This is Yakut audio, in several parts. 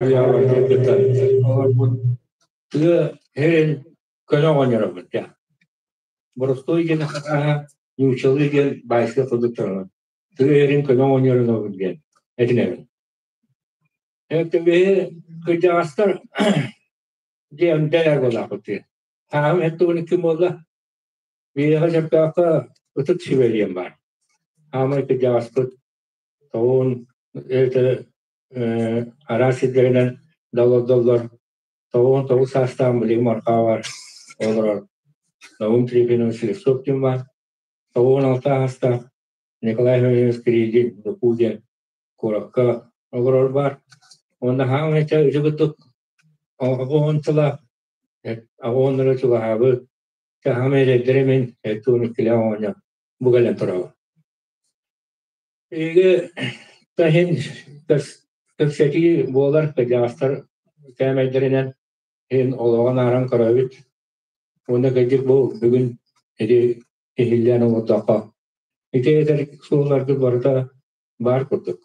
Олорбут тыа сирин көнө оҕонньоробут дьэ. Боростуой диэн хатааһа нууччалыы диэн баайсыа курдуктарынан тыа сирин көнө оҕонньоробут диэн этинэбин. Биһи кырдьаҕастар диэн дэлэр буолаахпыт дии. Хааһым эттугун ким буолла? Биһиэхэ сөптөөххө ытык сүбэ диэн баар. Хаамай кырдьаҕаспыт тоҕуун араас сирдэринэн да олордоллор. 99 саастаах билигин Мархаҕа олорор Наум Трифонович Слепцов диэн баар. 96 саастаах Николай Иванович Кириллин Докуу диэн куоракка олорор баар. Уонна хаамай ити курдук 80 сыла 80 чугаһаабыт хаамай эдэрдэрэ мин 72 оҕонньор бу кэлэн турабын. Эһиги иһин кэпсэтии буолар кырдьаҕастар кээмэйдэринэн иһин олоҕун ааран көрөбүт уонна кырдьык бу бүгүн ити иһиллээн олордоххо ити этэр суолларгыт барыта баар курдук.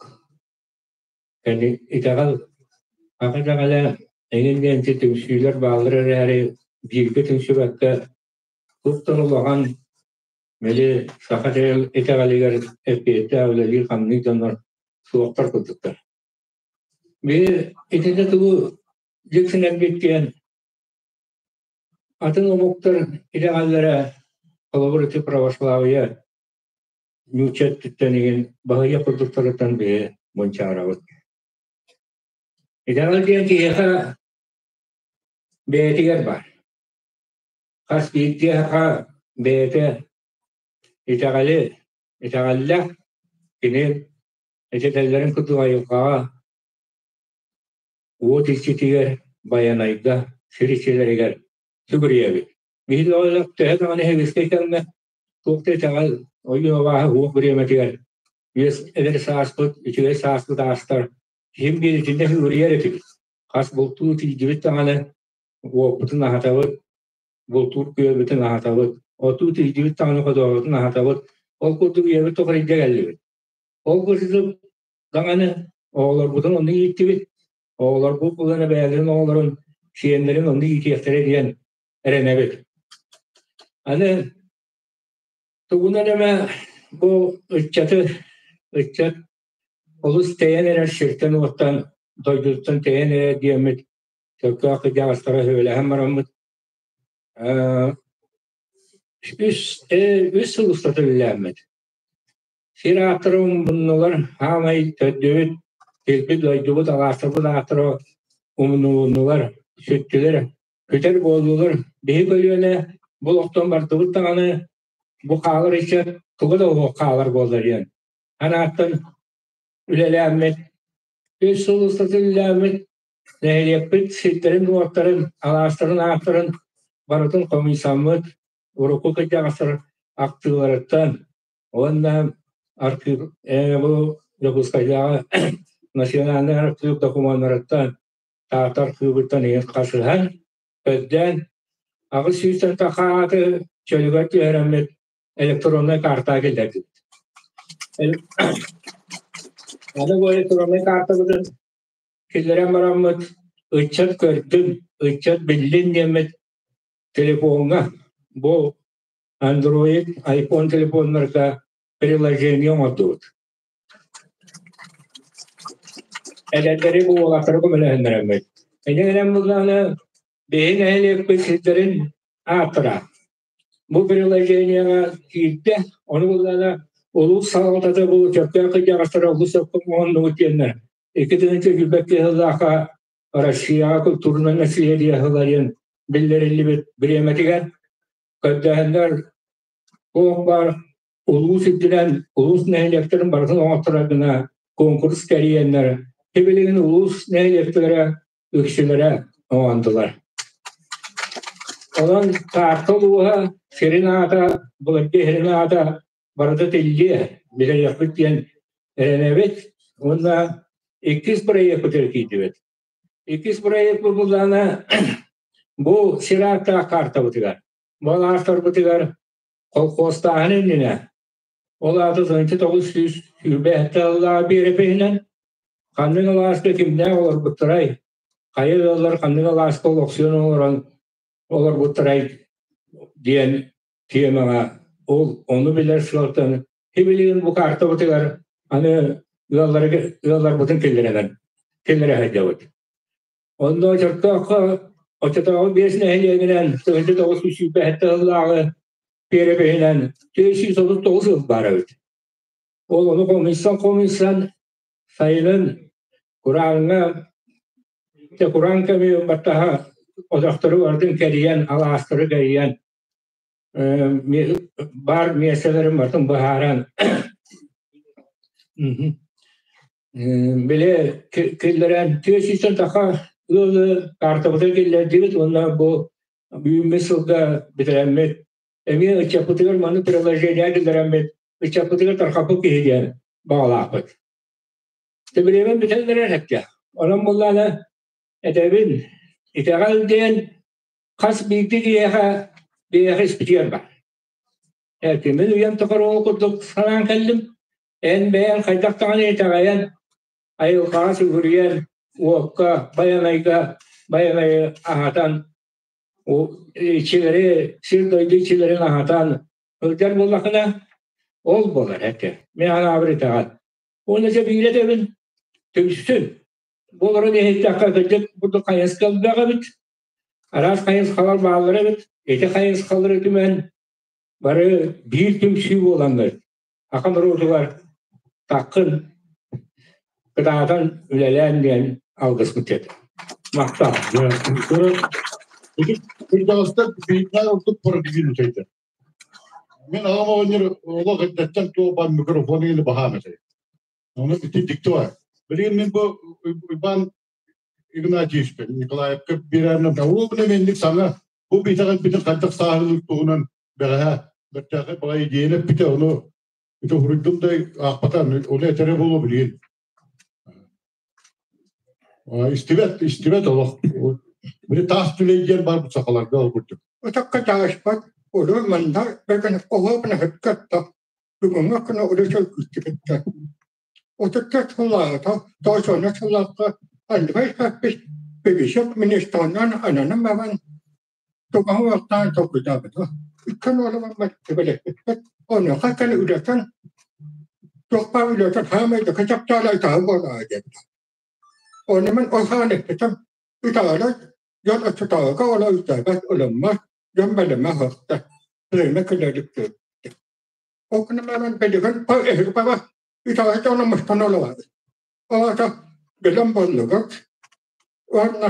Кэнни итэҕэл аҕа итэҕэлэ эҥин диэн түмсүүлэр бааллар эрээри бииргэ түмсүбэккэ туохтан улахан Били саха итэҕэлигэр эппиэттээх үлэлиир-хамныыр дьоннор суохтар курдуктар. Били итиннэ тугу дьиксинэрбит диэн атын омуктар итэҕэллэрэ холобур ити православие нуучча өттүттэн игин баһыйа курдуктарыттан биһи мунчаарабыт. Итэҕэл диэн киһиэхэ бэйэтигэр баар. Хас биирдии саха бэйэтэ итэҕэли, итэҕэллээх кини этитэллэрин курдук айылҕаҕа, уот иччитигэр, Байанайга, сир иччилэригэр сүгүрүйэбит. Биһиги төһө даҕаны сэбиэскэй кэмҥэ туох да итэҕэл, ойуу-абааһы уох бириэмэтигэр үөс эдэр сааспыт, үчүгэй сааспыт аастар, киһим биир итиннэ сүгүрүйэр этибит. Хас бултуу тиийдибит даҕаны уоппутун аһатабыт, бултуур күөлбүтүн аһатабыт, отуу тиийдибит даҕаны ходообутун аһатабыт. Ол курдук ийэбит тухары илдьэ кэллибит. Ол курдук даҕаны оҕолорбутун онно ииттибит. Оҕолорбут булан бэйэлэрин оҕолорун, сиэннэрин онно иитиэхтэрэ диэн эрэнэбит. Аны тугунан эмэ бу ыччаты, ыччат олус тэйэн эрэр сиртэн-уоттан, дойдутуттан тэйэн эрэр диэммит Чөркөөх кырдьаҕастара сүбэлэһэн бараммыт үс сыл устата үлэлээммит. Сир ааттара умнулар, хаамай төрдүбүт, сирбит, дойдубут, алаастарбыт ааттара умнулуннулар, сүттүлэр, күтэр буоллулар. Биһи көлүөнэ бу олохтон бардыбыт даҕаны, бу хаалар ыччат туга да уһуох хаалар буолла диэн анааттан үлэлээммит, үс сыл устата үлэлээммит, Нэһилиэкпит сирдэрин-уоттарын, алаастарын ааттарын барытын хомуйсаммыт, урукку кырдьаҕастар ахтыыларыттан уонна архив бу Дьокуускайдааҕы национальнай архыып докумуоннарыттан, Таатта архыыбыттан иһин хасыһан, көрдөөн, 800 тахха ааты чөлүгэр түһэрэммит электроннай картаҕа киллэрдибит. Аны бу электроннай картабытын киллэрэн бараммыт ыччат көрдүн, ыччат биллин диэммит телефоҥҥа бу Android, iPhone телефоннарга приложение оҥордубут. Эдэрдэри бу уолаттары көмөлөһүннэрэммит. Инньэ гынан буллаҕына биһи нэһилиэкпит сирдэрин ааттара бу приложениеҕа киирдэ, ону буллаҕына улуус салалтата бу сөптөөх кырдьаҕастара олус сөпкө оҥоһуннубут диэннэр 2021 сыллаахха Россияҕа культурнай наследие сыла диэн биллэриллибит бириэмэтигэр көрдөһөннөр туох баар улуус үрдүнэн улуус нэһилиэктэрин барытын оҥотторор гына конкурс тэрийэннэр сибилигин улуус нэһилиэктэрэ үксүлэрэ оҥондулар. Онон Таатта улууһа сирин аата, былыргы сирин аата барыта тиллиэ, билэриэхпит диэн эрэнэбит уонна иккис бырайыакпытыгар киирдибит. Иккис бырайыакпыт буллаҕына бу сир ааттаах каартабытыгар, бу алаастарбытыгар колхуостааһын иннинэ, ол аата 1927 сыллааҕы биэрэпиһинэн ханнык алааска кимнээх олорбуттарай? Хайа ыаллар ханнык алааска олохсуйан олорон олорбуттарай диэн тиэмэҕэ ол ону билэр сыалтан сибилигин бу каартабытыгар аны ыаллары ыалларбытын киллэрэнэн киллэрэ сылдьабыт. Онно Чөркөөххө оччотооҕу биэс нэһилиэгинэн 1927 сыллааҕы перепиһинэн 439 сыл баар эбит. Ол ону хомуйсан-хомуйсан сайынын курааҥҥа дьэ кураан кэми баттаһа отохтору барытын кэрийэн, алаастары кэрийэн баар миэстэлэрин барытын быһааран били киллэрэн тыа сиртэн таха ыалы каартабытын киллэрдибит уонна бу бүгүҥҥү сылга бүтэрэммит эмиэ ыччаппытыгар маны приложение киллэрэммит ыччаппытыгар тархаппыт киһи диэн баҕалаахпыт. Тэбириэмэн бүтэн эрэр эттэ. Онон буллаана этэбин, итэҕэл диэн хас биирдии киһиэхэ биһиэхэ испитигэр бар. Эркимин үйэм тухары ол курдук санаан кэллим. Эн бэйэҥ хайдах даҕаны итэҕэйэн, айылҕаҕа сүгүрүйэн, уокка, байанайга байанайы аһатан, иччилэри, сир-дойду иччилэрин аһатан сылдьар буоллаххына, ол буолар этэ. Мин анаабыр итэҕэл. Уонна дьэ биирэ этэбин, түмсүн. Бу олорон иһиттэххэ кырдьык курдук хайысха элбэх эбит. Араас хайысхалар бааллар эбит. Ити хайысхалары түмэн бары биир түмсүү буоланнар саха норуотугар таккын кытаатан үлэлээн диэн алгыспыт этэ. Махтал. Ити кырдьаҕастар биирдээх ордук парадигмы Мин аҕам оҕонньор олох эрдэттэн туох баар микрофону или баһаам этэ. Ону ити дьикти баар. Билигин мин бу Уйбаан Игнатьевичпин Николаевка биэрэринэ уобуна инник саҥа бу итэҕэлбитин хайдах сааһылыыр туһунан бэҕэһээ бэртээхэй баҕайы идиэйэни эппитэ ону ити уһуруйдум да аахпатам ону этэрэ буолуо билигин. Истибэт, истибэт олох. Били таас түлэй диэн барбыт сахаларга ол курдук. Ытыкка тааспат, улуу манна бэгэн оһуобуна һыккатта, бүгүҥҥү күнү улуу күүттүбүттэр. Утукка сыллааҕыта, тоосуона сыллаахха Андрей Карпич Пегисов министрынан ананан баран, тугаһы уохтаан толкуйдаабыта. Икки уолуммат түбэлэспиппит. Онуоха кэлэ үлэтин туох баар үлэтин хаамай да кычаптаала ытаһы буолаара диэбитэ. Ону мин ол хаан эппитим, ытаҕала дьон оччотооҕуга оло ытаабат ылыммат, дьон бэлэмэ аһыахта, время кэлэрик диэбитэ. Ол гынан баран билигин эһиги баҕа итэҕэс дьоно мустан олоробут. Ол аата бэлэм буоллугут уонна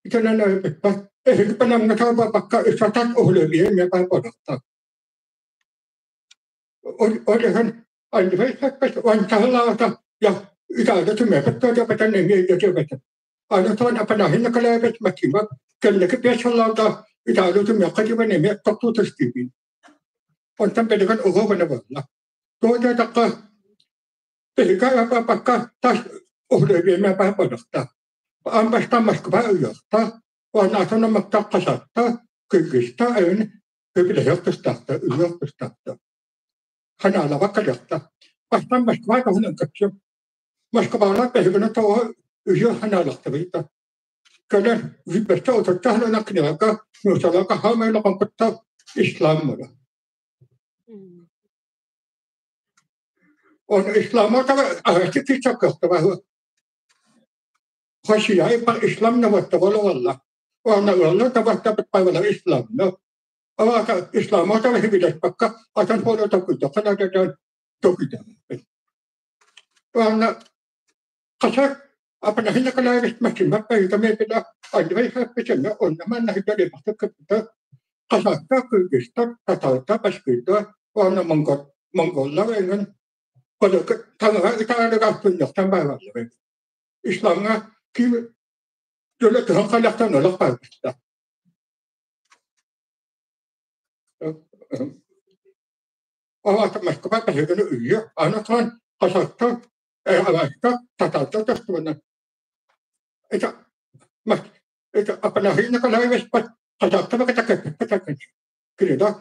итинэн өлбүппэт. Эһиги бэлэмҥэ таалбаппакка ыччатан уһулуобуйа эмиэ баар буолуохтаах. Ол иһин Андрей Саппет уончаһылаата я итаада түмэпит туодьапатан эмиэ өйдөтүөбэтим. Аны туон Апанаһин Николаевич Максимов кэнники биэс сылларга итаада түмүөххэ диэн эмиэ тохтуу түстүүбүн. Онтон билигин уһуу гына буолла. Туох диэтэххэ, биһиги аппакка тас уһулуобуйа баар буолуохтаах. Аан бастаан Москва ыйыахтаах, уонна атын омуктар хасахта, кыргызта эҥин үбүлэһиэх тустаахтар, ыйыах тустаахтар. Ханаалаҕа кэлиэхтэ. Бастаан Москва туһунан кэпсиэм. Москвалар биһигини тоҕо үһүө ханаалахтарый да. Кэлэр бэртэ отучча сылынан кинилэргэ нууччаларга хаамай улахан кытта ислам буолар. Оны исламы аһаччы кыахтабаһы. Хасияй ислам наваттабала валла. Уонна ыаллар табаттабыт пайвалар исламны. Авака исламы табахи билэспэккэ атын хоро токуйдахха надатан токуйдаммыт. Уонна хасар Апанахи Николаевич Максимов байытамыппыта Андрей Карпычевна онно манна сылдьар кыппыта Казахтар, кыргызтар, татардар, башкирдар уонна монголлар эҥин таҥара ытаарыгар сунньахтан бараллар эбит. Исламҥа ким дьөлө тыһан халахтан олох барбыттар. Ол аата Москва биһигини үйэ аны туран казахтар, алаастар, татардар тастыбанан это это Апанасий Николаевич казахтары кытта кэпсэппит кинилэр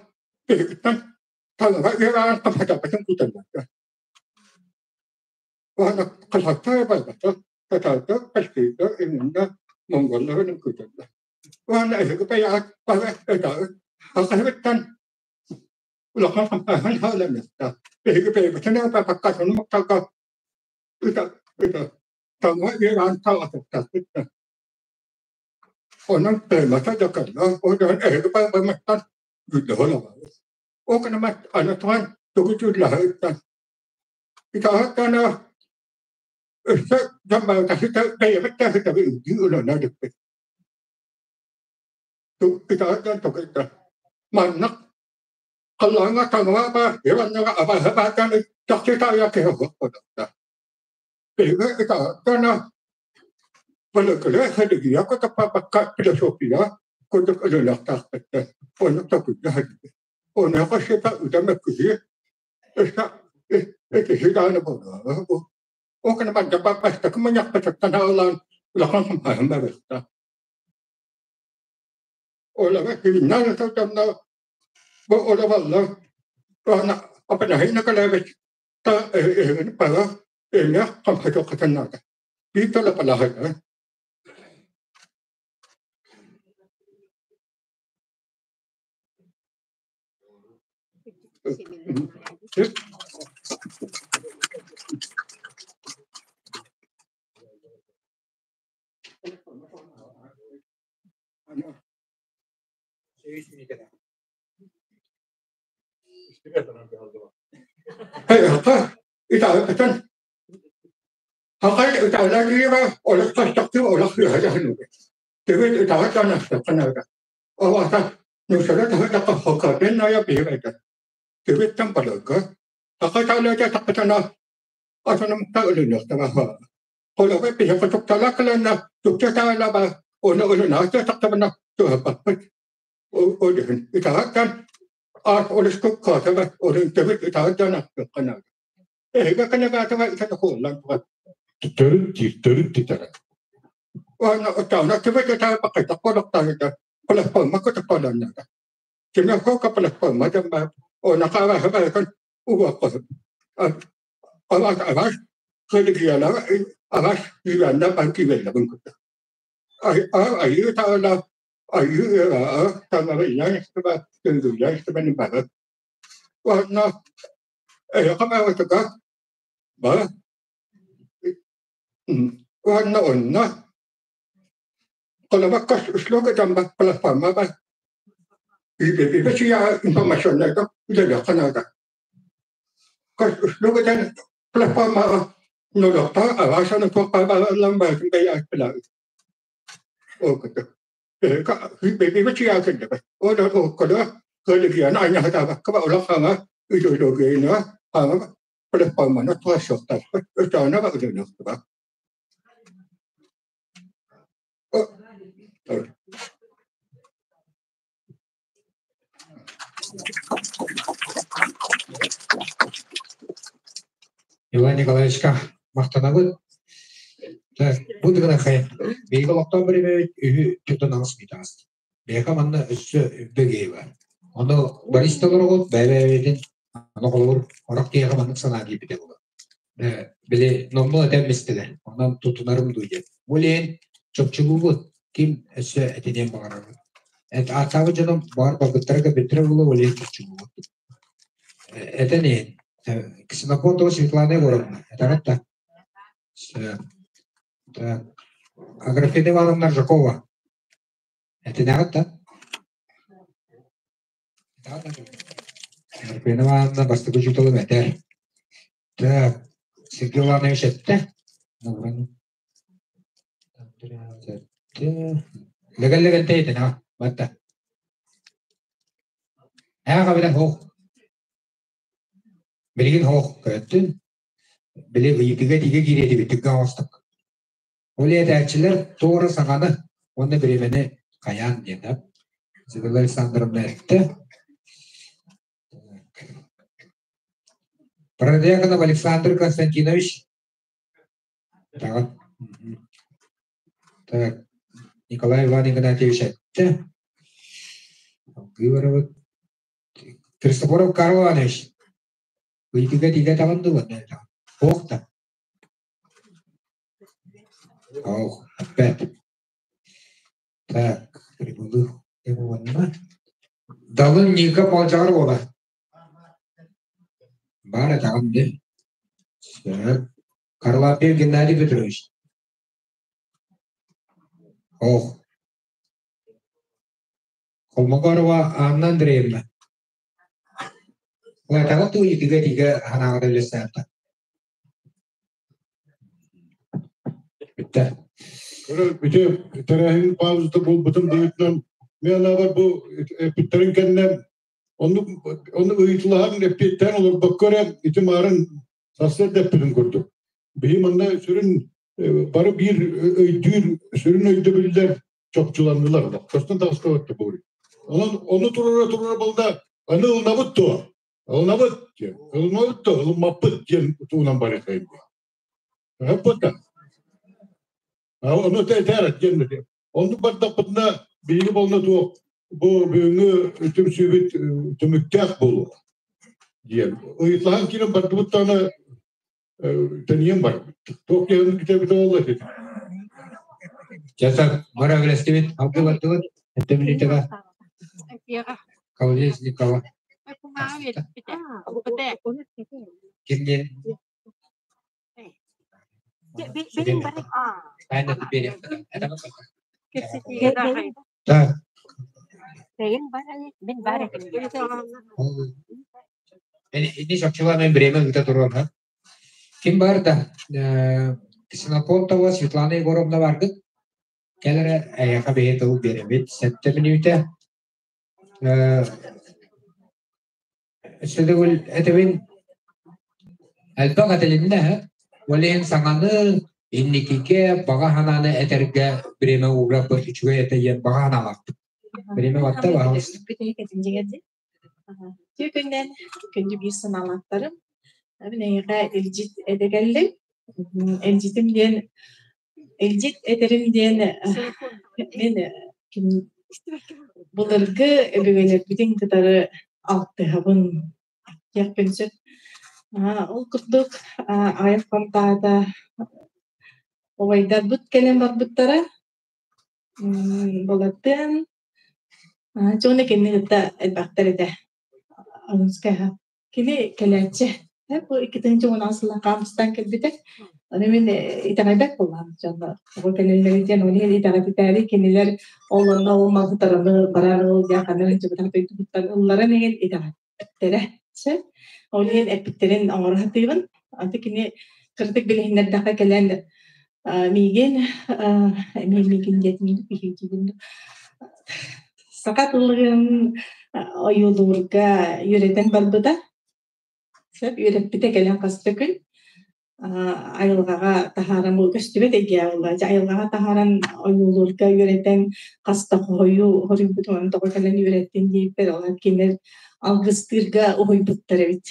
биһигиттэн таҥара үөрэҕин хапсатарбытын күүтэллэр. Уонна казахтар барбата. Татаардар, башкирдар, иҥиннэр, монголлар үҥкүүтэллэр. Уонна эһиги бэйэҕит бары өтөҕүт алҕаһыттан улахан хамсааһын саҕаланыахтаах. Биһиги бэйэбитин эрэ барбакка атын омуктарга ыта ыта таҥара үөрэҕин тарҕатыахтаахпыт да. Онон тыыммата да кэллэ, ол иһин эһиги барбаммыттан дьүүллэһэн олоробут. Ол гынан аны туран тугу дьүүллэһэриттэн итэҕэттэн өссө дьон барыта сыта бэйэбит да сытары үрдүү ылына иликпит. Итэҕэттэн тугуйда. Маннык халлааҥҥа таҥара баар, Иваннаҕа абааһы баартан чахчы таайар киһи суох буолуохтаах. Биһиги итэҕэттэн былыргылыы религия кытта философия курдук ылыныахтаахпыт. Оннук толкуйга сылдьыбыт. Онуоха сыта ыта мөккүһүү өссө итиһии даҕаны буолуо. Ол гынан баран бастакы мунньахпытыттан аҕалаан улахан хамсааһын барыахтаах. Олоҕо кииннээн сылдьаннар бу олороллор уонна Афанасий Николаевич та эһигини бары эмиэ хамсатыаххытын наада. Биир тылы балаһыйдара. Төрүт диир, төрүт дитэҕин. Иван Николаевичка махтанабыт. Бу дыгынахай биһиги олохтоох бириэмэбит үһү түтэн аҕыс миитаҕас. Биһиэхэ манна өссө үрдэ бар. Ону Борис толороҕут бэйэ-бэйэбитин аны холобур орох киһиэхэ маннык санаа киирбитэ буолар. Били номнуо этэн бистилэр. Онон тутунарым дуу диэн. Бу илин чопчулуубут ким өссө этиниэн баҕарабыт. Ааттаабыт дьонум баҕар барбыттара кэлбиттэрэ буолуо, ол иһин чопчулуубут. Этэн иһин Ксенофонтова Светлана Егоровна, этэҕит да? Так. Аграфена Ивановна Ржакова. Этинэҕит да? Аграфена Ивановна бастакы учууталым этэр. Так, Сергей Иванович эттэ. Лэгэл-лэгэнтэй этин батта. Ээ хабыдан хоох. Билигин хоох көрөттүн. Били ыйытыга тигэ киириэтибит түггэ оҥостук. Ол этээччилэр туора саҥаны уонна бириэмэни хайаан диэн да. Изабелла Александровна эттэ. Протодьяконов Александр Константинович. Так. Так. Николай Иван Игнатьевич эттэ. Выборовы. Христофоров Карл Иванович. Ыйытыга тиийэ таҕын дуо? Туох да. Ох, опять. Так, прибылых уонна. Далын Ника Малдьаҕар уола. Баар этэҕин дии. Сөп. Харлампьев Геннадий Петрович. Ох. Холмогорова Анна Андреевна. Уотаҕа туу итигэ итигэ ханаҕа үлэстээтэ. Бүттэ. Көрө бүтэ тэрээһин паузата буолбутун быһыытынан мен анаабар бу эппиттэрин кэннэ оннук оннук ыйытылаһан эппиэттээн олорбокко эрэ ити маарын сарсыарда эппитин курдук. Биһи манна сүрүн бары биир өйдүүр сүрүн өйдөбүллэр чопчуланнылар. Көстөн таҕыстыбат да буолуй. Онон ону туруора туруора балда аны ылынабыт дуо? Ылынабыт диэн. Ылынабыт дуо? Ылыммаппыт диэн туунан барыахайын диэн. Өһөппөттө. Ону тээр диэн Оннук бардахпытына биһиги болна туох бу бүгүҥҥү түмсүүбүт түмүктээх буолуо диэн. Ыйыталаһан киирэн бардыбыт даҕаны тэнийэн барбыт. Туох диэн китэбитэ буолла ити. Часа бара үлэстибит, алгы бардыбыт, этэ Колесникова. Кимнин? Так. Ини чопчулаан время ыыта туруом Ким бар да Ксенофонтова Светлана Егоровна баргыт кэл эрэ эйиэхэ бэйэ тыл биэрэбит сэттэ мүнүүтэ Өссө этэбин элбэх этилиннэ ол иһин саҥаны инникигэ баҕа санааны этэргэ бириэмэ уурарбыт үчүгэй этэ диэн баҕа санаалаахпыт. Бириэмэ батта баҕалыс. Үтүө күннэн күндү биир санаалаахтарым. Мин эйиэхэ илдьит этэ кэллим. Илдьитим диэн илдьит этэрим диэн мин былыргы өбүгэлэрбитин кытары алтыһабын диэхпин сөп. Ол курдук аҕыйах хонтоото убайдарбыт кэлэн барбыттара. Балартан дьону кинини кытта элбэхтэр этэ. Кини кэлээччи. Бу 2010 сыллаах хаамыстаан кэлбитэ. Аны мин итэҕэйбэт буоллаҕым дьонно. Оҕо кэлэллэрин диэн ону иһин итэҕэтитээри кинилэр ол онно ол малтараны барар ол диэн ханна сылдьыбытах дойдубуттан ылларан иһин итэҕэппиттэрэ. Сөп. Ол иһин эппиттэрин оҥоро сатыыбын. Аты кини кыратык билиһиннэрдэххэ кэлэн миигин эмиэ миигин диэтим биһиги саха тылын ойуулуурга үөрэтэн барбыта. Сөп үөрэппитэ кэлэн хас да күн айылҕаҕа таһааран бу көстүбэт эйгэ буолла. Дьэ айылҕаҕа таһааран ойуулуурга үөрэтэн хас да хоһуйу хоруйбутун ону тоҕо кэлэн үөрэттин диэбиппэр ол кинилэр алгыстыырга уһуйбуттар эбит.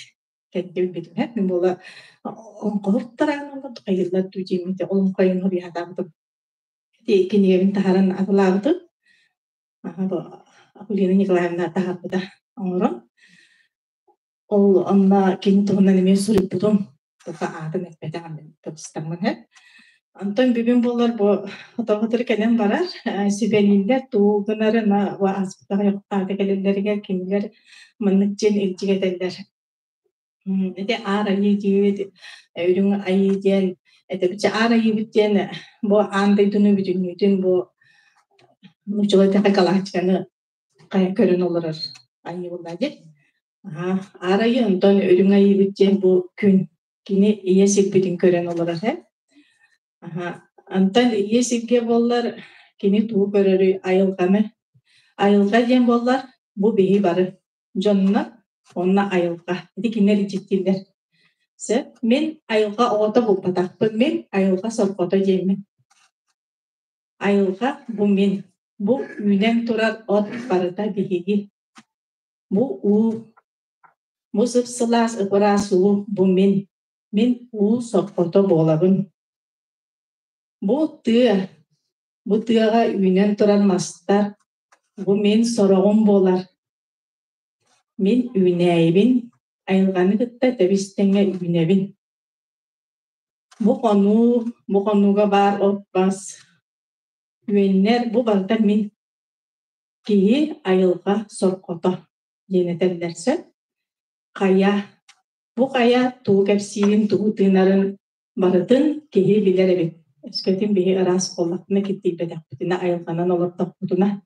Кэннибит мин буола оҥхоһуттараан хайыллар дуу диэммит олоҥхойун хоруйаатаабытым. Ити кинигэбин таһааран атылаабытым. Акулина Николаевна таһаарбыта оҥорон. Ол онно кини туһунан эмиэ суруйбутум. Тута аатын эппэтэҕим кыбыстаммын һэ. Онтон бүгүн буолар бу отоҕутур кэлэн барар, сүбэлииллэр тугу гынарын ааспытах аата кэлэллэригэр кинилэр маннык дьиэн илдьик этэллэр. Ити аар айыы диэбит, үрүҥ айыы диэн этэбит аар айыыбыт диэн бу аан дойдуну бүтүннүүтүн бу нууччалыы эттэххэ галактиканы хайа көрөн олорор айыы буоллаа дии. Аар айыы онтон үрүҥ айыыбыт диэн бу күн кини ийэ сирбитин көрөн олорор ээ. Онтон ийэ сиргэ буоллар кини тугу көрөрүй айылҕаны. Айылҕа диэн буоллар бу биһи бары дьонно уонна айылҕа. Ити кинилэр ичиттииллэр. Сөп. Мин айылҕа оҕото буолбатахпын, мин айылҕа сорҕото диэммин. Айылҕа бу мин. Бу үүнэн турар от барыта биһиги. Бу уу. Бу сып-сылаас ып-ыраас уу бу мин. Мин уу сорҕото буолабын. Бу тыа. Бу тыаҕа үүнэн турар мастар. Бу мин сороҕум буолар. Мин үүнээйибин, айылҕаны кытта тэбис-тэҥҥэ үүнэбин. Бу хонуу, бу хонууга баар от-мас, үөннэр бу барыта мин киһи айылҕа сорҕото диэн этэллэр сөп. Хайа, бу хайа тугу кэпсиирин, тугу тыынарын барытын киһи билэр эбит. Өскөтүн биһи ыраас буоллахпына, киртийбэтэхпитинэ, айылҕанан олордохпутуна,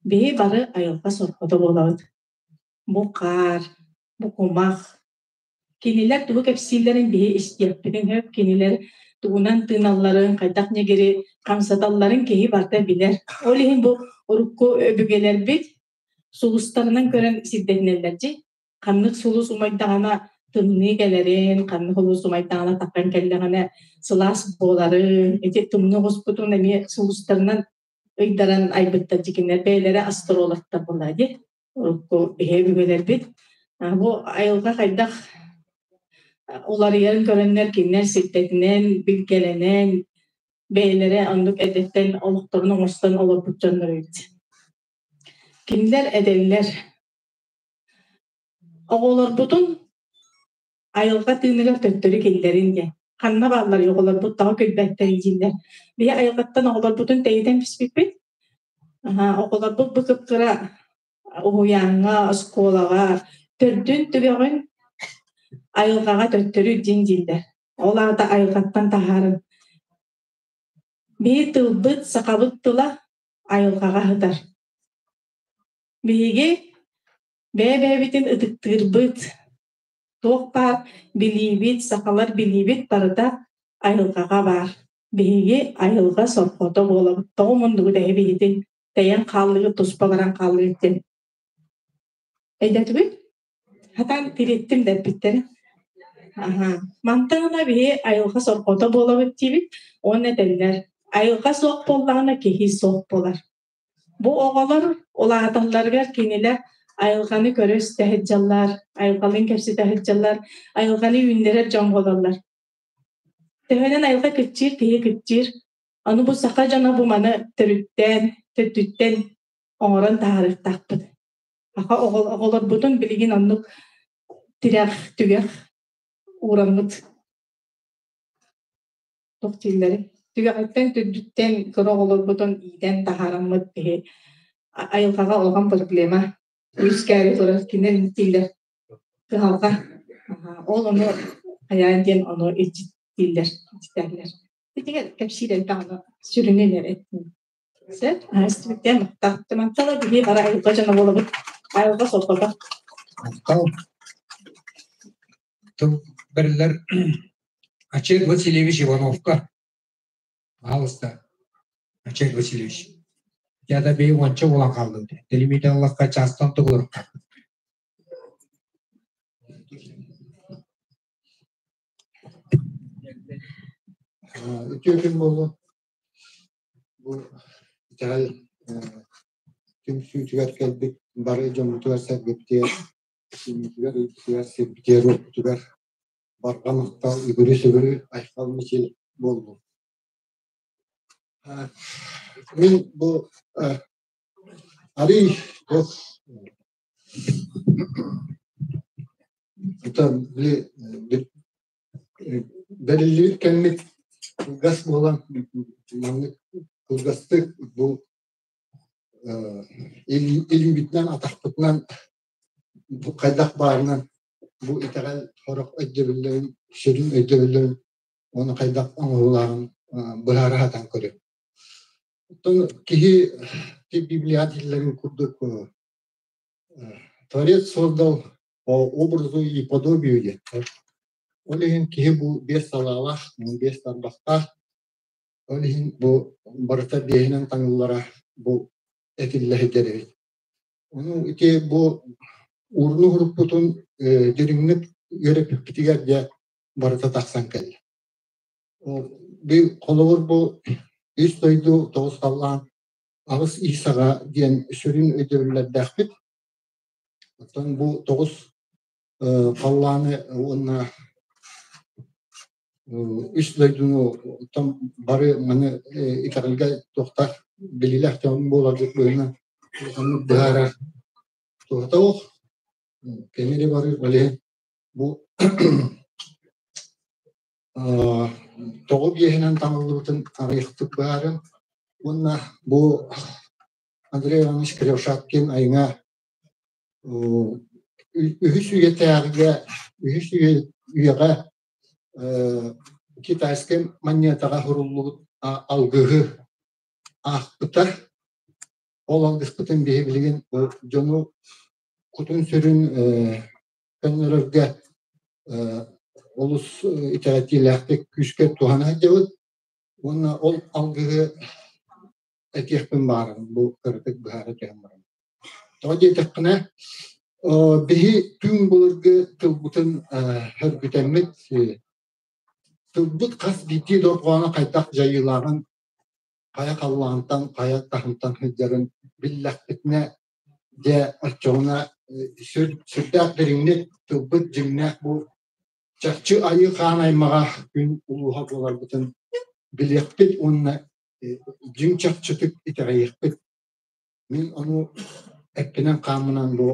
биһи бары айылҕа сорҕото буолабыт. Бу хаар, бу кумах, кинилэр тугу кэпсииллэрин биһи истиэхпитин сөп, кинилэр тугунан тыыналларын, хайдах ньэгири хамсаталларын киһи барыта билэр. Ол иһин бу урукку өбүгэлэрбит сулустарынан көрөн сирдэтинэллэр дии. Ханнык сулус умайдаҕына тымныы кэлэрин, ханнык сулус умайдаҕына таххан кэллэҕинэ сылаас буоларын, ити тымныы оҕуспутун эмиэ сулустарынан ыйдаран айбыттар дьикиннэр бэйэлэрэ астрологтар буолла дии. Урукку биһи өбүгэлэрбит бу айылҕа хайдах уларыйарын көрөннөр кинилэр сирдэтинэн, билгэлэнэн бэйэлэрэ оннук эрдэттэн олохторун оҥостон олорбут дьоннор эбит. Кинилэр эдэллэр. Оҕолорбутун айылҕа тыыныгар төттөрү киллэрин диэн. Ханна баалларый оҕолорбут тоҕо күлбэттэрий дииллэр. Биһи айылҕаттан оҕолорбутун тэйитэн түспүппүт. Оҕолорбут бу кып-кыра уһуйааҥҥа, оскуолаҕа төрдүн түгэҕин айылҕаҕа төттөрү илдьин дииллэр. Ол аата айылҕаттан таһаарын. Биһи тылбыт, сахабыт тыла айылҕаҕа сытар. Биһиги бэйэ-бэйэбитин ытыктыырбыт, туох баар билиибит, сахалар билиибит барыта айылҕаҕа баар. Биһиги айылҕа сорҕото буолабыт. Тоҕо муннугут эһи биһитин тэйэн хааллыгыт, туспа баран хааллыгыт диэн. Өйдөөтүгүт? Хатан тириэттим дэппиттэрэ. Аһаа. Мантан ыла биһи айылҕа сорҕото буолабыт диибит уонна этэллэр: айылҕа суох буоллаҕына киһи суох буолар. Бу оҕолор улааталларыгар кинилэр айылҕаны көрө-истэ сылдьаллар, айылҕалыын кэпсэтэ сылдьаллар, айылҕаны үүннэрэр дьон буолаллар. Төһөнөн айылҕа кыччыыр, киһи кыччыыр. Ону бу саха дьоно бу маны төрүттээн, төрдүттэн оҥорон таһаарыахтаахпыт. Аха оҕолорбутун билигин оннук тирэх, түгэх уураммыт туох дииллэрий түгэҕиттэн төрдүттэн кыра оҕолорбутун иитэн таһаараммыт киһи айылҕаҕа улахан проблема үөскээри турар кинилэр дииллэр кыһалҕа ол ону хайаан диэн ону илдьиттииллэр илдьитэллэр итигэр кэпсиир элбэх ону сүрүнүн эрэ эттим Сөп, истибиттэн махтал. Биһи бары айылҕа дьоно буолабыт. Айылҕа сорҕото. Махтал. Тыл бэриллэр Ачет Васильевич Ивановка. Пожалуйста, Ачет Васильевич. Я да бэйи уонча буолан хааллым. Телемиитэн ыллахха чаастан тугулуруктар. Үтүө күн буоллун. Бу итэҕэл түмсүүтүгэр кэлбит бары дьоммутугар-сэргэбитигэр, күммүтүгэр, ыйбытыгар, сирбитигэр-уоппутугар барҕа махтал, үгүрү-сүгүрү айхал-мичил буоллун. Мин бу арый туох били Бэриллибит кэммит кылгас буолан, маннык кылгастык бу илиибитинэн, атахпытынан бу хайдах баарынан бу итэҕэл сорох өйдөбүллэрин, сүрүн өйдөбүллэрин уонна хайдах оҥоһуулааҕын быһаара сатаан көрүөм. Оттон киһи Библияҕа этиллэрин курдук Творец создал по образу и подобию диэххэ. Ол иһин киһи бу биэс салаалаах, биэс тарбахтаах. Ол иһин бу барыта биэһинэн таҥыллара бу этиллэ сылдьар эбит. Ону ити бу уурну уһуруппутун дириҥник үөрэппиппитигэр дьэ барыта тахсан кэллэ. Би холобур бу үс дойду тоҕус халлаан аҕыс ии саҕа диэн сүрүн өйдөбүллэрдээхпит. Оттон бу тоҕус халлааны уонна үс дойдуну оттон бары маны итэҕэлгэ туохтаах билиилээх дьон буоларгыт быһыынан оннук быһаарар туһата суох. Кэмири барыыр ол иһин бу Тоҕо биэһинэн таҥыллыбытын аҕыйахтык быһаарыам. Уонна бу Андрей Иванович Кривошапкин айыҥа үһүс үйэтээҕигэ үһүс үйэҕэ китайскай манньыатаҕа суруллубут алгыһы аахпыта. Ол алгыспытын биһи билигин дьону кутун-сүрүн көннөрөргө олус итэҕэтиилээхтик күүскэ туһана сылдьабыт. Уонна ол алгыһы этиэхпин баҕарабын, бу кыратык быһаара түһэн баран. Тоҕо диэтэххинэ, биһи түҥ былыргы тылбытын сөргүтэммит, тылбыт хас биирдии дорҕооно хайдах дьайыылааҕын хайа халлаантан, хайа таһымтан сылдьарын биллэхпитинэ, дьэ, оччоҕуна сүрдээх дириҥник тылбыт дьиҥнээх бу чахчы айыы хаан аймаҕа күн улууһа буоларбытын билиэхпит уонна дьиҥ чахчытык итэҕэйиэхпит. Мин ону эппинэн-хааммынан бу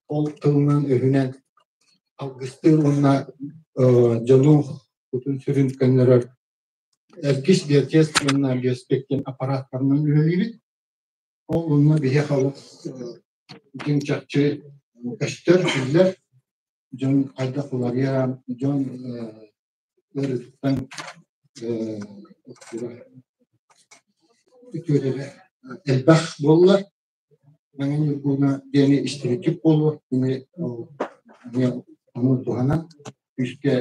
ол тылынан-өһүнэн алгыстыыр уонна дьону кутун-сүрүн көннөрөр Эргис биотест уонна биоспек диэн аппарааттарынан үлэлиибит. Ол онно биһиэхэ олох дьиҥ чахчы көстөр, биллэр. Дьон хайдах уларыйар, дьон ыарыытыттан үтүөрэрэ элбэх буолла. Мэҥэ Ньургууна диэни истибиккит буолуо, кини эмиэ ону туһанан күүскэ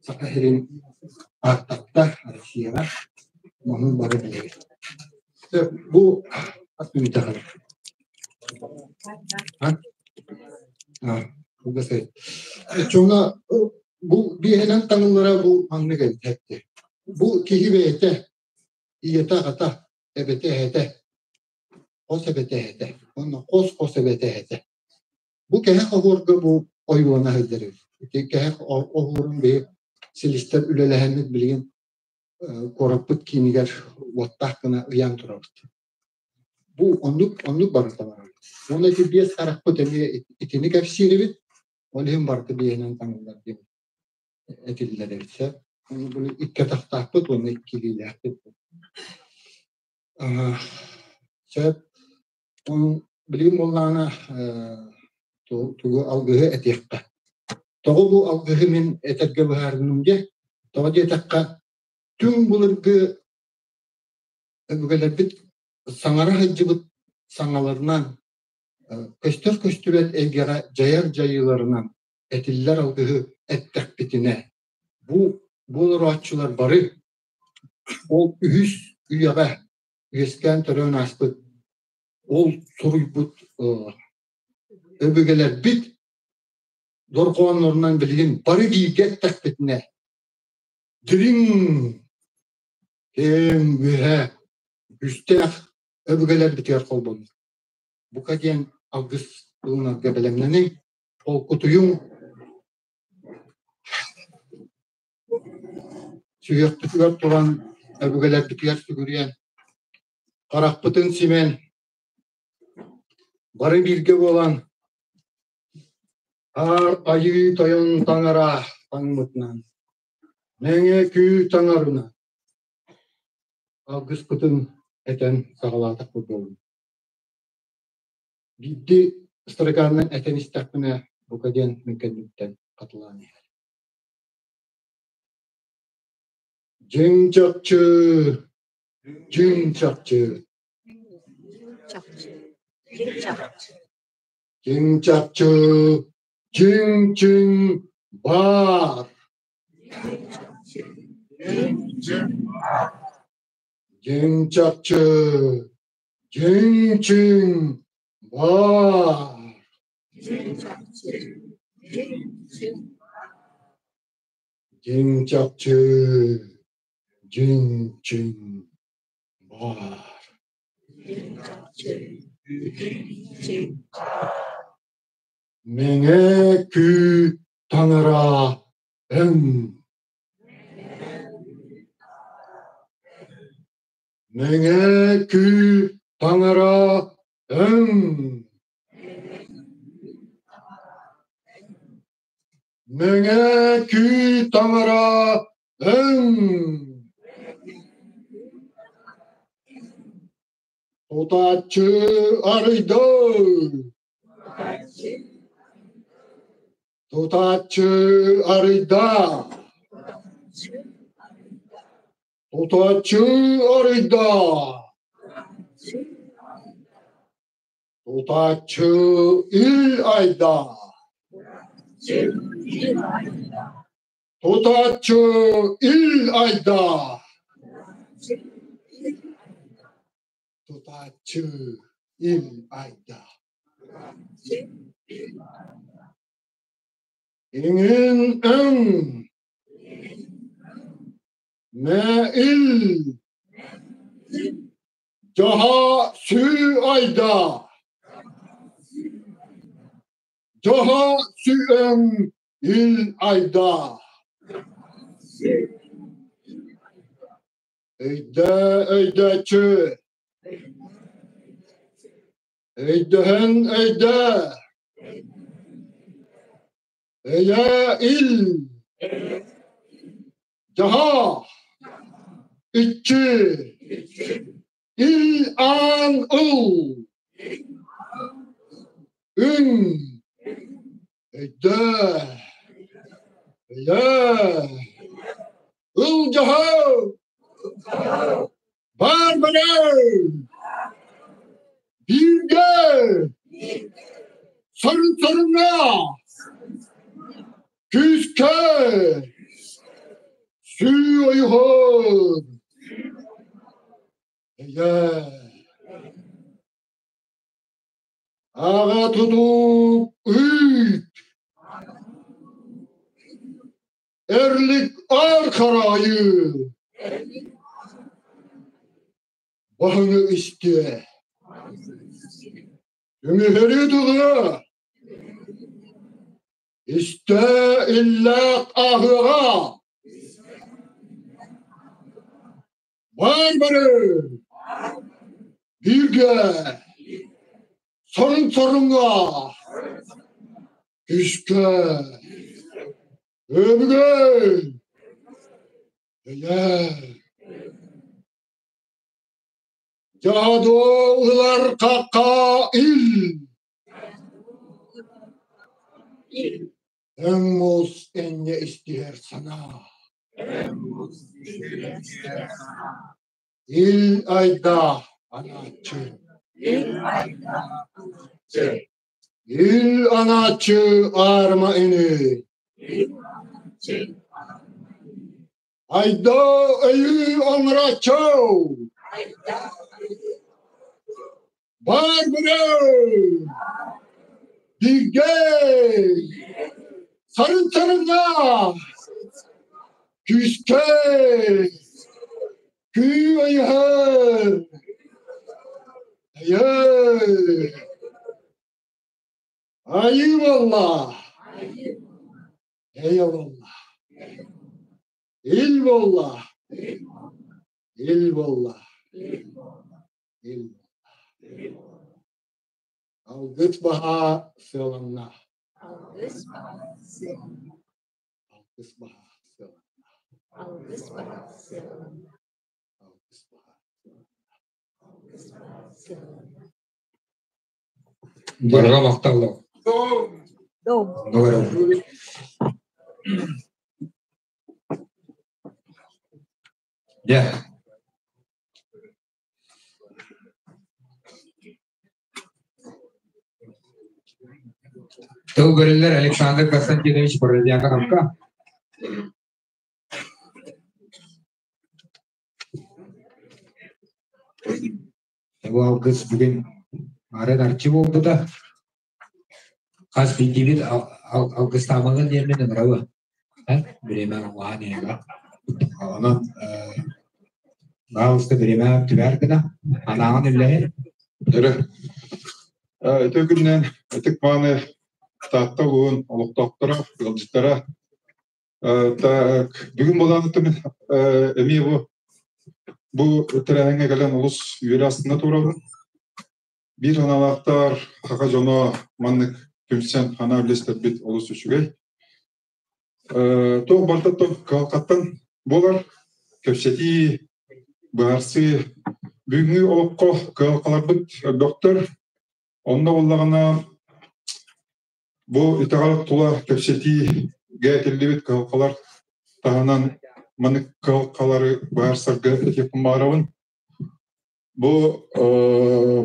Саха сирин ааттатта Россияҕа, ону бары билэбит. Бу хас мүнүүтэҕэ? Чуҥа бу биэһинэн таҥыллара бу маннык эбит. Бу киһи бэйэтэ ийэтэ-аҕата эбэтэ эһэтэ, хос эбэтэ эһэтэ уонна хос-хос эбэтэ эһэтэ. Бу кэһэх оһуорга бу ойуулана сылдьар эбит. Ити кэһэх оһуорун биһи силистэр үлэлэһэммит билигин куораппыт киинигэр уоттаах гына ыйаан турабыт. Бу оннук оннук барыта барар. Уонна ити биэс харахпыт эмиэ итини кэпсиир эбит. Ол иһин барыта биэһинэн таҥыллар диэн этиллэр эбит сөп. Бу икки атахтаахпыт уонна икки илиилээхпит. Сөп. Билигин буоллаҕына тугу алгыһы этиэххэ. Тоҕо бу алгыһы мин этэргэ быһаарынным диэ? Тоҕо диэтэххэ, түҥ былыргы өбүгэлэрбит саҥара сылдьыбыт саҥаларынан, көстөр көстүбэт эйгэҕэ дьайар дьайыыларынан этиллэр алгыһы эттэхпитинэ, бу буоларооччулар бары ол үһүс үйэҕэ үөскээн төрөөн ааспыт ол суруйбут өбүгэлэрбит дорҕооннорунан билигин бары бииргэ эттэхпитинэ дириҥ киэҥ үөһэ күүстээх өбүгэлэрбитигэр холбонор. Бука диэн алгыс ылынарга бэлэмнэниҥ, холкутуйуҥ, сүһүөхпүтүгэр туран өбүгэлэрбитигэр сүгүрүйэн, харахпытын симэн, бары бииргэ буолан Аар Айыы Тойон Таҥара таҥмытынан, Мэҥэ Күү Таҥарынан алгыспытын этэн саҕалаатахпыт буоллун. Биирдии ыстарыкаанынан этэн истэхпинэ, бука диэн мин кэннибиттэн хатылаан иһэр. Дьиҥ чахчы, дьиҥ чахчы, дьиҥ чахчы, дьиҥ-чиҥ баар. Дьиҥ чахчы, дьиҥ-чиҥ баар. Дьиҥ чахчы, дьиҥ-чиҥ баар. Мэҥэ күү таҥара өҥ. Мэҥэ күү таҥара өҥ. Мэҥэ күй таҥара өҥ. Тутааччы арыйда. Тутааччы арыйда. Тутааччы арыйда. Тутааччы ил айда. Тутааччы ил айда. Тутааччы ил айда. Иҥин өҥ. Мэ ил. Дьаһа сүү айда. Дьаһа сүөҥ ил айда. Өйдөө өйдөөччү. Өйдөһөн өйдөө. Өйөө ил. Дьаһа. Иччи. Ил аан ыл. Үҥ. Өйдөө. Өйөө. Ыл дьаһа. Бар бары. Бииргэ. Сарын сарынна. Күүскэ. Сүү ойуһун. Эйэ. Аҕа тутуу ыыт. Эрлик аар хараайы. Баһыҥы истиэ. Үҥүһүрү тылы. Истэ иллээх ааһыаҕа. Баар бары. Бииргэ. Сорун соруҥҥа. Күүскэ. Өбүгэ. Эйэ. Дьаһадо ылар хахха ил. Өҥ муус энньэ истиһэр санаа. Ил айдаах анааччы. Ил анааччы аарыма ини. Айда өйүү оҥорооччу. Бар быры! Бииргэ! Сарын сарынна! Күүскэ! Күү өйөһөр! Өйөр! Айыы буолла! Эйэ буолла! Ил буолла! Ил буолла! Ил Алгыс баһа сыаланна. Алгыс баһа сыаланна. Алгыс баһа сыаланна. Алгыс баһа сыаланна. Алгыс баһа сыаланна. Алгыс баһа сыаланна. Барҕа махталлаах. Дьэ. Тыл бэриллэр Александр Константинович Бородянковка. Бу алгыс бүгүн арын арчы буолбута. Хас биирдиибит алгыстаамаҥын диэммин ыҥырабы. Бириэмэ уһаан иһэҕэ. Онон баҕалыста бириэмэ түбээр гына анааҕын үллэһин. Эрэ. Ити күннэн ытык мааны Таатта улууһун олохтоохторо, ыалдьыттара так бүгүн буолаанытым эмиэ бу тэрээһиҥҥэ кэлэн олус үөрэ астына турабын. Биир санаалаахтар саха дьоно маннык түмсэн санаа үллэстэрбит олус үчүгэй. Туох барыта кыһалҕаттан буолар, кэпсэтии, быһаарсыы. Бүгүҥҥү олоххо кыһалҕаларбыт элбэхтэр. Онно буоллаҕына бу итэҕэл тула кэпсэтиигэ этиллибит кыһалҕалар таһынан маннык кыһалҕалары быһаарсарга этиэхпин баҕарабын. Бу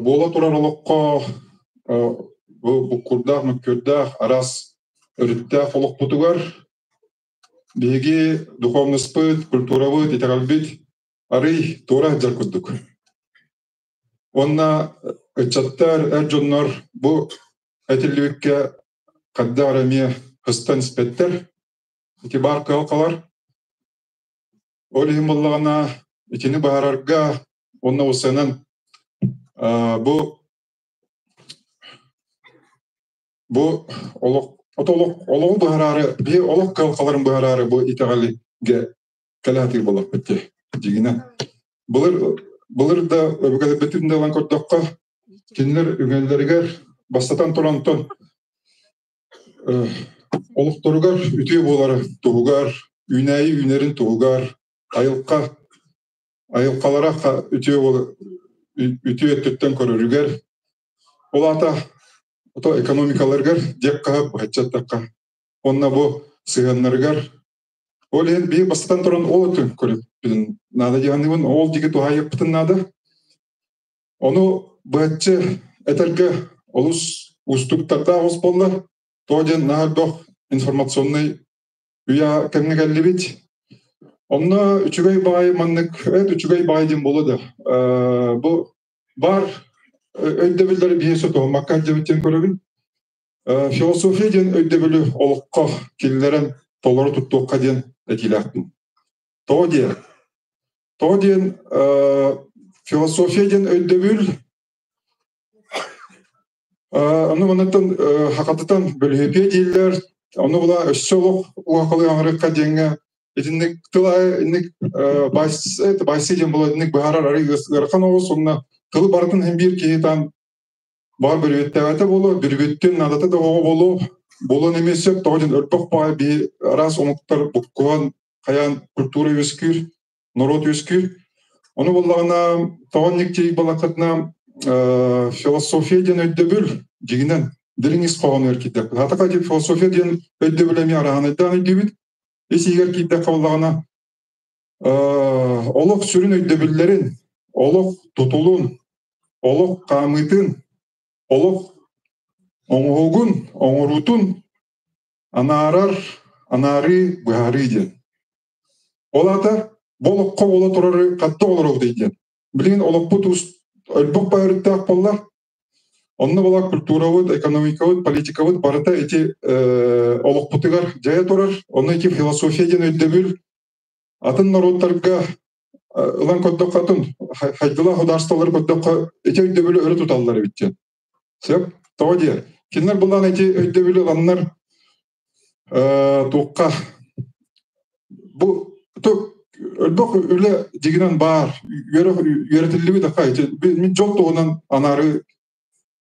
буола турар олоххо бу буккурдаах, мөккүөрдээх араас өрүттээх олохпутугар биһиги духовноспыт, культурабыт, итэҕэлбит арый туора сылдьар курдук. Уонна ыччаттар, эр дьоннор бу этиллибиккэ хайдах эрэ эмиэ сыстан испэттэр. Ити баар кыһалҕалар. Ол иһин буоллаҕына итини быһаарарга уонна уссанан бу бу олох олох олоҕу быһараары биһи олох кыһалҕаларын быһараары бу итэҕэлгэ кэлэ сатыыр буоллахпыт дии дьиҥинэн былыр былыр да өбүгэлэрбитин да ылан көрдөххө кинилэр үҥэллэригэр бастатан туран онтон олохторугар үтүө буолары туһугар, үүнээйи үүнэрин туһугар, айылҕа айылҕалара үтүө үтүө өттүттэн көрөрүгэр, ол аата ото экономикаларыгар диэххэ быһаччы эттэххэ, уонна бу сыһыаннарыгар ол иһин биһи бастатан туран ол өттүн көрүппүтүн наада дии саныыбын, ол диэки туһаайыахпытын наада. Ону быһаччы этэргэ олус уустуктардаах оҕус буолла. Тоҕо диэн наһаа элбэх информационнай үйэ кэмҥэ кэллибит. Онно үчүгэй баҕайы маннык эт үчүгэй баҕайы диэн буолуо да. Бу баар өйдөбүллэри биһи сотуһуммакка сылдьабыт диэн көрөбүн. Философия диэн өйдөбүлү олоххо киллэрэн толору туттуохха диэн этиилээхпин. Тоҕо диэн? Тоҕо диэн философия диэн өйдөбүл ону манаттан хахатытан бөлүһүөпүйэ дииллэр, ону була өссө олох уһакалыы аҥарыкка диэҥҥэ итинник тыл инник байсы диэн була итинник быһаарар арый ыарахан оҕус уонна тылы барытын иһин биир киһи таан баҕар бүрүөттээбэтэ буолуо, бүрүөттүн наадата да оҕо буолуо, буолуон эмиэ сөп, тоҕо диэн өрбөх баҕайы биһи араас омуктар буккуһан хайаан культура үөскүүр, норуот үөскүүр. Ону буоллаҕына, тоҕо инник тиий балаккытына философия диэн өйдөбүл дьиҥинэн дириҥ ис хоһоонугар киирдэхпит. Хатака философия диэн өйдөбүл эмиэ араһанайдаан өйдүүбүт. Ис иһигэр киирдэххэ буоллаҕына, олох сүрүн өйдөбүллэрин, олох тутулун, олох хаамыытын, олох оҥоһугун, оҥоруутун анаарар, анаарыы, быһаарыы диэн. Ол аата бу олоххо буола турары хатта олоробутуй диэн. Билигин олохпут өлбөх баһырыттаах буоллар, онно була культурабыт, экономикабыт, политикабыт барыта ити олохпутугар дьайа турар. Онно ити философия диэн өйдөбүл атын норуоттарга ылан көрдөххө атын хайдылаах государстволары көрдөххө ити өйдөбүлү өрө туталлар эбит диэн. Сөп? Тоҕо диэ? Кинилэр булан ити өйдөбүлү ыланнар туохха бу өлбөх үлэ дьигинэн баар үөрэх үөрэтиллибит аха ити мин дьол туһунан анаары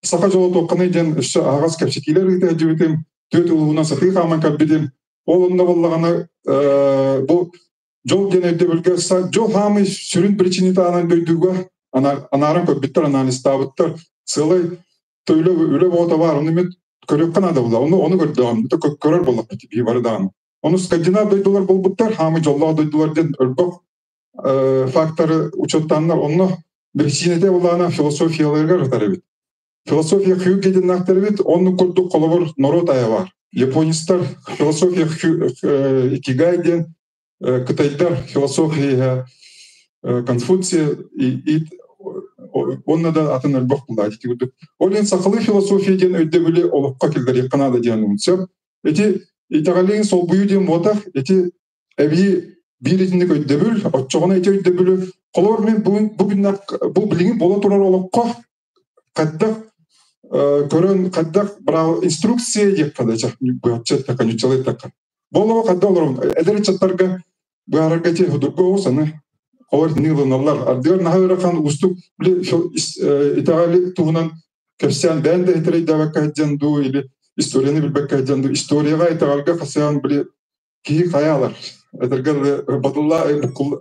саха дьоло туохханый диэн өссө аһаҕас кэпсэтиилэр ыыта сылдьыбытым түөрт улууһунан сатыы хааман кэлбитим ол онно буоллаҕына бу дьол диэн өйдөбүлгэ дьол хаамый сүрүн причината анан дойдуга анааран көрбүттэр анализтаабыттар сыалай үлэ үлэ боҕото баар ону мин көрүөххэ наада буолла ону ону көрдөҕүм көрөр буоллахпыт бии бары даҕаны ону скандинав дойдулар буолбуттар хаамый дьоллоох дойдулар диэн өлбөх факторы учуоттааннар онно биричиинэтэ булаана философияларыгар ытар эбит философия хюгге диэннээхтэр эбит оннук курдук холобур норуот айа бар японецтар философия икигай диэн кытайдар философия Конфуция и уонна да атын элбэх булаа ити курдук ол иһин сахалыы философия диэн өйдөбүлү олоххо киллэриэххэ наада диэн сөп ити итэҕэлиин солбуйуу диэн буотах ити эбии биир итинник өйдөбүл оччоҕуна ити өйдөбүлү холобур мин бу бу бу билигин буола турар олоххо хайдах көрөн хайдах браво инструкция диэххэ да быһаччы эттэххэ ньуччалыы эттэххэ бу олоҕу хайдах олоробун эдэр ыччаттарга быһаарарга ити судургу оҕус аны олор итинник ылыналлар ардыгар наһаа ыарахан уустук били итэҕэли туһунан кэпсээн бэйэн да итэрэйдээбэккэ сылдьан дуу или историяны билбэккэ сылдьан дуу историяҕа итэҕэлгэ хасыһан били. Киһи хайаалар. Этэргэ батылла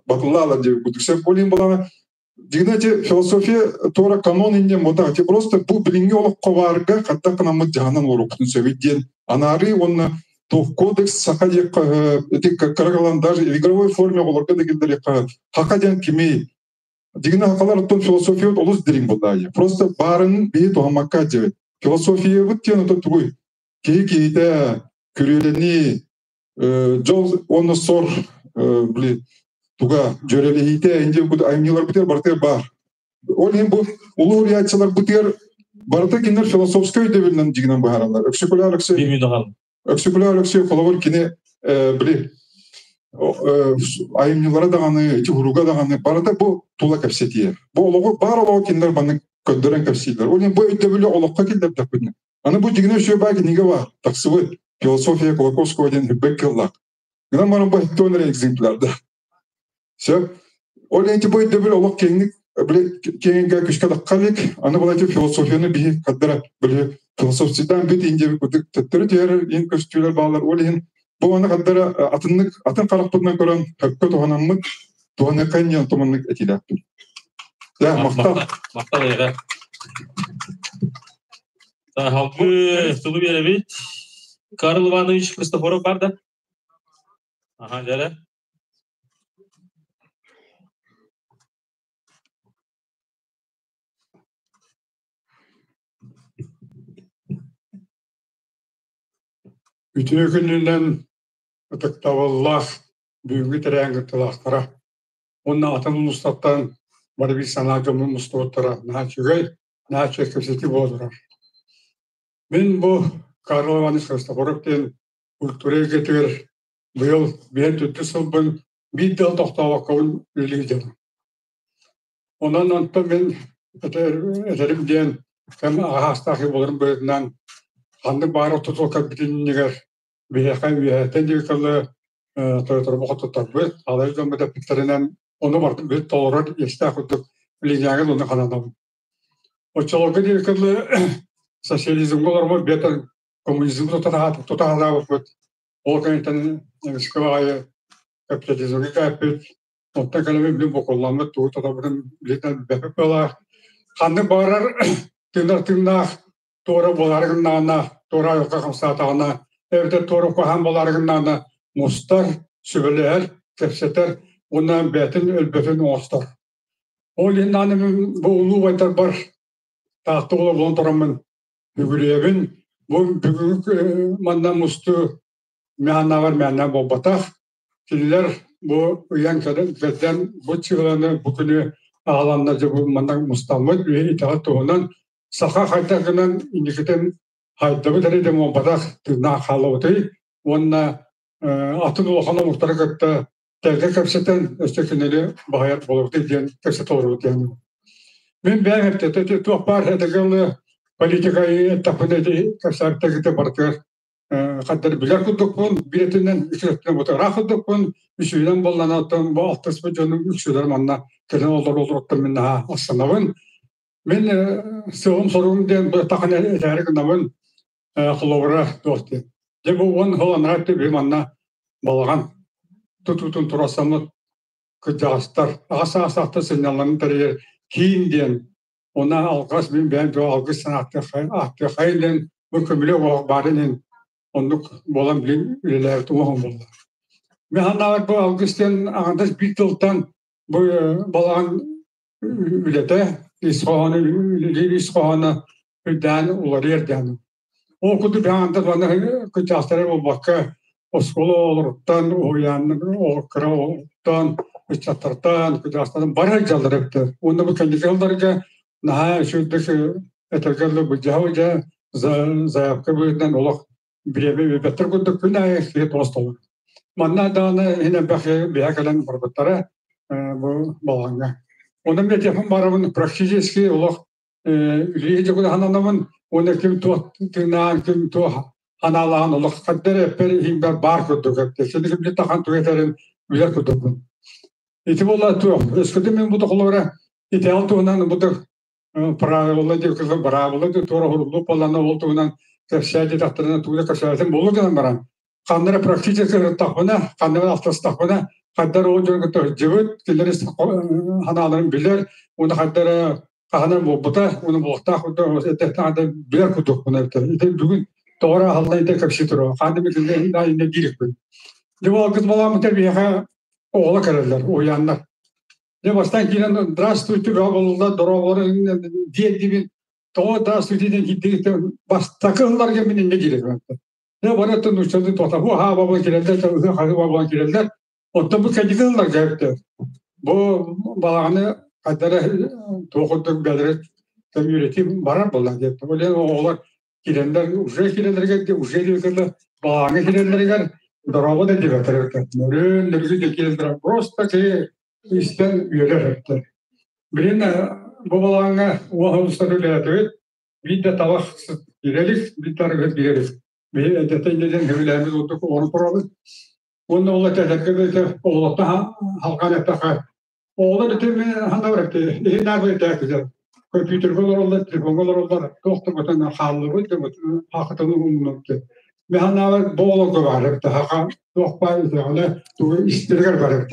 батыллаалар диэбит курдук. Сөп буолуон балана Дигнэ ти философия туора канон инне мода ти просто бу билиҥҥи олоххо баарга хаттах гынаммыт дьаһанан олоруохпутун сөбүй диэн анаарыы уонна туох кодекс саха диэххэ ити кыра даже в игровой форме оҕолорго да киллэриэххэ хака диэн кимий дигинэ хакалар оттон философия олус дириҥ буоллаайы просто баарын биһи туһаммакка диэбит философиябыт диэн ото тугуй киһи киһитэ күрүөлэнии дьол уонна сор били туга дьүөрэлэһиитэ инди кут айымньыларбытыгар барытыгар баар. Ол иһин бу улуу уруйааччыларбытыгар барыта кинилэр философскай өйдөбүлүнэн дьигинэн быһаараллар. Өксөкүлээх Алексей Өксөкүлээх Алексей холобур кини били айымньылара даҕаны, ити уруга даҕаны барыта бу тула кэпсэтиэ. Бу олоҕу баар олоҕу кинилэр маннык көрдөрөн кэпсииллэр. Ол иһин бу өйдөбүлү олоххо киллэрдэхпитинэ Аны бу дьигинэ үчүгэй баа кинигэ баар, тахсыбыт «Философия Кулаковского» диэн үрбэт кыллаах. Гынан баран бу эттон эрэ экземплярда. Сөп. Ол ити бу өйдөбүл олох киэҥник били киэҥҥэ күшкэ тахха илик. Аны бұл эти философияны биһи хаддара били философиядан бүт индия курдук төттөрү түһэрэр иһин көстүүлэр баалар. Ол иһин бу аны хаддара атыннык атын харахпытынан көрөн хөккө туһанаммыт туһаныахха инниэн туманнык этиилээхпин. Да, махтал. Махтал эйиэхэ. Салгыы тылы биэрэбит. Карл Иванович Христофоров бар да? Аха, дьэрэ. Үтүө күнүнэн ытыктабыллаах бүгүҥҥү тэрээһин кыттыылаахтара уонна атын улуустартан бары биир санаа дьоммун мустубуттара наһаа үчүгэй, наһаа үчүгэй кэпсэтии буола турар. Мин бу Карл Иванович Христофоров диэн культура эйгэтигэр быйыл биэн түттү сылбын биир да тохтообоккобун үлэлии дьонум. Онон онтон мин этэрим диэн кэм аҕаһаастаах буоларым быһыытынан ханнык баара тутул кэлбитин иннигэр биһиэхэ үөһэттэн диэки тойоторбу хотуттарбыт, алай дьоммут эппиттэринэн ону барытын бүт толорор иэстээх курдук билиҥҥээҥи ону хананабын. Оччолорго диэки социализмҥа олорбут биэтэн коммунизмы тута сатаабыппыт. Ол кэнниттэн эмискэ баҕайы капитализмҥа кээппит. Оттон кэлэммит билин бокулламмыт тугу тутабытын билитэн бэппит быалаах. Ханнык баҕарар тыынар тыыннаах туора буолаары гыннаҕына, туора айылҕа хамсаатаҕына, эбэтэр туора куһаҕан буолаары гыннаҕына мустар, сүбэлэһэр, кэпсэтэр уонна бэйэтин өлбөтүн оҥостор. Ол иһин даҕаны мин бу улуу убайдарбар Таатта уола буолан тураммын бүгүрүйэбин. Бу бүгүҥҥү манна мустуу мээннээҕэр мээннээх буолбатах. Кинилэр бу ыйан кэлэн бу чыыланы бу күнү аҕаланнар дьэ бу манна мустаммыт үһү итэҕэл туһунан саха хайдах гынан инникитин хайдабыт эрэ диэн буолбатах тыыннаах хаалабытый уонна атын улахан омуктары кытта тэҥҥэ кэпсэтэн өссө кинини баһыйар буолабытый диэн кэпсэтэ олоробут диэн. Мин бэйэм эптэтэ туох баар этэгэл политика эттэхпинэ кэпсээбиттэргитэ барытыгар хаддар билэр курдукпун, биир өттүнэн үчүгэй өттүнэн бутураах курдукпун, үчүгүйэн буоллаҕына оттон бу алтыспыт дьонум үксүлэр манна кэлэн олорор-олороттон мин наһаа астынабын. Мин сыалым-соругум диэн бу тахана этээри гынабын, холобура туох диэн. Дьэ бу уон сыл анараа өттө биһи манна балаҕан тутуутун турасаммыт кырдьаҕастар аҕа саастаахтар сынньалаҥын тэрийэр киин диэн Онно алҕас мин бэйэм туох алгыс ааттыаххайын диэн бу көмүлүөк оһох баарын иһин оннук буолан билин үлэлээбит уоһум буолла. Мин санаабар бу алгыс диэн аҥардас биир тылтан бу балаҕан үлэтэ ис хоһооно үлэлиир ис хоһооно үрдээн уларыйар диэн. Ол курдук бэйэм уонна кырдьаҕастары буолбакка оскуола оҕолоруттан, уһуйааннар кыра оҕолоруттан, ыччаттартан, кырдьаҕастартан бары дьаллар эбиттэр. Уонна бу кэнники сылларга наһаа үчүгэйдик этэргэ дылы былдьаһа-былдьаһа заявка быһыытынан олох бириэмэ биэрбэттэр курдук күн аайы киһи тоҕус толору. Манна даҕаны иһин элбэх биһэ кэлэн барбыттара бу балаҕаҥҥа. Онон этиэхпин баарабын практически олох үлэлии дьокутаһананабын уонна ким туох тыынаан, ким туох анаалаан олох ханна эппэр иһимбэр баар курдук эптэ. Сини ким тахан тугу этэрин билэр курдукпун. Ити буолла туох. Өскөтүн мин бу тохолоро итэҕэл туһунан бу правила диэки быраабыла туора хуруллук буоллана ол туһунан кэпсээ диэтэхтэринэ тугу да кэпсээбэтим буолуо гынан баран. Ханна эрэ практически ырыттахпына, ханна эрэ алтыстахпына, хайда эрэ ол дьону кытта сылдьыбыт, кинилэр санааларын билэр, уонна хайда эрэ хаһан буолбута, уонна буолуохтаах курдук эрдэттэн билэр курдукпун эбитэ. Ити бүгүн тоҕо эрэ аһыллан ити кэпсии туруо. Хаан да иннэ диирикпин. Дьэ бу алгыс балааммыта биһиэхэ оҕолор кэлэллэр, уһуйааннар. Дьэ бастаан киирэн здравствуйте бөҕө буоллулар, дорооболор диэн диибин. Тоҕо здравствуйте диэн киирдигит бастакы ылларга мин иннэ диирим. Дьэ бары оттон нууччалыы туохтапу аһаа бабан кирэллэр, ыһыах хаһыы бабан кирэллэр. Оттон бу кэлдьити ылларга эбитэ. Бу балаҕаны хайдара туох курдук бэлэрэ үөрэтии барар буолла диэт. Ол иһин оҕолор кирэллэр, уже кирэллэригэр, уже диэбитэллэр, балаҕаҥҥа кирэллэригэр дорообо да диэбэтэр эбитэ. Нөрүн, нөрүгү да кирэллэр просто киһи истэн үөрэр эбитэ. Билин бу балаҕаҥҥа уоһа устар үлэлээтибит. Биир да табах киирэ илик, биир да арыгы киирэ илик. Биһи эрдэтэ иннинэн сөбүлээммит курдук оҥорон турабыт. Уонна ол этэлэргэ бэйэтэ оҕолортон халҕан эттэххэ, оҕолор ити ханна барар иһин бэйэтэ компьютерга олороллор, телефоҥҥа олороллор, туох да бутан хааллыбыт, хаахытын умнубут. Мен ханаабар бу оҕолорго баар эбит, хаха туох баар үтэҕинэ тугу истэригэр бар эбит.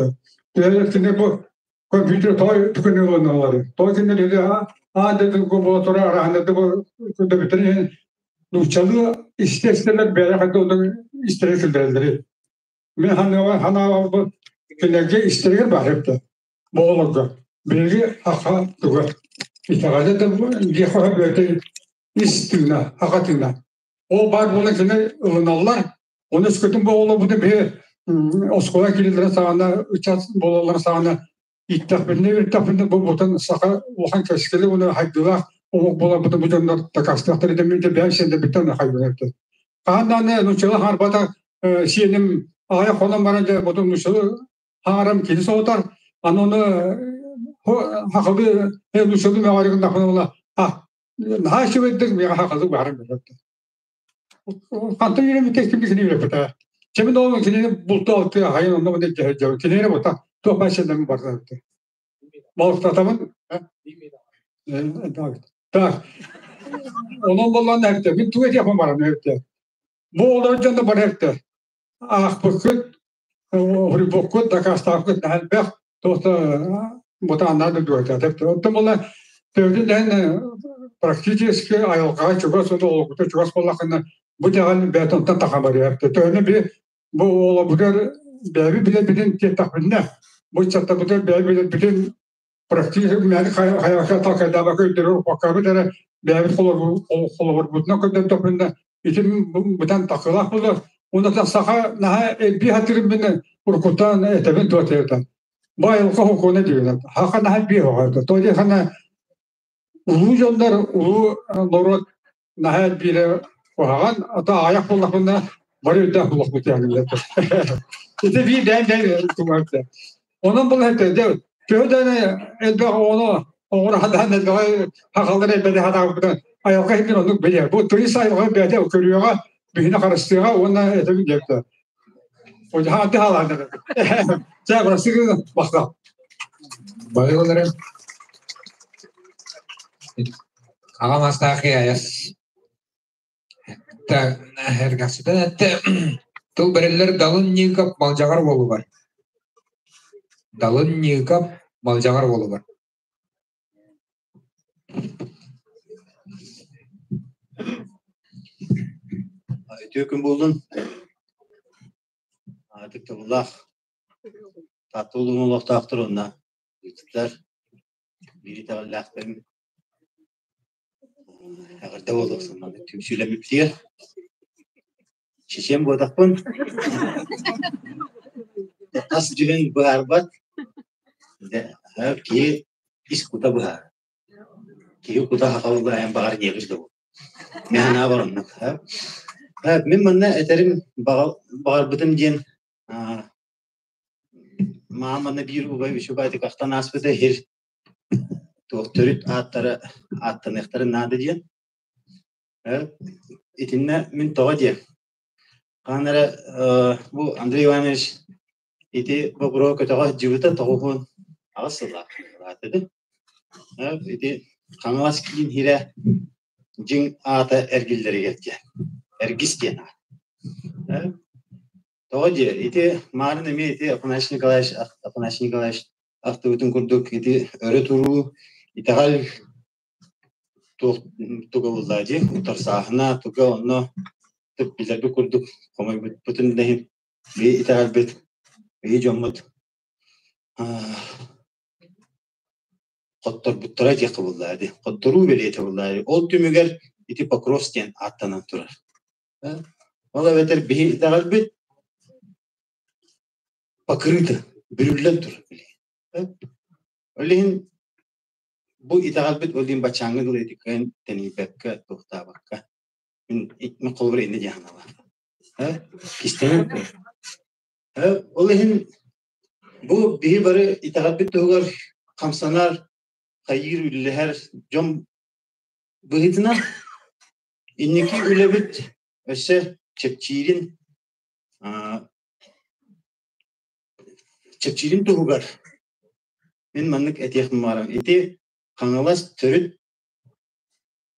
Төһө бу компьютер той түгэн ылыналлар. Той кинилэр аа дедин буола араһанады бу көдөбүтэн нууччалыы истэ-истэлэр бэйэ хайда онон истэрэ киллэрэллэри. Мен ханаава ханаава бу кинилэргэ истэригэр баар эбитэ. Боҕолорго. Биһиги аха туга. Итэҕэлэ да диэхэ бэйэтэ ис тыына, аха тыына. Ол баар буолан кини ылыналлар. Оны өскөтүн бу оҕолорбутун биһи оскуола киирэллэрин саҕана, ыччат буолалларын саҕана ииттэхпитинэ, үөрэттэхпитинэ бу бутан саха улахан кэскили уонна хайдыылаах омук буоларбытын бу дьоннор дакаастыахтара дэммит бэйэм сиэннэрбиттэн хайбыт эбит. Хаһан даҕаны нууччалыы хаҥарбатах сиэним аҕыйах хонон баран дьэ ботун нууччалыы хаҥарам кини соһутар. Аны ону хахылыы нууччалыы мөҕөрүгүн дахпына а наһаа үчүгэйдик миэхэ хахылыы баарын билэр. Хантан үөрэммитэ ким кини үөрэппитэ. Чэмин ол кинини булту алты хайын онно маны дьэ кинини бута туох баар сэннэмин барда. Балыктатабын. Так. Онон боллан эртэ. Мин тугу этиэхпин баран эртэ. Бу олор дьонно бар эртэ. Аахпыккыт, хурбуккут, дакаастаабыккыт наһаа элбэх. Туохта бутааннаа да дуота. Оттон була төбөтүн дэһэн практически айылҕаҕа чугас уонна олохпутугар чугас буоллаххына бу дэҕэн бэйэтэ онтон таха барыа. Төһөнү би бу олобутугар бэйэбит билэрбитин тиэттэхпинэ бу ыччаттарбытыгар бэйэбит билэрбитин практически мээнэ хайаха талкайдаабакка өйдөрөр уппаккабыт эрэ бэйэбит холобурбутунан көрдөрдөхпүнэ итин бытан тахсыылаах буолар. Уонна саха наһаа элбии хатырын уруккуттан этэбин туо тиэтэ. Бу айылҕа сокуона диэн. Хаха наһаа элбии хоҕойто. То диэхана улуу дьоннор, улуу норуот наһаа элбиирэ куһаҕан, ата аҕыйах буоллахпына бары үрдээх буолуохпут диэн. Ити биир дээн дээн тумарта. Онон бұл этэ төһө да элбэх оҕону оҕоро хадаан элбэҕи хахаллар элбэди хатаабытын айылҕа иһин оннук билэр. Бу турист айылҕа бэйэтэ көрүөҕэ, биһини харыстыаҕа уонна этэбин диэбитэ. Хааты хаалаан Чэ, бырастыы бахта. Байылары аҕам астаах аяс эргахсытан этте тыл бэриллэр Далын Ньыыкап Малдьаҕар уолугар. Далын Ньыыкап Малдьаҕар уолугар. Үтүө күн буоллун. Ытыктабыллаах Таатта улууһун олохтоохтор уонна ыытыттар биир итэҕэллээхтэрин Эҕэрдэ буолуохсун маннык түмсүүлэммиппитигэр. Чечен буотахпын. Тас дьүһүн быһаарбат. Киһи ис кута быһаар. Киһи кута хахалла эн баҕар диэбит да Мин санаабар оннук. Мин манна этэрим баҕарбытым диэн маам манна биир убай үчүгэй ахтан ааспыта иһир туох төрүт ааттара ааттаныахтарын наада диэн. Итиннэ мин тоҕо диэм. Хаһан эрэ бу Андрей Иванович ити боппуруоһу көтөҕө сылдьыбыта 98 сыллаах ыраатыгы. Ити Хаҥалас киин иһирэ дьиҥ аата эргиллэригэр диэн. Эргис диэн аат. Тоҕо диэ, ити маарын эмиэ ити Афанасий Николаевич, Афанасий Николаевич ахтыбытын курдук ити өрө туруу итэҕэл туох туга буллаа дии утарсааһына туга онно билэрбит курдук хомойбуппутун да иһин биһи итэҕэлбит биһи дьоммут хотторбуттара диэххэ буллаа дии хотторуу бэлиэтэ буллаа дии ол түмүгэр ити Покров диэн ааттанан турар. Ол эбэтэр биһи итэҕэлбит покрыто, бүрүллэн турар билигин. Ол иһин бу итэҕэлбит ол иһин баччааҥҥа дылы ити кыайан тэнийбэккэ, туохтаабакка мин мин холобура иннэ диэн санаалаах. Кистэнэн Ол иһин бу биһи бары итэҕэлбит туһугар хамсанар, хайыыр, үллэһэр дьон быһыытынан инники үлэбит өссө чэпчиирин чэпчиирин туһугар мин маннык этиэхпин баҕарабын. Ити Хаҥалас төрүт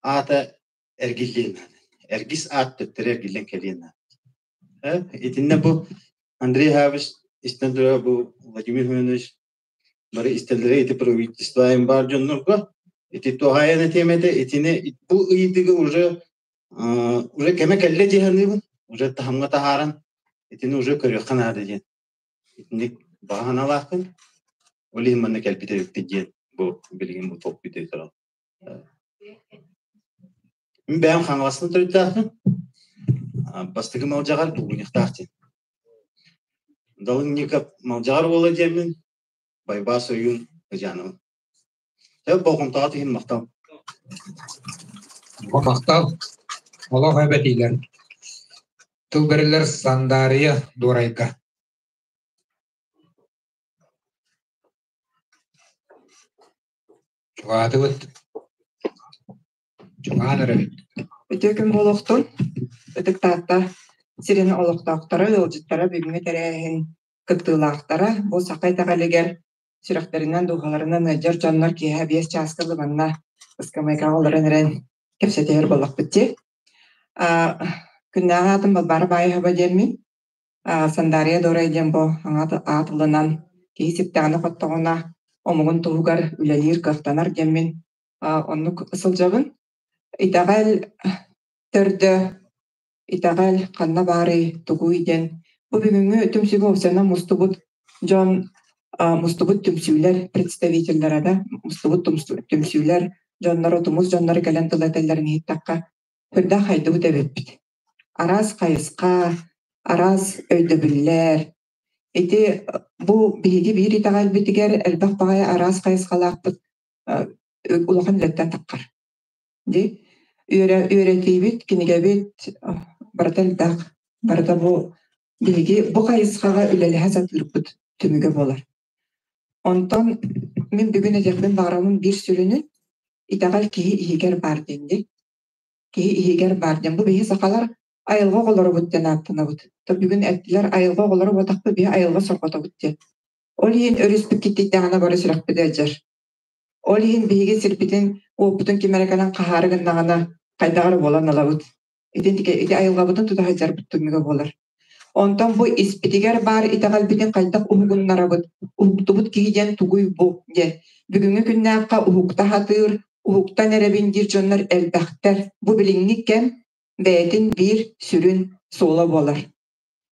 аата эргиллиэн наада. Эргис аат төттөрү эргиллэн кэлиэн наада. Итиннэ бу Андрей Хабич истэн турар бу Владимир Семенович бары истэллэрэ ити правительство баар дьоннорго ити туһаайан этиэм этэ итини бу ыйытыыга уже уже кэмэ кэллэ дии саныыбын уже таһымҥа таһааран итини уже көрүөххэ наада диэн итинник баҕа санаалаахпын ол иһин манна кэлбит эбиппит диэн бу билигин бу толкуйдуу турабын. Мин бэйэм Хаҥаластан төрүттээхпин. Бастакы Малдьаҕар Булгунньахтаах диэн. Далыҥньыкап Малдьаҕар уола диэммин, Байбаас ойуун Ыдьаанабын. Сөп болҕомтоҕо иһин махтал. Махтал. Олох эбэтиилэр. Тыл бэриллэр Сандаарыйа Дуорайга. Чугаатыбыт. Чугаан эрэбит. Үтүө күн буолуохтун. Ытык Таатта сирин олохтоохторо, ыалдьыттара бүгүҥҥү тэрээһин кыттыылаахтара бу саха итэҕэлигэр сүрэхтэринэн, дууһаларынан ыалдьар дьоннор киэһэ 5 чааска манна ыскамыайкаҕа олорон эрэн кэпсэтиһэр буоллахпыт дии. Күннээҕи аатым Балбаара Баайыһаба диэммин. Сандаарыйа Дорай диэн бу аат ылынан киһи ситтэҕинэ-хоттоҕуна омугун туһугар үлэлиир кыахтанар диэммин оннук сылдьабын. Итэҕэл төрдө, итэҕэл ханна баарый, тугуй диэн бу бүгүҥҥү түмсүүгэ уопсайынан мустубут дьон мустубут түмсүүлэр представителлэрэ да мустубут түмсүүлэр дьонноро тумус дьонноро кэлэн тыл этэллэрин иһиттэххэ сүрдээх хайдыбыт эбиппит. Араас хайысха, араас өйдөбүллэр. Ити бу биһиги биир итэҕэлбитигэр элбэх баҕайы араас хайысхалаахпыт улахан үлэттэн таххар. Дии үөрэтиибит, кинигэбит барыта элбэх. Барыта бу биһиги бу хайысхаҕа үлэлэһэ сатыырбыт түмүгэ буолар. Онтон мин бүгүн этиэхпин баҕарабын биир сүрүнүн итэҕэл киһи иһигэр баар диэн дии. Киһи иһигэр баар диэн. Бу биһи сахалар айылҕа оҕолоробут диэн ааттанабыт. То бүгүн эттилэр айылҕа оҕолоро буотахпыт биһи айылҕа сорҕотобут диэн. Ол иһин өрүспүт киттийдэҕинэ бары сүрэхпит ыалдьар. Ол иһин биһиги сирбитин, уоппутун ким эрэ кэлэн хаһаары гыннаҕына хайдах эрэ буолан ылабыт. Ити, ити айылҕабытын тута сылдьарбыт түмүгэ буолар. Онтон бу испитигэр баар итэҕэлбитин хайдах уһугуннарабыт, уһуктубут киһи диэн тугуй бу диэн. Бүгүҥҥү күннээххэ уһукта сатыыр, уһуктан эрэбин диир дьоннор элбэхтэр. Бу билиҥҥи кэм бэйэтин биир сүрүн суола буолар.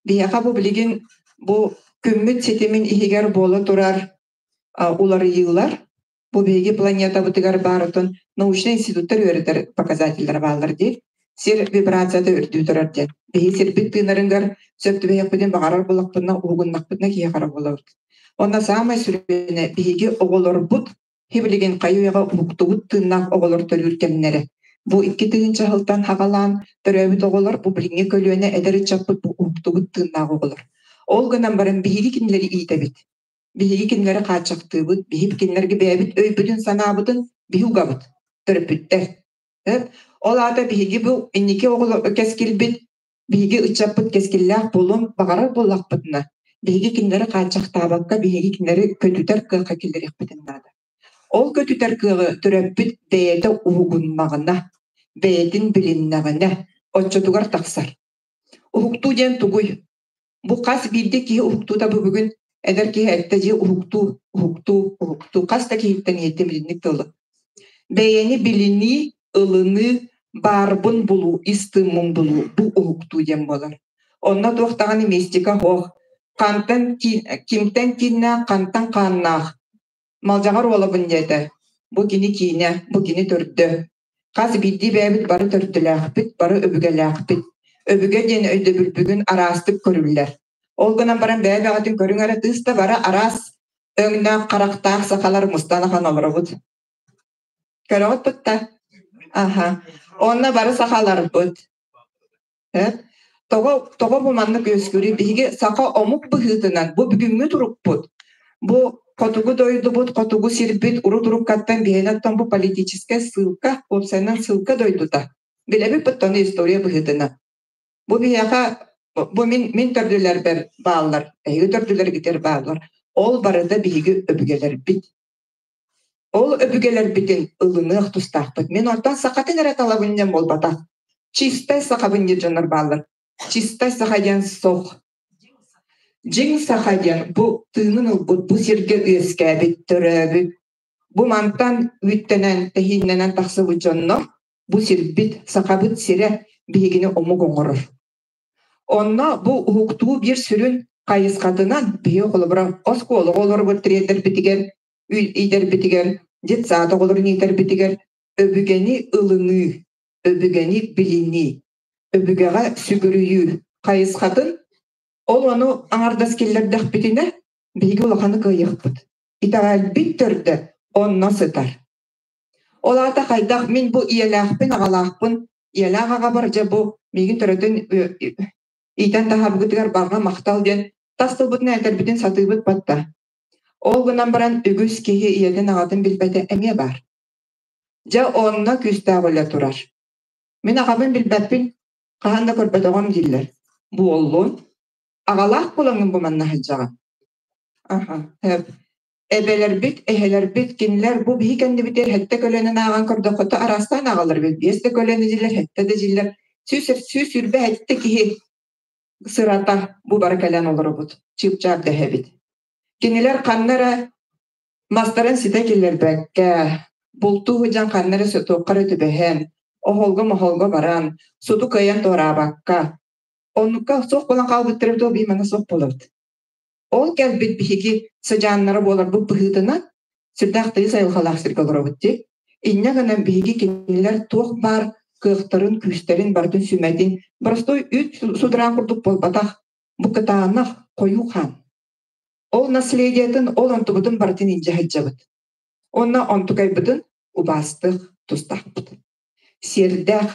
Биһиэхэ бу билигин бу күммүт ситимин иһигэр буола турар уларыйыылар бу биһиги планетабытыгар баар отон научнай институттар үөрэтэр показателлэрэ бааллар дии. Сир вибрацията үрдүү турар диэн. Биһи сирбит тыынарыгар сөп түбэһиэхпитин баҕарар буоллахпытына уһугуннахпытына киһи хара буолабыт. Онно саамай сүрүнэ биһиги оҕолорбут билигин хайы-үйэҕэ уһуктубут тыыннаах оҕолор төрүүр кэмнэрэ. Бу 2000 сылтан хаҕалаан төрөөбүт оҕолор бу билиҥҥи көлүөнэ эдэр ыччаппыт бу уһуктубут тыыннаах оҕолор. Ол гынан баран биһиги кинилэри иитэбит. Биһиги кинилэри хааччахтыыбыт, биһиги кинилэргэ бэйэбит өйбүтүн-санаабытын биһи угабыт, төрөппүттэр. Ол аата биһиги бу инники оҕолор кэскилбит, биһиги ыччаппыт кэскиллээх буолуон баҕарар буоллахпытына, биһиги кинилэри хааччахтаабакка, биһиги кинилэри көтүтэр кыахха киллэриэхпитин наада. Ол көтүтэр кыаҕы төрөппүт бэйэтэ уһугуннаҕына, бэйэтин билиннэҕинэ, оччотугар тахсар. Уһуктуу диэн тугуй? Бу хас биирдии киһи уһуктуута бу бүгүн эдэр киһи эттэ дьиэ уһуктуу, уһуктуу, уһуктуу. Хас да киһиттэн иһиттим итинник тылы. Бэйэни билинии, ылыныы, баарбын булуу, ис тыыммын булуу бу уһуктуу диэн буолар. Онно туох даҕаны мистика суох. Хантан кимтэн кииннээх, хантан хааннаах. Малдьаҕар уолабын диэтэ. Бу кини киинэ, бу кини төрдө. Хас биирдии бэйэбит бары төрдүлээхпит, бары өбүгэлээхпит. Өбүгэ диэн өйдөбүл бүгүн араастык көрүллэр. Ол гынан баран бэйэ-бэйэҕитин көрүҥ эрэ тыыс да бары араас өҥнөөх, харахтаах сахалар мустан ахан олоробут. Көрөҕүт бытта? Аха. Онно бары сахаларбыт. Тоҕо, тоҕо бу маннык үөскүүрүй? Биһиги саха омук быһыытынан бу бүгүҥҥү турукпут, бу хотугу дойдубут, хотугу сирбит урут-уруккаттан биһиэнэ бу политическай ссылка, уопсайынан ссылка дойдута. Билэбит оттон история быһыытынан. Бу биһиэхэ бу мин мин төрдүлэрбэр бааллар, эһиги төрдүлэргитигэр бааллар. Ол барыта биһиги өбүгэлэрбит. Ол өбүгэлэрбитин ылыныах тустаахпыт. Мин онтон сахатын эрэ талабын диэн буолбатах. Чистай сахабын диир дьоннор бааллар. Чистай саха диэн суох. Дьиҥ саха диэн бу тыынын ылбыт, бу сиргэ үөскээбит, төрөөбүт, бу мантан үүттэнэн, тэһииннэнэн тахсыбыт дьоннор бу сирбит, сахабыт сирэ биһигини омук оҥорор. Онно бу уһуктуу биир сүрүн хайысхатынан биһиги холобура оскуолаҕа олорбут тириэрдэрбитигэр иитэрбитигэр, детсад оҕолорун иитэрбитигэр өбүгэни ылыныы, өбүгэни билинии, өбүгэҕэ сүгүрүйүү хайысхатын ол ону аҥардас киллэрдэхпитинэ биһиги улаханы кыайыахпыт. Итэҕэлбит төрдө онно сытар. Ол аата хайдах мин бу ийэлээхпин, аҕалаахпын, ийэлээх аҕабар дьэ бу миигин төрөтөн иитэн таһаарбытыгар барҕа махтал диэн тас тылбытынан этэрбитин сатыыбыт батта. Ол гынан баран үгүс киһи ийэтин аҕатын билбэтэ эмиэ баар. Дьэ онно күүстээх үлэ турар. Мин аҕабын билбэппин, хаһан да көрбөтөҕүм дииллэр. Буоллун. Аҕалаах буолаҥҥын бу манна сылдьаҕын. Аха, Эбэлэрбит, эһэлэрбит кинилэр бу биһи кэннибитигэр сэттэ көлүөнэн ааҕан көрдөххө араастаан ааҕаллар эбит. Биэс да көлүөнэ дииллэр, сэттэ да дииллэр. 127 киһи сырата бу бары кэлэн олоробут. Чыып-чаап дэһэбит. Кинилэр ханна эрэ мастарын ситэ киллэрбэккэ, бултуу сылдьан ханна эрэ туохха эрэ түбэһэн, оһолго-моһолго баран, суту кыайан туораабакка, оннукка суох буолан хаалбыттар эбит, ол биһи манна суох буолабыт. Ол кэлбит биһиги сыдьааннара буоларбыт быһыытынан сүрдээх тыйыс айылҕалаах сиргэ олоробут дии. Инньэ гынан биһиги кинилэр туох баар кыахтарын, күүстэрин барытын сүмэтин боростуой үүт судураан курдук буолбатах, бу кытаанах хойуу хаан. Ол наследиетын, ол онтубутун барытын илдьэ сылдьабыт. Уонна онтукайбытын убаастыах тустаахпыт. Сиэрдээх,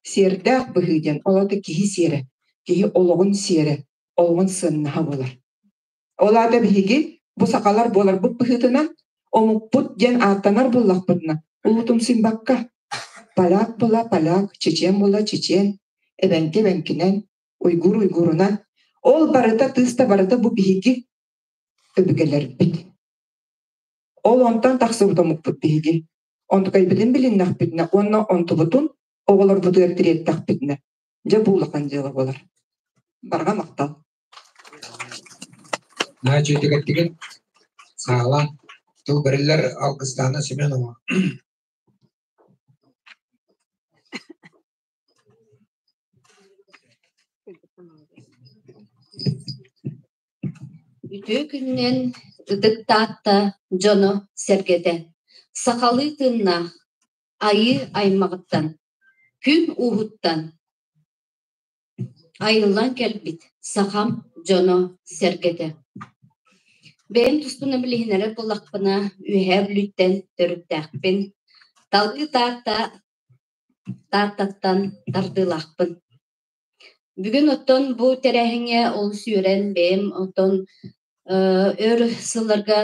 сиэрдээх быһыы диэн ол аата киһи сиэрэ, киһи олоҕун сиэрэ, олоҕун сыаннаһа буолар. Ол аата биһиги бу сахалар буоларбыт быһыытынан омукпут диэн ааттанар буоллахпытына улуутумсуйбакка поляк була поляк, чечен була чечен, эбэҥки эбэҥкинэн, уйгур уйгурунан ол барыта тыыс да барыта бу биһиги өбүгэлэрбит. Ол онтон тахсыбыт омукпут биһиги. Онтукайбытын билиннэхпитинэ уонна онтубутун оҕолорбутугар тириэртэхпитинэ дьэ бу улахан дьыала буолар. Барҕа махтал. Наһаа үчүгэйдик саала тыл бэриллэр Алгыстаана Семенова. Үтүө күнүнэн Ытык Таатта дьоно-сэргэтэ, сахалыы тыыннаах Айыы аймаҕыттан, күн ууһуттан айыллан кэлбит сахам дьоно-сэргэтэ. Бэйэм туспунан билиһиннэрэр буоллахпына, Үөһээ Бүлүүттэн төрүттээхпин, Талыы Таатта Тааттаттан тардыылаахпын. Бүгүн оттон бу тэрээһиҥҥэ олус үөрэн бэйэм оттон өр сылларга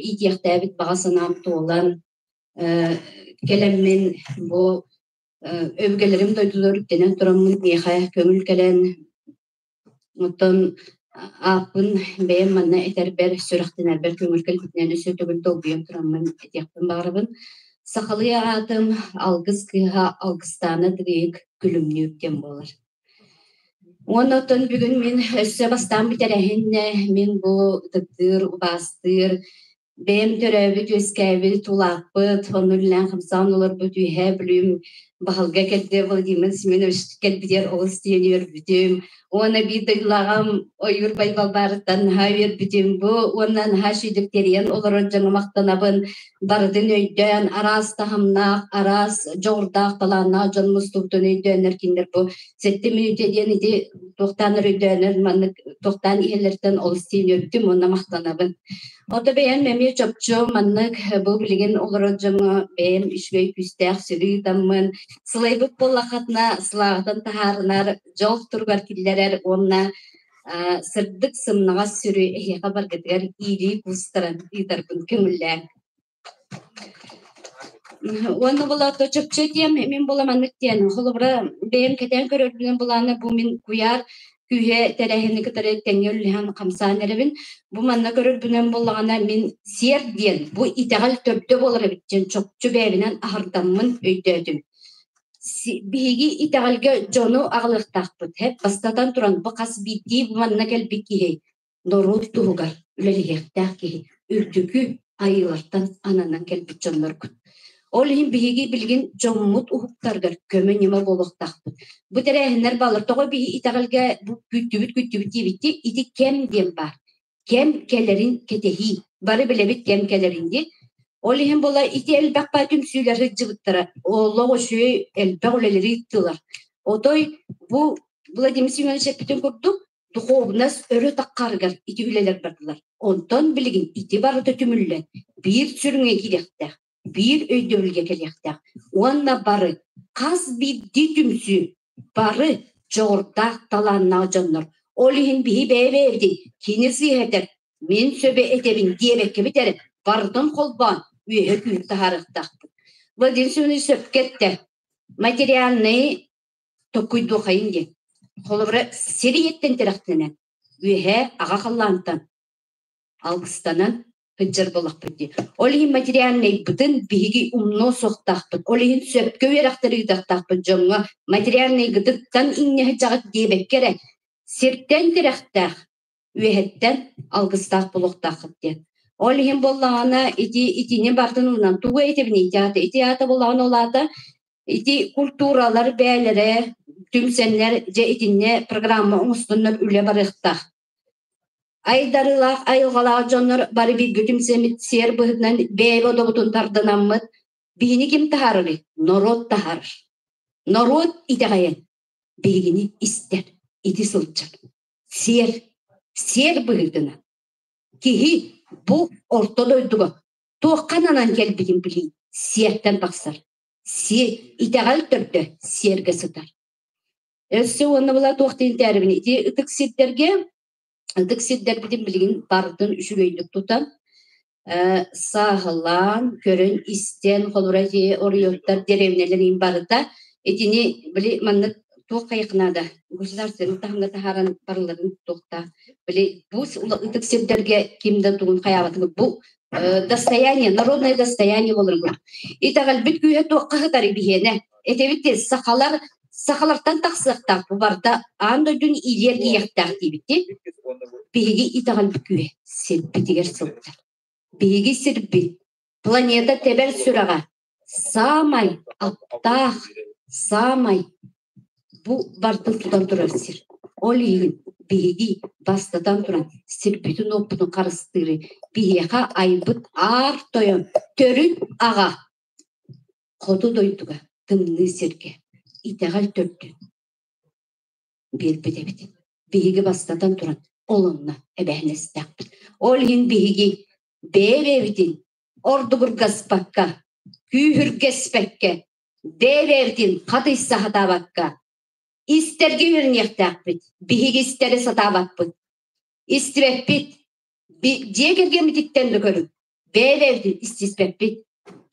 иитиэхтээбит баҕа санаам туолан кэлэммин бу өбүгэлэрим дойдулар үктэнэн тураммын миэхэ көҥүл кэлэн оттон ааппын бэйэм манна этэрбэр, сүрэхтэнэрбэр көҥүл кэлбитинэн өссө төгүл долгуйан тураммын этиэхпин баҕарабын. Сахалыы аатым Алгыс кыыһа Алгыстаана Дыгыйык Күлүмнүүр диэн буолар. Уонна оттон бүгүн мин өссө бастаан бүтэрэһиннэ мин бу ытыктыыр, убаастыыр, бэйэм төрөөбүт, үөскээбит, улааппыт, онно үлэлээн-хамсаан олорбут Үөһээ Бүлүүм баһылыга кэлдэ Владимир Семенович кэлбитигэр олус диэн үөрбүтүм. Уонна биир дойдулааҕым Ойуур Байбал баарыттан наһаа үөрбүтүм. Бу уонна наһаа үчүгэйдик тэрийэн олорор дьоҥҥо махтанабын. Барытын өйдөөн, араас таһымнаах, араас дьоҕурдаах, талааннаах дьон мустубутун өйдөөннөр кинилэр бу сэттэ мүнүүтэ диэн ити туохтаан өйдөөнөр маннык туохтаан иһэллэртэн олус диэн үөрдүм уонна махтанабын. Ото бэйэм эмиэ чопчу маннык бу билигин олорор дьоҥҥо бэйэм үчүгэй күүстээх сүрү ыытаммын, сылайбыт буоллаххытына сылааҕытын таһаарынар, дьол туругар киллэрэр уонна сырдык сымнаҕас сүрү эһиэхэ баргытыгар иилии куустаран ыытарбын көҥүллээҥ. Уонна буолаата чопчу этиэм, мин буола маннык диэн, холобура, бэйэм кэтээн көрөрбүнэн былаана бу мин куйаар күүһэ тэрээһини кытары тэҥҥэ үллэһэн хамсаан эрэбин. Бу манна көрөрбүнэн буоллаҕына мин сиэр диэн бу итэҕэл төрдө буолар эбит диэн чопчу бэйэбинэн аһардаммын өйдөөтүм. Биһиги итэҕэлгэ дьону аҕалыахтаахпыт. Һэп бастатан туран бу хас биирдии бу манна кэлбит киһи норуот туһугар үлэлэһиэхтээх киһи үрдүкү айыылартан ананан кэлбит дьонноргут. Ол иһин биһиги билигин дьоммут уһуктарыгар көмө-ньыма буолуохтаахпыт. Бу тэрээһиннэр бааллар. Тоҕо биһи итэҕэлгэ бу күүттүбүт күүттүбүт диэбитти ити кэм диэн баар. Кэм кэлэрин кэтэһии. Бары билэбит кэм кэлэрин дии. Ол иһин була ити элбэх баа түмсүүлэр сылдьыбыттара. Олох үчүгэй элбэх үлэлэри ыыттылар. Отой бу Владимир Семенович эппитин курдук духуобунас өрө таххарыгар ити үлэлэр бардылар. Онтон билигин ити барыта түмүллэн биир сүрүҥҥэ киириэхтээх, биир өйдөбүлгэ кэлиэхтээх уонна бары хас биирдии түмсүү бары дьоҕурдаах талааннаах дьоннор. Ол иһин биһи бэйэ-бэйэбитин кини сыыһа этэр, мин сөбө этэбин диэбэккэбит эрэ барытын холбоон үөһэ күүһү таһаарыахтаахпыт. Владимир Семенович сөпкө эттэ. Материальнай Токкуйдуохайын диэн. Холобура, сир ийэттэн тирэхтэнэн, үөһээ аҕа халлаантан алгыстанан сылдьар буоллахпыт дии. Ол иһин материальнайбытын биһиги умнуо суохтаахпыт. Ол иһин сөпкө үөрэхтэри ыытыахтаахпыт дьоҥҥо материальнайгытыттан иҥнэ сылдьаҕыт диэбэккэ эрэ, сиртэн тирэхтээх, үөһэттэн алгыстаах буолуохтааххыт диэн. Ол иһин буоллаҕына ити итини барытын уунан тугу этэбиний ити аата ити аата буоллаҕына ол аата ити культуралар бээлэрэ түмсэннэр дьэ итиннэ программа оҥостоннор үлэ барыахтаах. Айдарыылаах айылҕалаах дьоннор бары бииргэ түмсэммит сиэр быһыытынан бэйэбэ одобутун тардынаммыт биһини ким таһаарарый? Норуот таһаарар. Норуот итэҕэйэн биһигини истэр, ити сылдьар. Сиэр, сиэр быһыытынан киһи бу орто дойдуга туохха ананан кэлбитин билии сиэртэн тахсар. Сиэр, итэҕэл төрдө сиэргэ сытар. Өссө уонна була туох диэн этээрибин ити ытык сирдэргэ ытык сирдэрбитин билигин барытын үчүгэйдик тутан сааһылаан, көрөн-истэн, холобура ити оройуоттар, дэриэбинэлэр иһин барыта итини били маннык туох хайыах наада государственнай таһымҥа таһааран барыларын туохтаах били бу ытык сирдэргэ ким да тугун хайаабатын бу достояние народное достояние буоларын курдук итэҕэлбит күүһэ туохха сытарый биһиэнэ этэбит сахалар сахалартан тахсыахтаах бу барыта аан дойдуну иилиэр киириэхтээх диибит биһиги итэҕэлбит күүһэ сирбитигэр сылдьар биһиги сирбит планета тэбэр сүрэҕэ саамай аптаах саамай бу барытын тутан турар сир ол иһин биһиги бастатан туран сирбитин-уоппутун харыстыыры биһиэхэ айбыт аар тойон төрүт аҕа хоту дойдуга тымныы сиргэ итэҕэл төрдүн биэрбит эбит. Биһиги бастатан туран ол онно эбээһинэстээхпит. Ол иһин биһиги бэйэ-бэйэбитин ордугургаспакка, күүһүргэспэккэ, бэйэ-бэйэбитин хатыйса сатаабакка, истэргэ үөрэниэхтээхпит. Биһиги истэри сатаабаппыт. Истибэппит. Дьиэ кэргэммититтэн да көрүҥ. Бэйэ-бэйэбитин истиспэппит.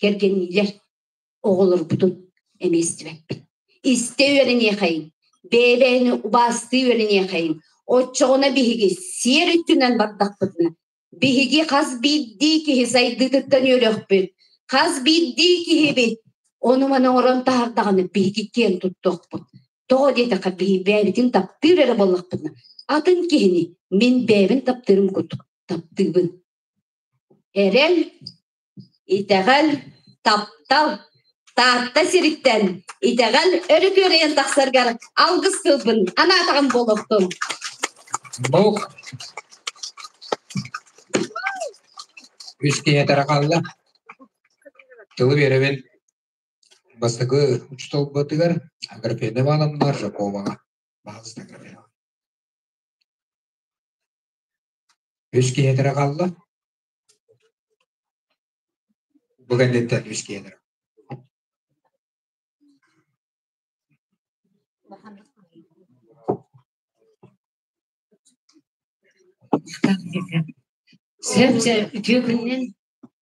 Кэргэнниилэр оҕолорбутун эмиэ истибэппит. Истэ үөрэниэхэйиҥ, бэйэ-бэйэни убаастыы үөрэниэхэйиҥ. Оччоҕуна биһиги сиэр өттүнэн бардахпытына, биһиги хас биирдии киһи сайдыытыттан үөрүөхпүт, хас биирдии киһибит ону-маны оҥорон таһаардаҕына биһиги киэн туттуохпут. Тоҕо диэтэххэ, биһи бэйэбитин таптыыр эрэ буоллахпытына, атын киһини мин бэйэбин таптыырым курдук таптыыбын. Эрэл, итэҕэл, таптал Таатта сириттэн итэҕэл өрө күөрэйэн тахсаргар алгыс тылбын анаатаҕым буолуохтун. Бу үс киһи этэрэ хаалла. Тылы биэрэбин бастакы учууталбытыгар Аграфена Ивановна Аржаковаҕа. Баһаалыста Аграфена. Үс киһи этэрэ хаалла. Бу кэнниттэн үс киһи этэрэ. Сөп үтүө күнүнэн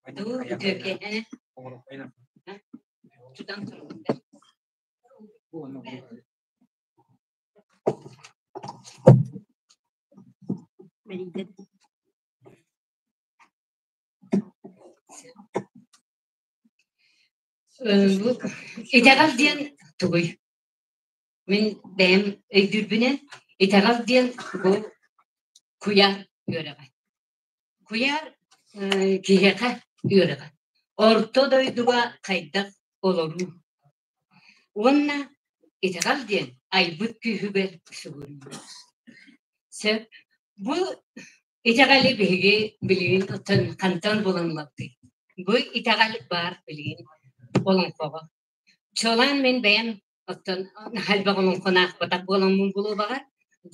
үтүө киэһэ тутан Итэҕэл диэн тугуй? Мин бэйэм өйдүүрбүнэн, итэҕэл диэн бу куйаар үөрэҕэ. Куйаар киһиэхэ үөрэҕэ. Орто дойдуга хайдах олоруу. Уонна итэҕэл диэн айбыт күүһүгэр сүгүрүйүү. Сөп. Бу итэҕэли биһиги билигин оттон хантан булан ылабытый? Бу итэҕэл баар билигин олоҥхоҕо. Чуолаан мин бэйэм оттон элбэх олоҥхону аахпатах буоламмын буолуо баҕар,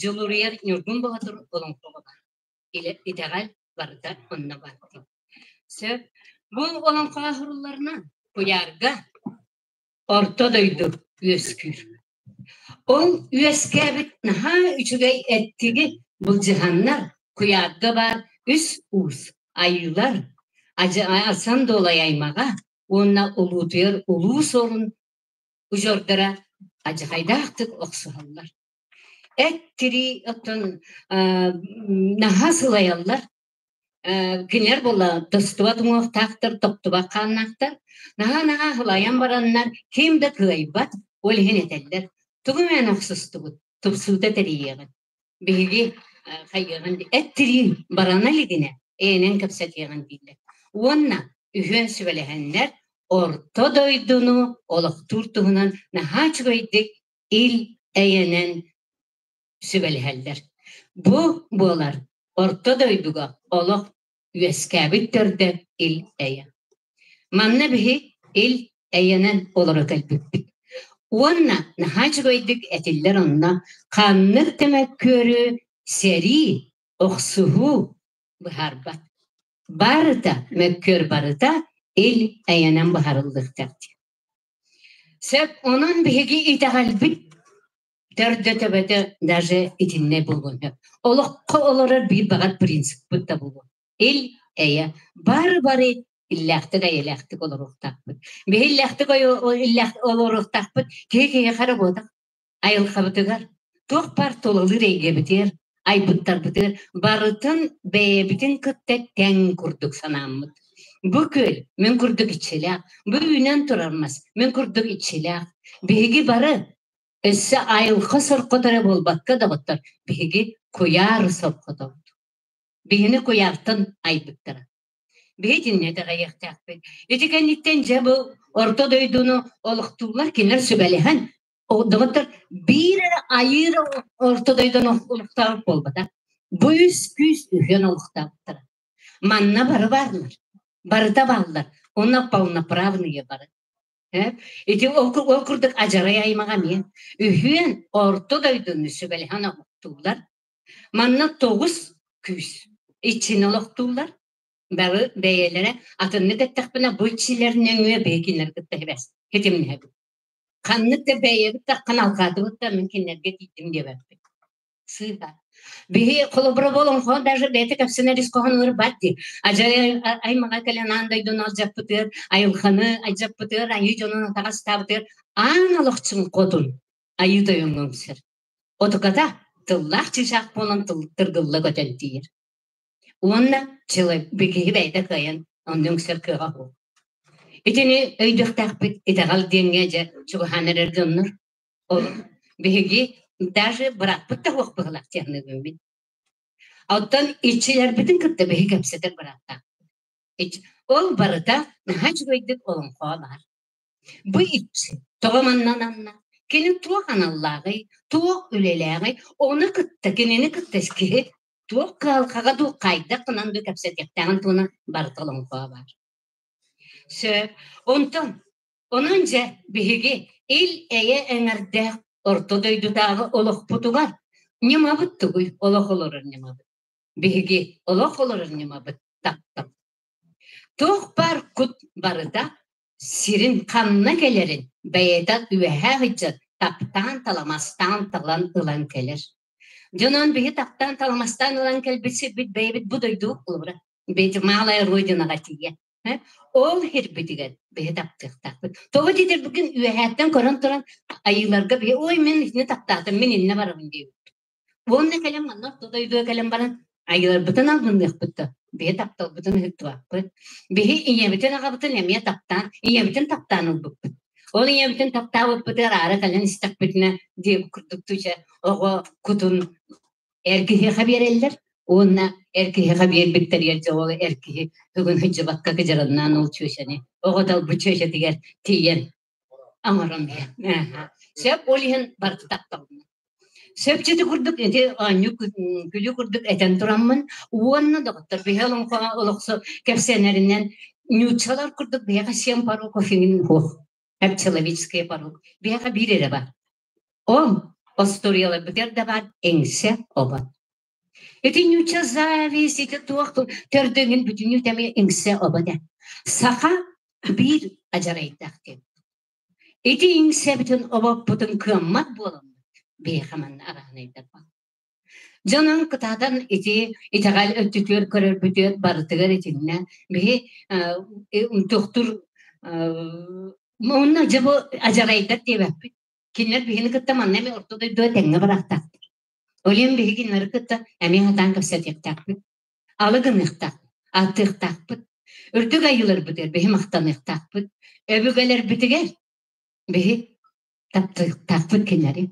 Дьулуруйар Ньургун Боотур олоҥхоҕо баар. Итэҕэл барыта онно баар. Сөп. Бу олоҥхоҕо сурулларынан куйаарга орто дойду үөскүүр. Ол үөскээбит наһаа үчүгэй эттиги былдьаһаннар куйаарга баар үс уус айыылар Асан Дуолай аймаҕа уонна улуутуйар улуу суорун удьуордара адьахайдаахтык охсуһаллар. Эт тирии оттон наһаа сылайаллар. Кинилэр буолла тостубат уҥуохтаахтар, тохтубат хааннаахтар. Наһаа-наһаа сылайан бараннар ким да кыайбат, ол иһин этэллэр: тугу мээнэ охсустубут, тупсуута тэрийиэҕин. Биһиги хайыаҕын эт тирии барана илигинэ эйэнэн кэпсэтиэҕин дииллэр. Уонна үһүөн сүбэлэһэннэр орто дойдуну олохтуур туһунан наһаа үчүгэйдик ил эйэнэн сүбэлэһэллэр. Бу буолар орто дойдуга олох үөскээбит төрдө ил эйэ. Манна биһи ил эйэнэн олоро кэлбиппит. Уонна наһаа үчүгэйдик этиллэр онно ханнык да мөккүөрү сэрии, охсуһуу быһаарбат. Барыта, мөккүөр барыта ил эйэнэн быһаарыллыахтаах диэн. Сөп, онон биһиги итэҕэлбит төрдө-төбөтө даже итиннэ буолуон сөп. Олоххо олорор биир баҕар принциппыт да буолуо. Ил, эйэ. Бары-бары иллээхтик-эйэлээхтик олоруохтаахпыт. Биһи иллээхтик олоруохтаахпыт киһи киһиэхэ эрэ буолбатах. Айылҕабытыгар, туох баар тулалыыр эйгэбитигэр, айбыттарбытыгар барытын бэйэбитин кытта тэҥ курдук санааммыт. Бу күөл мин курдук иччилээх, бу үүнэн турар мас мин курдук иччилээх. Биһиги бары өссө айылҕа сорҕото эрэ буолбакка доҕоттор, биһиги куйаар сорҕотобут. Биһини куйаартан айбыттара. Биһи итиннэ итэҕэйиэхтээхпит. Ити кэнниттэн дьэ бу орто дойдуну олохтууллар кинилэр сүбэлэһэн доҕоттор биир эрэ айыыр орто дойдуну олохтообут буолбатах. Бу үс күүс үһүөн олохтообуттара. Манна бары бааллар. Барыта бааллар. Онно полноправные бары. Ити ол курдук адьарай аймаҕа эмиэ үһүөн орто дойдуну сүбэлэһэн олохтууллар. Манна тоҕус күүс иччини олохтууллар. Бары бэйэлэрэ атыннык эттэхпинэ бу иччилэр нөҥүө биһи кинилэри кытта сибээс ситимнэһэбит. Ханнык да бэйэбит таххан алҕаатыбыт да мин кинилэргэ тиийдим диэбэппит. Сыыһа. Биһи холобура олоҥхо даже бэйэтэ кэпсэнэр ис хоһоонугар баар дии. Адьай аймаҕа кэлэн аан дойдуну алдьаппытыгар, айылҕаны алдьаппытыгар, айыы дьонун атаҕастаабытыгар аан олохчун хотун айыы тойоҥҥо үҥсэр. Отуката тыллаах чыычаах буолан тыргылла көтөн тиийэр. Уонна киһи бэйэтэ кыайан онно үҥсэр кыаҕа суох. Итини өйдүөхтээхпит итэҕэл диэҥҥэ дьэ чугаһаан эрэр дьоннор. Ол Биһиги даже бырааппыт да суох быһыылаах диэхныыбын мин. Оттон иччилэрбитин кытта биһи кэпсэтэр бырааптаах. Ол барыта наһаа үчүгэйдик олоҥхоҕо баар. Бу иччи тоҕо маннананна? Кини туох аналлааҕый, туох үлэлээҕий, ону кытта кинини кытта киһи туох кыһалҕаҕа дуу хайдах гынан дуу кэпсэтиэхтээҕин туһунан барыта олоҥхоҕо баар. Сөп. Онтон онон дьэ биһиги ил-эйэ эҥэрдээх орто дойдутааҕы олохпутугар ньымабыт тугуй? Олох олорор ньымабыт. Биһиги олох олорор ньымабыт таптал. Туох баар кут барыта сирин ханна кэлэрин бэйэтэ үөһээ сылдьан таптаан таламастаан талан ылан кэлэр. Дьонон биһи таптаан таламастаан ылан кэлбит сирбит бэйэбит бу дойду холобура бэйэтэ малая родинаҕа тиийэ. Ол сирбитигэр биһи таптыахтаахпыт. Тоҕо диэтэр бүгүн үөһээттэн көрөн туран айыыларга биһи ой мин итини таптаатым мин иннэ барабын диэбиппит. Уонна кэлэн манна орто дойдуга кэлэн баран айыыларбытын албынныахпыт да биһи тапталбытын ыһыктыбаппыт. Биһи ийэбитин аҕабытын эмиэ таптаан ийэбитин таптаан ылбыппыт. Ол ийэбитин таптаабыппытыгар аара кэлэн истэхпитинэ диэбит курдук туча оҕо кутун эр киһиэхэ биэрэллэр уонна эр киһиэхэ биэрбиттэригэр дьэ ол эр киһи бүгүн сылдьыбакка кыдьараннаан ол чүөчэни оҕо талбыт чүөчэтигэр тиийэн оҥорон биэр. Сөп ол иһин барыта тапталына. Сөп чити курдук ити оонньуу күлүү курдук этэн тураммын уонна доҕоттор биһи олоҥхо олохсу кэпсэнэринэн ньууччалар курдук биһиэхэ семь пороков иҥин суох человеческие порок биһиэхэ биир эрэ бар ол остуоруйаларбытыгар да баар эҥсэ обот ити ньуучча зависть ити туох төрдөҥүн бүтүннүү тэми иҥсэ обот саха биир адьарайдаах диэн Ити иҥсэбитин обоппутун кыаммат буоламмыт, биһиэхэ манна арааһынайдар баар. Дьонун кытаатан ити итэҕэл өттүтүгэр көрөрбүтүгэр барытыгар итиннэ биһи тохтур уонна дьэ бу адьарайдар диэбэппит. Кинилэр биһини кытта манна эмиэ орто дойдуга тэҥҥэ бараахтаахтар. Ол иһин биһи кинилэри кытта эмиэ сатаан кэпсэтиэхтээхпит. Алы гыныахтаах, ааттыахтаахпыт. Үрдүк айыыларбытыгар биһи махтаныахтаахпыт. Өбүгэлэрбитигэр биһи таптыахтаахпыт кинилэри.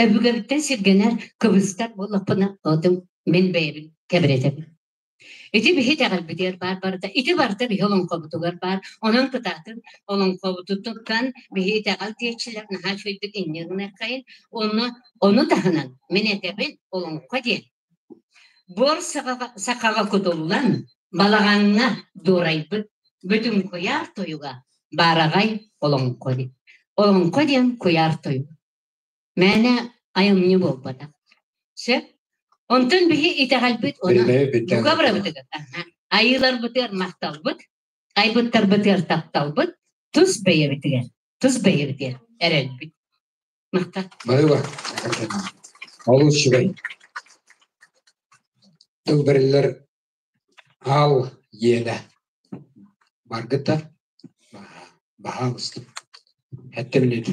Өбүгэбиттэн сиргэнэр, кыбыстар буоллахпына, отум мин бэйэбин кэбирэтэбин. Ити биһи итэҕэлбитигэр баар барыта, ити барыта биһи олоҥхобутугар баар. Онон кытаатын олоҥхобутуттан биһи итэҕэл диэччилэр наһаа үчүгэйдик инньэ гыныаххайын. Онно ону таһынан мин этэбин олоҥхо диэн Буор сахаҕа кутуллан, балаҕаҥҥа дуорайбыт бүтүн куйаар тойуга баараҕай олоҥхо диэн. Олоҥхо диэн куйаар тойуга. Мээнэ айымньы буолбатах. Сөп. Онтон биһи итэҕэлбит ону бука барабытыгар, айыыларбытыгар махталбыт, айбыттарбытыгар тапталбыт, тус бэйэбитигэр, тус бэйэбитигэр эрэлбит. Махтал. Барыба. Олус үчүгэй. Тыл бэриллэр аал иэнэ. Баргыта баһаалыста. Эттэ минут.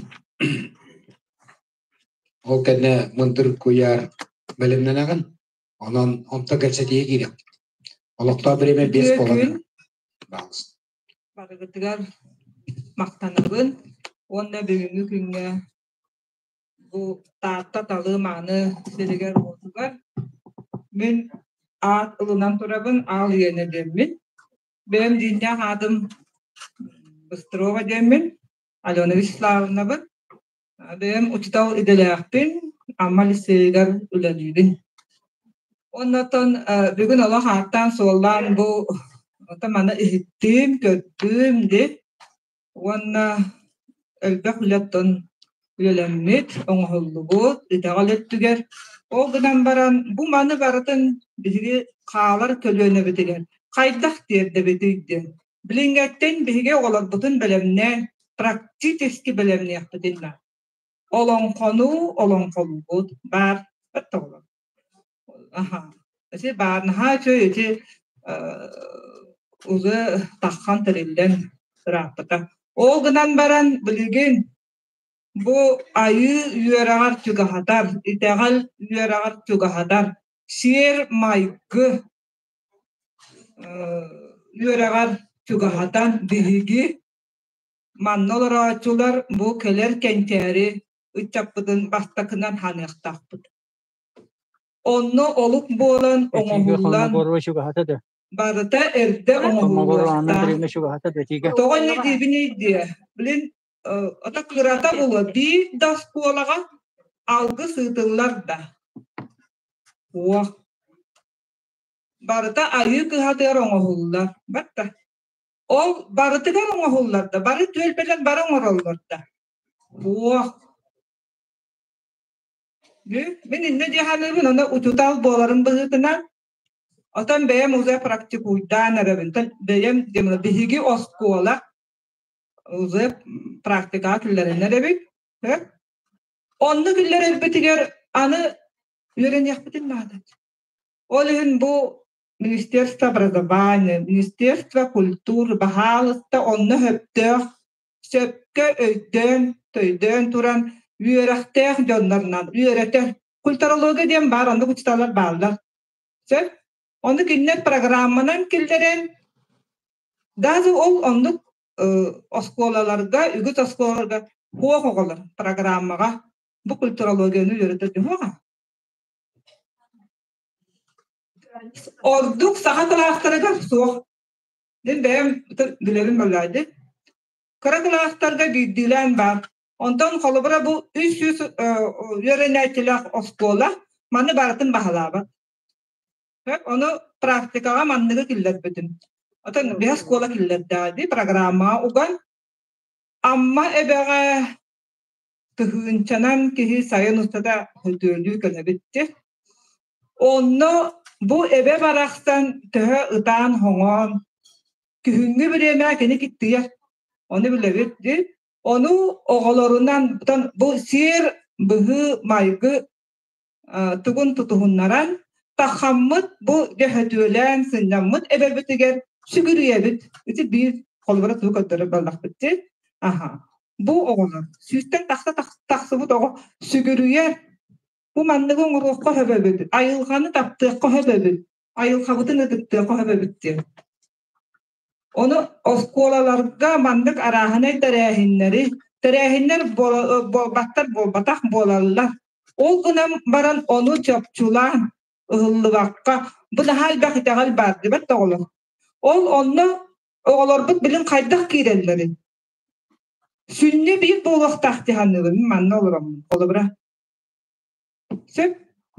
Ол кэннэ мындыр куйаар бэлэмнэнэҕин. Онон онто кэпсэтиигэ киириэхпит. Олохтоох бириэмэ 5 Үтүө буолан күн баҕалыста. барыгытыгар махтанабын уонна бүгүҥҥү күҥҥэ бу Таатта талыы-мааны сиригэр-уотугар мин аат ылынан турабын, аал иэнэ диэммин. Бэйэм дьиҥнээх аатым Быстрова диэммин, Алена Вячеславовнабын. Бэйэм учуутал идэлээхпин, Амма лицейигэр үлэлиибин. Оннотон бүгүн олох ааттаан-суоллаан бу маны иһиттим, көрдүм ди уонна элбэх үлэттэн үлэлэммит, оҥоһуллубут итэҕэл өттүгэр. Ол гынан баран бу маны барытын биһиги хаалар көлүөнэбитигэр хайдах тиэрдэбитий диэн. Билиҥҥэттэн биһиги оҕолорбутун бэлэмнээн практически бэлэмниэхпитин наада. Олоҥхону олоҥхолуубут баар оттоҕолор. Аха. Ити баар наһаа үчүгэй ити улы таххан тэриллэн ырааппыта. Ол гынан баран билигин бу айыы үөрэҕэр чугаһатар, итэҕэл үөрэҕэр чугаһатар сиэр-майгы үөрэҕэр чугаһатан биһиги манна олорооччулар бу кэлэр кэнчээри ыччаппытын бастакынан ханыахтаахпыт. Онно олук буолан оҥоһуллан барыта эрдэ оҥоһуллуохтаах. Тоҕо инньэ диибиний диэ? Блин, ото кырата буолуо биир да оскуолаҕа алгыс ыытыллар да уох барыта айыы кыһатыгар оҥоһуллар батта ол барытыгар оҥоһуллар да бары түөлбэлэр бары оҥороллор да уох мин иннэ дии саныыбын ону учуутал буоларым быһыытынан отон бэйэм уже практикуйдаан эрэбин бэйэм биһиги оскуола уже практикаҕа киллэрэннэр эбит онно киллэрэрбитигэр аны үөрэниэхпитин наада ол иһин бу министерство образования министерство культуры баһаалыста онно сөптөөх сөпкө өйдөөн төйдөөн туран үөрэхтээх дьоннорунан үөрэтэр культурология диэн баар оннук учууталлар бааллар сөп ону кинилэр программанан киллэрэн даже ол оннук оскуолаларга үгүс оскуолаларга суох оҕолор программаҕа бу культурологияны үөрэтэр суоҕа ордук саха кылаастарыгар суох Мин бэйэм билэбин баллаады. Кыра кылаастарга биирдиилээн баар. Онтон холобура бу 300 үөрэнээччилээх оскуола маны барытын баһылаабат. Ону практикаҕа манныгы киллэрбитим. Отон биһи оскуола киллэрдээди программаҕа уган Амма эбэҕэ тыһыынчанан киһи сайын устата хөтүөлүү кэлэбитти. Онно бу эбэ барахсан төһө ытаан-хоҥоон, күһүҥҥү бириэмэ кини киттийэр, ону билэбит дии. Ону оҕолорунан бу сиэр быһыы-майгы тугун тутуһуннаран, таххаммыт бу дьөһөтүөлээн сынньаммыт эбэбитигэр сүгүрүйэбит. Ити биир холобура тугу көрдөрөр буоллахпыт дии. Аха. Бу оҕолор сүүстэн тахса тахсыбыт оҕо сүгүрүйэр. Бу манныгы оҥоруохха сөп эбит. Айылҕаны таптыахха сөп эбит. Айылҕабытын ытыктыахха сөп эбит диэн. Ону оскуолаларга маннык арааһынай тэрээһиннэри, тэрээһиннэр буолбаттар буолбатах буолаллар. Ол гынан баран ону чопчулаан ыһыллыбакка, бу наһаа элбэх итэҕэл баар дибэт да оҕолор. Ол онно оҕолорбут билин хайдах киирэллэрин сүнньү биир буолуохтаах дии саныыбын манна олороммун холобура Сөп.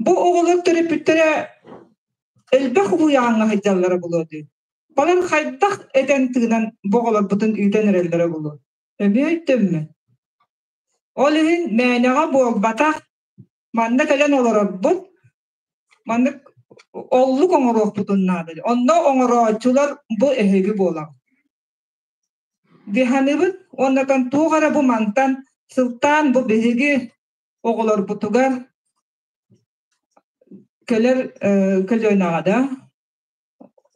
Бу оҕолор төрөппүттэрэ элбэх уһуйааҥҥа сылдьаллара буолуо дии. Балар хайдах этэн-тыынан бу оҕолорбутун ыытан эрэллэрэ буолуо. Эмиэ өйдөммөт. Ол иһин мээнэҕэ буолбатах, манна кэлэн олорорбут, маннык оллук оҥоруохпутун наада. Онно оҥорооччулар бу эһиги буолаҕыт. Диханыбыт уоннатан туох эрэ бу мантан сылтаан бу биһиги оҕолорбутугар кэлэр көлүөнэҕэ да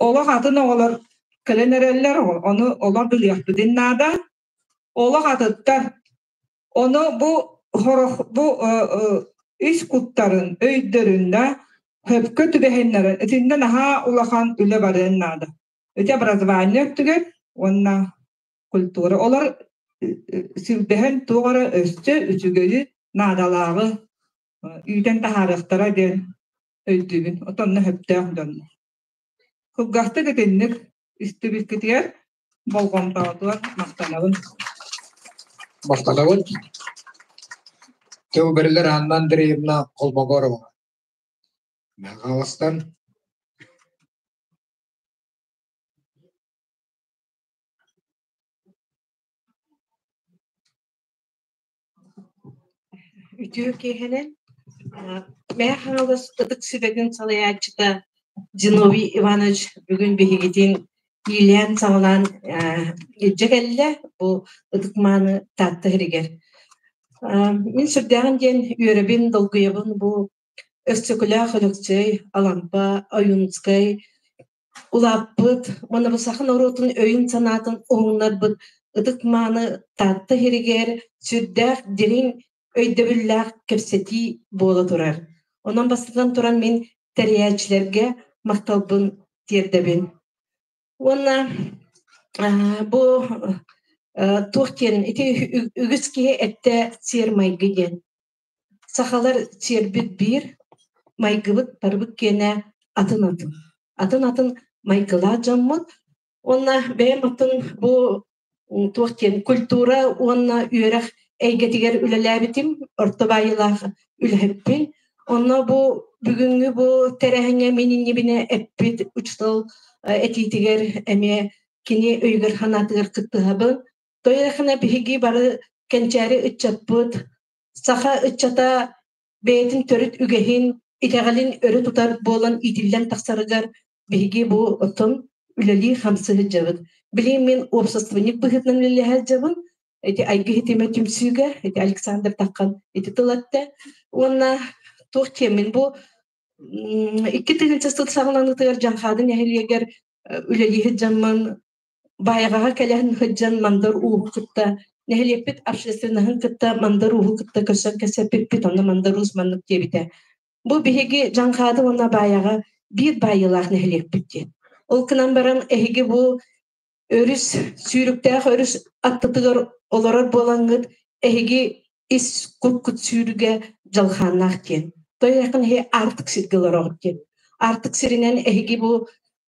олох атын оҕолор кэлэн эрэллэр ону олох билиэхпитин наада олох атыттар ону бу хорох бу ис куттарын өйдөрүн да сөпкө түбэһиннэрэн итиннэ наһаа улахан үлэ барыан наада ити образование өттүгэр уонна культура олор силбэһэн туох эрэ өссө үчүгэйи наадалааҕы иитэн таһаарыахтара диэн өйдүүбүн. Отонно сөптөөх дьоннор. Кылгастык итинник истибиккитигэр болҕомтоҕутугар махтанабын. Махтанабын. Тыл бэриллэр Анна Андреевна Холмогорова. Хаҥаластан. Үтүө киэһэнэн Мэҥэ Хаҥалас Ытык Сүбэтин салайааччыта Зиновий Иванович бүгүн биһигитин иилээн-саҕалаан илдьэ кэллэ бу ытык мааны Таатта сиригэр. Мин сүрдээҕин диэн үөрэбин, долгуйабын бу Өксөкүлээх Өлөксөй, Алампа, Ойуунускай Улааппыт уонна бу саха норуотун өйүн-санаатын уһугуннарбыт ытык-мааны Таатта сиригэр сүрдээх дириҥ өйдөбүллээх кэпсэтии буола турар. Онон бастатан туран мин тэрийээччилэргэ махталбын тиэрдэбин. Уонна бу туох диэн ити үгүс киһи эттэ сиэр-майгы диэн. Сахалар сиэрбит биир, майгыбыт барыбыт киэнэ атын-атын. Атын-атын майгылаах дьоммут. Уонна бэйэм атын бу туох диэн культура уонна үөрэх эйгэтигэр үлэлээбитим, орто баайыылаах үлэһиппин. Онно бу бүгүҥҥү бу тэрээһиҥҥэ мин иннибинэ эппит учуутал этиитигэр эмиэ кини өйүгэр-санаатыгар кыттыһабын. Тоойохуна биһиги бары кэнчээри ыччаппыт, саха ыччата бэйэтин төрүт үгэһин, итэҕэлин өрө тутар буолан иитиллэн тахсарыгар биһиги бу оттон үлэлии-хамсыы сылдьабыт. Билигин мин уопсастыбанньык быһыытынан үлэлэһэ сылдьабын. Ити Айгы хитимэ түмсүүгэ, ити Александр Таххан ити тыл эттэ. Уонна туох диэммин бу 2000 сыл саҕаланыытыгар Дьаҥхаады нэһилиэгэр үлэлии сылдьаммын Баайаҕаҕа кэлэн сылдьан Мандар Ууһу кытта, нэһилиэкпит общественноһын кытта Мандар Ууһу кытта көрсөн кэпсэппиппит, онно Мандар Уус маннык диэбитэ: «Бу биһиги Дьаҥхаады уонна Баайаҕа биир баайыылаах нэһилиэкпит» диэн. Ол гынан баран эһиги бу өрүс, сүүрүктээх өрүс аттытыгар олорор буолаҥҥыт, эһиги ис куккут сүүрүгэ дьалхааннаах диэн. Тойохун эһи Аартык сиргэ олороҕут диэн. Аартык сиринэн эһиги бу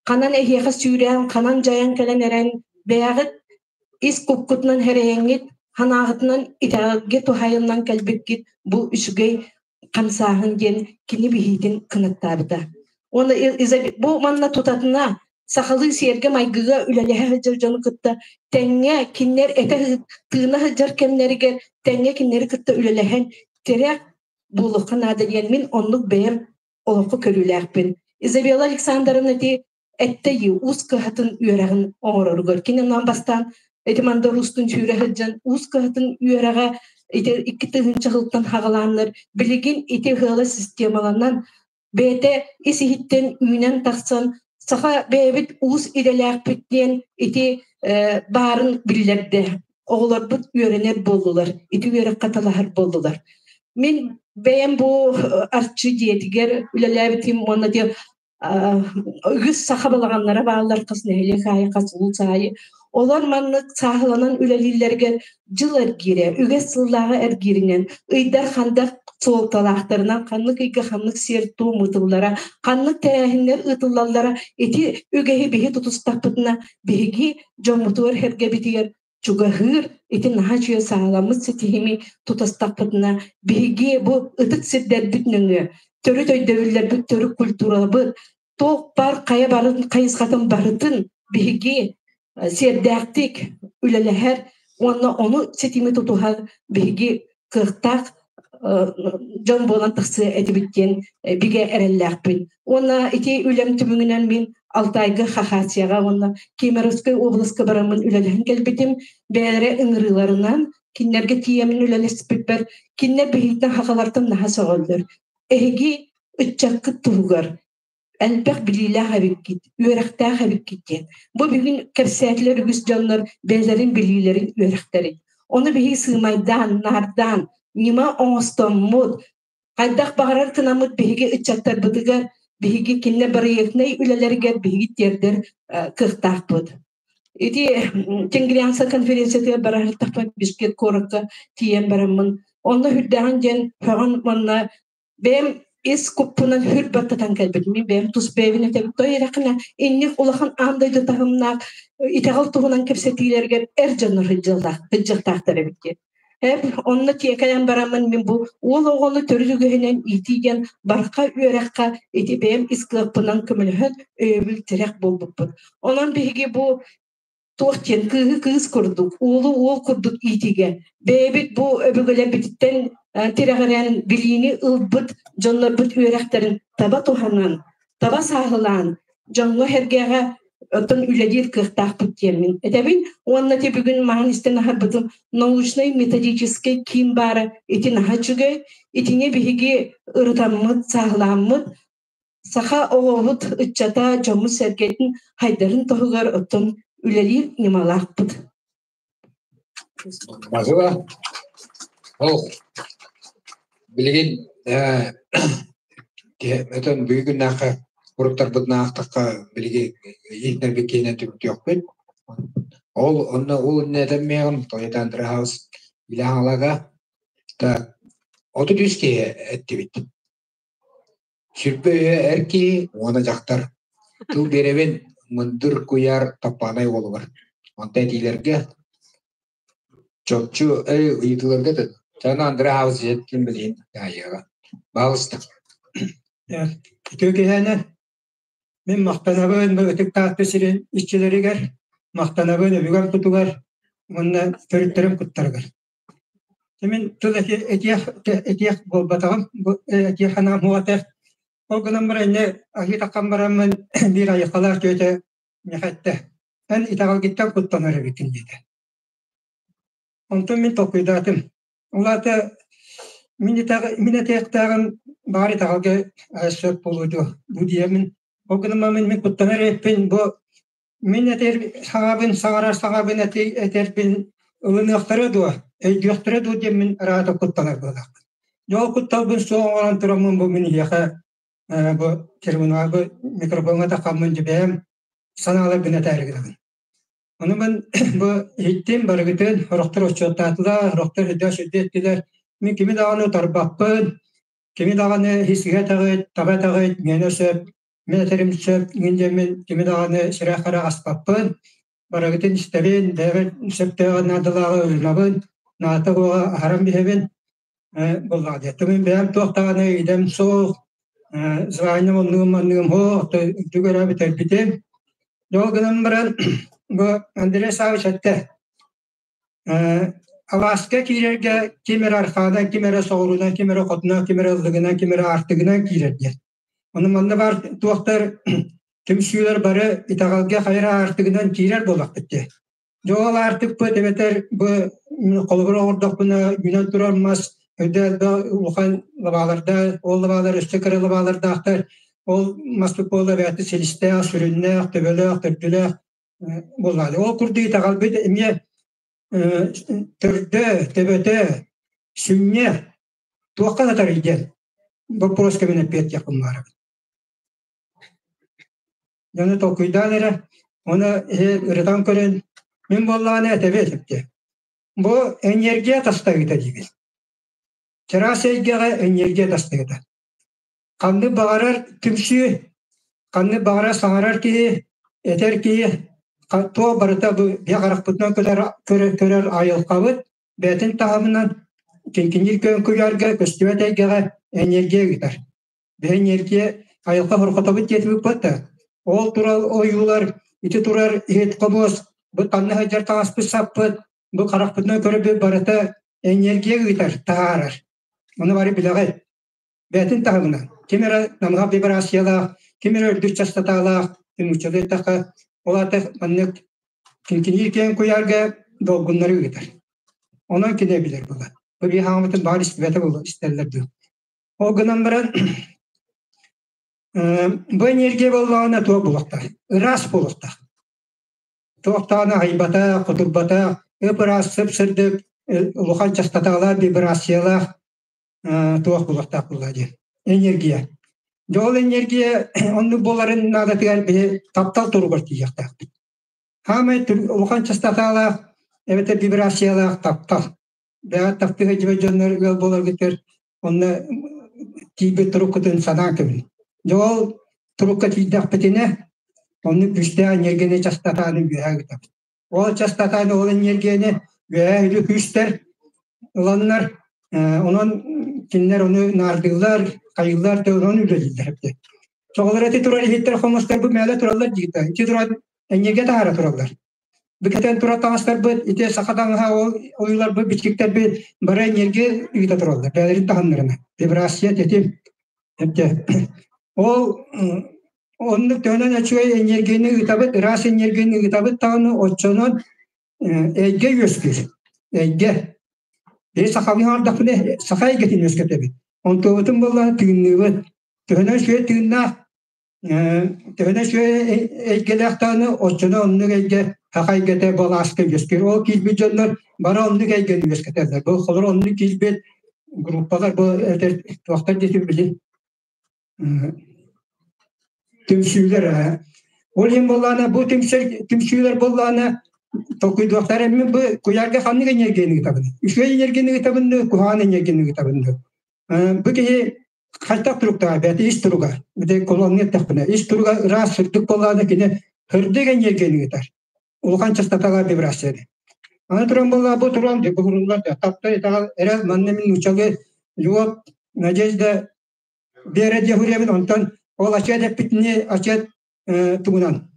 ханан эһиэхэ сүүрээн, ханан дьайан кэлэн эрэн, бэйэҕит ис куккутунан эрэйэҥҥит, санааҕытынан итэҕэлгэ туһайыллан кэлбиккит бу үчүгэй хамсааһын диэн кини биһиитин кынаттаабыта. Уонна бу манна тутатына сахалыы сиэргэ-майгыга үлэлэһэ сылдьар дьону кытта тэҥҥэ кинилэр этэ тыына сылдьар кэмнэригэр тэҥҥэ кинилэри кытта үлэлэһэн тирэх буолуохха наада диэн мин оннук бэйэм олоххо көрүүлээхпин. Изабелла Александровна ити эттэйи уус кыһатын үөрэҕин оҥороругар кини онон бастаан ити мандар уустун сүүрэ сылдьан уус кыһатын үөрэҕэ ити 2000 сылтан хаҕалааннар билигин ити ыала системаланан бэйэтэ ис иһиттэн үүнэн тахсан саха бэйэбит уус идэлээхпит диэн ити баарын биллэрдэ. Оҕолорбут үөрэнэр буоллулар, ити үөрэххэ талаһар буоллулар. Мин бэйэм бу Арчы дьиэтигэр үлэлээбитим уонна диэн үгүс саха балаҕаннара бааллар хас нэһилиэк аайы, хас улуус аайы. Олор маннык сааһыланан үлэлииллэригэр дьыл эргиирэ, үгэс сыллааҕы эргииринэн, ыйдар хандах суолталаахтарынан ханнык ыйга ханнык сиэр-туом ыытыллара, ханнык тэрээһиннэр ыытыллаллара ити үгэһи биһи тутустахпытына биһиги дьоммутугар-сэргэбитигэр чугаһыыр ити наһаа үчүгэй сааһыламмыт ситиһими тутастахпытына биһиги бу ытык сирдэрбит нөҥүө төрүт өйдөбүллэрбит, төрүт культурабыт туох бар хайа барын хайысхатын барытын биһиги сиэрдээхтик үлэлэһэр уонна ону ситими тутуһар биһиги кыахтаах дьон буолан тахсыа этибит диэн бигэ эрэллээхпин. Уонна ити үлэм түмүгүнэн мин Алтайга, Хахасияҕа уонна Кемеровскай областка бараммын үлэлэһэн кэлбитим. Бэйэлэрэ ыҥырыыларынан кинилэргэ тиийэммин үлэлэспиппэр кинилэр биһигиттэн хахалартан наһаа сөҕөллөр. Эһиги ыччаккыт туһугар элбэх билиилээх эбиккит, үөрэхтээх эбиккит диэн. Бу бүгүн кэпсээтилэр үгүс дьоннор бэйэлэрин билиилэрин, үөрэхтэрин. Ону биһиги сыымайдаан, наардаан, ньыма оҥостоммут, хайдах баҕарар гынаммыт биһиги ыччаттарбытыгар, биһиги кинилэр проектнай үлэлэригэр биһиги тиэрдэр кыахтаахпыт. Ити Тенгрианса конференциятыгар бара сырыттахпына Бишкек куоракка тиийэн бараммын, онно үрдээҕин диэн һөҕөн уонна бэйэм ис куппунан хүр баттатан кэлбитим. Мин бэйэм тус бэйэбин этэбин. Той эрэххинэ инник улахан аан дойду таһымнаах итэҕэл туһунан кэпсэтиилэригэр эр дьоннор сылдьыахтаахтар эбит диэн. Эп онно тиэкэлэн бараммын мин бу уол оҕону төрүт үгэһинэн иитии диэн барха үөрэххэ ити бэйэм ис кыахпынан көмөлөһөн өйөбүл тирэх буолбуппут. Онон биһиги бу туох диэн кыыһы кыыс курдук, уолу уол курдук иитиигэ бэйэбит бу өбүгэлэрбититтэн тирэҕирэн билиини ылбыт дьоннорбут үөрэхтэрин таба туһанан, таба сааһылаан дьоҥҥо-сэргэҕэ оттон үлэлиир кыахтаахпыт диэммин этэбин. Уонна ити бүгүн маһын истэн аһарбытым научнай методическай киин баара ити наһаа үчүгэй. Итини биһиги ырытаммыт, сааһылааммыт саха оҕобут ыччата дьоммут-сэргэтин хайдарын туһугар оттон үлэлиир ньымалаахпыт. Базыла, ол билигин өтөн бүгүн күннээххэ уруктарбытын аахтахха билиги иһитинэрбит киһинэн түмүктүөхпүт. Ол онно ол иннэ этэммиэҕим Toyota House билэ хаалага. 33 киһи эттибит. Сүрбэ өйө эр киһи уонна дьахтар. Тыл биэрэбин мындыр куйаар Таппаанай уолугар. Онто этиилэргэ чопчу ыйытыыларга Чана Андрей Хаус дьиэтин билигин таайыаҕа. Баалыста. Үтүө киһиэнэ мин махтанабын бу ытык Таатта сирин иччилэригэр, махтанабын өбүгэм кутугар уонна төрүттэрим куттарыгар. Мин тыл этиэх этиэх буолбатаҕым, бу этиэх санаам суох этэ. Ол гынан баран инньэ аһыы таххан бараммын биир айылҕалаах түөтэ миэхэ эттэ: «Эн итэҕэлгиттэн куттанар эбиккин» диэтэ. Онтон мин толкуйдаатым. Ол аата мин итэҕ мин этиэхтээҕим баар итэҕэлгэ сөп буолуо дуо бу диэмин. Ол гынан баран мин куттанар эбиппин бу мин этэр саҥабын саҥарар саҥабын этэрбин ылыныахтара дуо, өйдүөхтэрэ дуо диэммин ыраата куттанар быһыылаахпын. Дьэ ол кутталбын суох оҥорон тураммын бу мин эһиэхэ бу трибуналга микрофоҥҥа таххаммын дьэ бэйэм санааларбын этээри гынабын. Ону мин бу иһиттим барыгытын, сорохтор отчуоттаатылар, сорохтор өйдөөх сүрдэ эттилэр. Мин кими даҕаны утарбаппын, кими даҕаны сиһэ этэҕит, таба этэҕит, миэнэ сөп, мин этэрим сөп, мин диэммин кими даҕаны сирэ-хара аспаппын, барыгытын истэбин, бэйэбэр сөптөөҕү наадалааҕы ылынабын, наата буоҕа аһаран биһэбин буоллаҕа дии. Мин бэйэм туох даҕаны идэм суох, званием оннугум-манныгым суох, үрдүк эрэ бүтэрбитим. Ол гынан баран бу Андрей Савич эттэ Алааска киирэргэ ким эрэ архаанан, ким эрэ соҕуруунан, ким эрэ хотунан, ким эрэ ыллыгынан, ким эрэ аартыгынан киирэр диэн. Ону манна баар туохтар түмсүүлэр бары итэҕэлгэ хайра аартыгынан киирэр буоллахпыт дии. Дьэ ол аартыкпыт эбэтэр бу холобур оҥордохпуна үүнэн турар мас өйдө элбэх улахан лабаалардаах, ол лабаалар өссө кыра лабаалардаахтар. Ол маспыт буолла эбээти силистээх, сүрүннээх, төбөлөөх, төрдүлээх буоллаҕа. Ол курдук итэҕэлбит эмиэ төрдө, төбөтө, сүнньэ туохха сатарый диэн боппуруоска мин эппиэттиэхпин баҕарабын. Дьону толкуйдаан эрэ, уонна ырытан көрөн, мин буоллаҕына этэбит этэптэ. Бу энергия тастаһыыта диибин. Чараас эйгэҕэ энергия тастаһыыта. Ханнык баҕарар түмсүү, ханнык баҕарар саҥарар киһи, этэр киһи туох барыта бу биһи харахпытынан көрөр, көрөр айылҕабыт бэйэтин таһымынан киҥкиниир көҥкүйэргэ көстүбэт эйгэҕэ энергия ыытар. Биһи энергия айылҕа хорҕотобут диэтибит да ол турар ойуулар ити турар иһит хомуос бу танна сылдьар таҥаспыт саппыт бу харахпытынан көрөбүт барыта энергия ыытар таһаарар. Ону бары билэҕит. Бэйэтин таһымынан ким эрэ намыһах вибрациялаах, ким эрэ үрдүк частоталаах, нууччалыы эттэххэ, ол аата маннык киҥкиниир киэҥ куйаарга долгуннары ыытар. Онон кини билэр буолар. Бу биһи хааммытын баар истибэтэ буолуо истэллэр дуу. Ол гынан баран бу энергия буоллаҕына туох буолуохтаах? Ыраас буолуохтаах. Туохтаҕына аһыйбата, кутурбата, ып-ыраас, сып-сырдык, улахан частоталаах, вибрациялаах туох буолуохтаах буолла диэн. Энергия. Дьэ ол энергия оннук буоларын наадатыгар биһи таптал туругар тиийиэхтээхпит. Хаамай улахан частоталаах эбэтэр вибрациялаах таптал. Бэҕэ таптыы сылдьыбыт дьоннор ыал буоларгытыгар онно тиийбит туруккутун санаан кэбиһиҥ. Дьэ ол турукка тиийдэхпитинэ оннук күүстээх энергияны частотаны үөһээ ыытабыт. Ол частотаны ол энергияны үөһээ үлү күүстэр ыланнар онон кинилэр ону наардыыллар, хайыыллар да онон үлэлииллэр эбит. Тоҕолор ити турар иһиттэр хомустар бу мээлэ тураллар диитэ. Ити туран энергия таһаара тураллар. Бикэтэн турар таҥастарбыт, ити саха таҥаһа ол ойууларбыт, бичиктэрбит бары энергия ыыта тураллар. Бэйэлэрин таһыннарына. Вибрация тэтим. Ол оннук төһөнөн үчүгэй энергияны ыытабыт, ыраас энергияны ыытабыт даҕаны оччонон эйгэ үөскүүр. Эйгэ. Биһи сахалыы оҥордохпуна саха эйгэтин үөскэтэбит. Онтуобутун буоллаҕына тыынныыбыт. Төһөнөн үчүгэй тыыннаах төһөнөн үчүгэй эйгэлээх даҕаны оччоно оннук эйгэ саха эйгэтэ балааска үөскүүр. Ол киирбит дьоннор бары оннук эйгэни үөскэтэллэр. Бу холор оннук киирбит группалар бу этэр туохтар диэтим билин түмсүүлэр Ол иһин буоллаҕына бу түмсүүлэр буоллаҕына толкуйдуохтара мин бу куйаарга ханнык энергияны ыытабын? Үчүгэй энергияны ыытабын дуу, куһаҕан энергияны ыытабын дуу? Бу киһи хайдах туруктаах бэйэтэ ис туруга, били колонна эттэхпинэ, ис туруга ыраас сырдык буоллаҕына кини сырдык энергияны ыытар. Улахан частоталаах вибрацияны. Аны туран буолла бу туран буһуруллар да таптал итэҕэл эрэл манна мин нууччалыы любовь надежда вера диэхуриябын онтон ол ачыат эппитини ачыат тугунан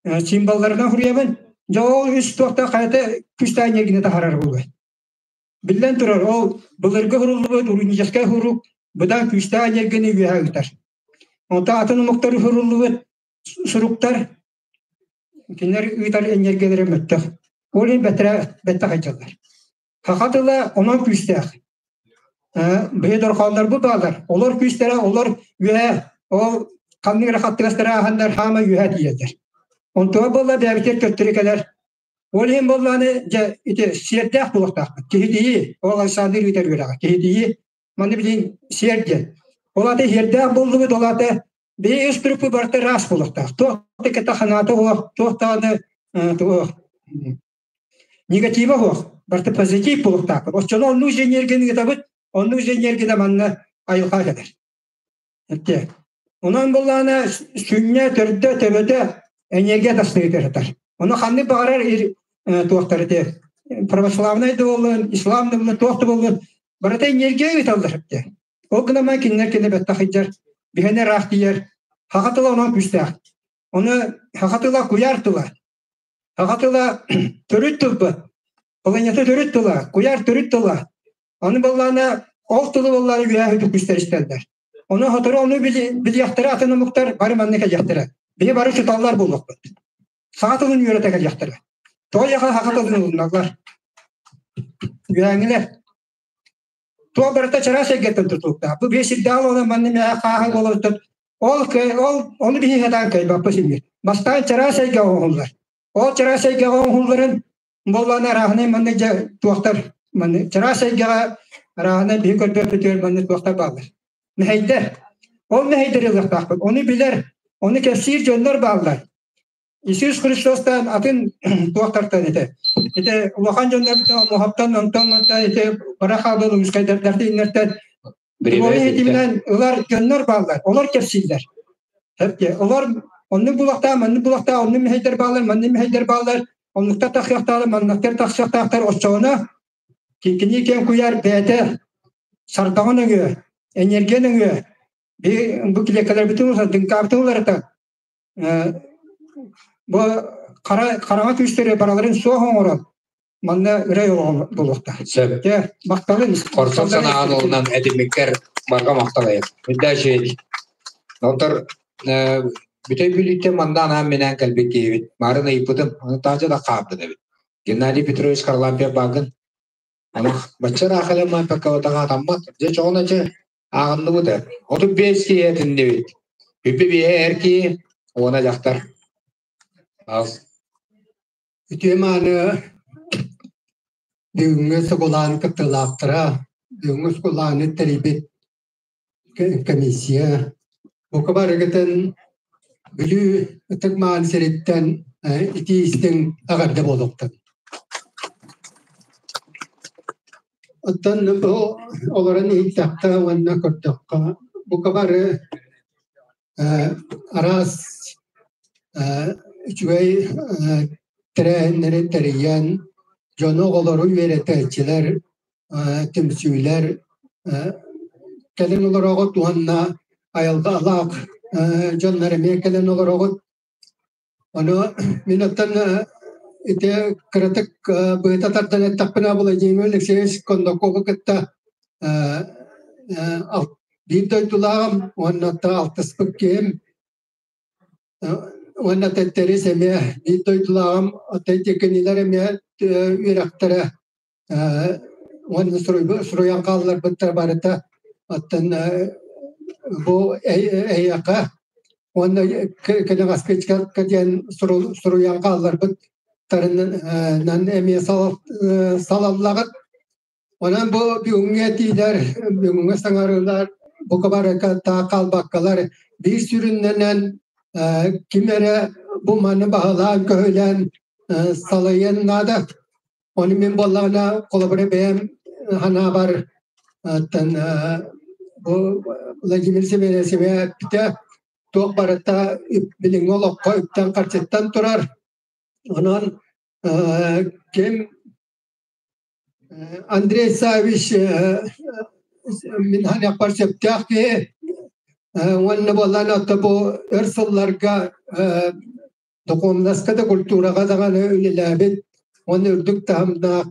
символларынан хуруйабын дьэ ол үс туохта хайата күстээх энергияны таһаарар буолуой Биллэн турар, ол былыргы суруллубут руническай сурук быдан күүстээх энергияны үөһэ ыытар. Онтон атын омуктар суруллубут суруктар кинилэр ыытар энергиялэрэ мөлтөх. Ол иһин бэтэрэ бэттэх сылдьаллар. Саха тыла онон күүстээх. Бэйэ дорҕооннорбут бааллар. Олор күүстэрэ олор үөһэ ол ханнык эрэ хаттыгастара ааһаннар хаама үөһэ тиийэллэр. Онтуга буолла бэйэбитигэр төттөрү кэлэр Ол иһин буоллаҕына, дьэ, ити сиэрдээх буолуохтаахпыт. Киһитийии, ол Александр ыытар үөрэҕэ. Киһитийии, манна билигин сиэр диэн. Ол аата сиэрдээх буоллубут, ол аата биһи үс түрүкпүт барыта ыраас буолуохтаах. Туох да кэтэх санаата суох, туох даҕаны туох негатива суох, барыта позитив буолуохтаахпыт. Оччону оннук же энергияны ыытабыт, оннук же энергияны манна айылҕа кэлэр. Этте. Онон буоллаҕына сүнньэ, төрдө, төбөтө энергия тастыгытыгар сытар. Ону ханнык баҕарар туохтар ити православнай да буоллун, ислам да буоллун, туох да буоллун, барыта энергия ыыталлар эбитэ. Ол гынан кинилэр кинэ бэттэх сылдьар, биһэни ыраах тиийэр. Саха тыла онон күүстээх. Ону саха тыла куйаар тыла. Саха тыла төрүт тылбыт. Планета төрүт тыла, куйаар төрүт тыла. Аны буоллаҕына ол тылы буоллаҕына үөһээ үрдүк күүстэр истэллэр. Ону сотору ону билиэхтэрэ атын омуктар бары манна кэлиэхтэрэ. Биһи бары учууталлар буолуохпут. Саха тылын үөрэтэ кэлиэхтэрэ. Тоҕо яха саха тылын ылыналлар. Үөһээҥҥилэр. Туох барыта чараас эйгэттэн тутулуктаах. Бу биэс сирдээх олорон манна мээхэ хааһы буоларыттан ол ол ону биһи сатаан кыайбаппыт синнир. Бастаан чараас эйгэ оҥоһуллар. Ол чараас эйгэҕэ оҥоһулларын Буоллаҕына арааһынай манна дьэ туохтар манна чараас эйгэҕэ арааһынай биһи көрбөппүтүгэр манна туохтар бааллар. Мэһэйдэр. Ол мэһэйдэри ылыахтаахпыт. Ону билэр, ону кэпсиир дьоннор бааллар. Иисус Христостан атын туохтартан ити. Ити улахан дьоннор муһаптан онтон онтон ити бара хаалбыт улуускайдартан иннэртэн Тиминэн ылар дьоннор бааллар, олор кэпсииллэр. Олор оннук булахтаах, маннык булахтаах, оннук мэһэйдэр бааллар, маннык мэһэйдэр бааллар, оннуктар тахсыахтаахтар, манныктар тахсыахтаахтар, оччоҕуна кини киэн куйаар бэйэтэ сардаҥа нөҥүө, энергия нөҥүө бу килиэккэлэрбитин дыҥкаабытын уларыта бу хара хараҥа күүстэри бараларын суох оҥорон манна ырай олоҕо буолуохтаах. Сөп. Дьэ, махталын. Хорсун санаан олунан этиммиккэр барҕа махталайым. Үрдээчи. Доктор, бүтэй бүлүүттэн манна анаан минээн кэлбит киһибит. Марын ыйыппытым, аны таажа да хаабыт эбит. Геннадий Петрович Харлампьев баагын. Аны бачча ыраах маппакка атаммат. Дьэ чоҕуна чэ ааҕынныбыт ээ. 35 киһи этиннибит. Үпү биэһэ эр киһи, уона дьахтар. Ал. Үтүө мааны бүгүҥҥү сугулаан кыттыылаахтара, бүгүҥҥү сугулааны тэрийбит комиссия бука барыгытын Бүлүү ытык мааны сириттэн итии истиҥ эҕэрдэ буолуохтун. Оттон бу олорон иһиттэххэ уонна көрдөххө бука бары араас үчүгэй тэрээһиннэри тэрийэн, дьону, оҕолору үөрэтээччилэр, түмсүүлэр кэлэн олороҕут уонна айылҕалаах дьоннор эмиэ кэлэн олороҕут. Ону мин оттон ити кыратык быһыта тардан эттэхпинэ Владимир Алексеевич Кондакову кытта биир дойдулааҕым уонна алтыспыт киһим уонна Тэттерис эмиэ биир дойдулааҕым кинилэр эмиэ үөрэхтэрэ уонна суруйан хаалларбыттар барыта оттон бу эйиэхэ уонна кэнэҕэски диэн суруйан хаалларбыттарынан эмиэ салаллаҕыт. Онон бу бүгүҥҥү этиилэр, бүгүҥҥү саҥарыылар бука барыта хаалбаккалар биир сүрүннэнэн ким эрэ бу маны баһылаан-көһүлээн салайыан наада. Ону мин буоллаҕына, холобура бэйэм санаабар Оттон бу Владимир Семенович эппитэ туох барыта билиҥҥи олоххо үптэн-харчыттан турар. Онон ким Андрей Савич мин ханыахпар сөптөөх киһи уонна буоллаан ото бу өр сылларга духуобунаска да культураҕа даҕаны үлэлээбит уонна үрдүк таһымнаах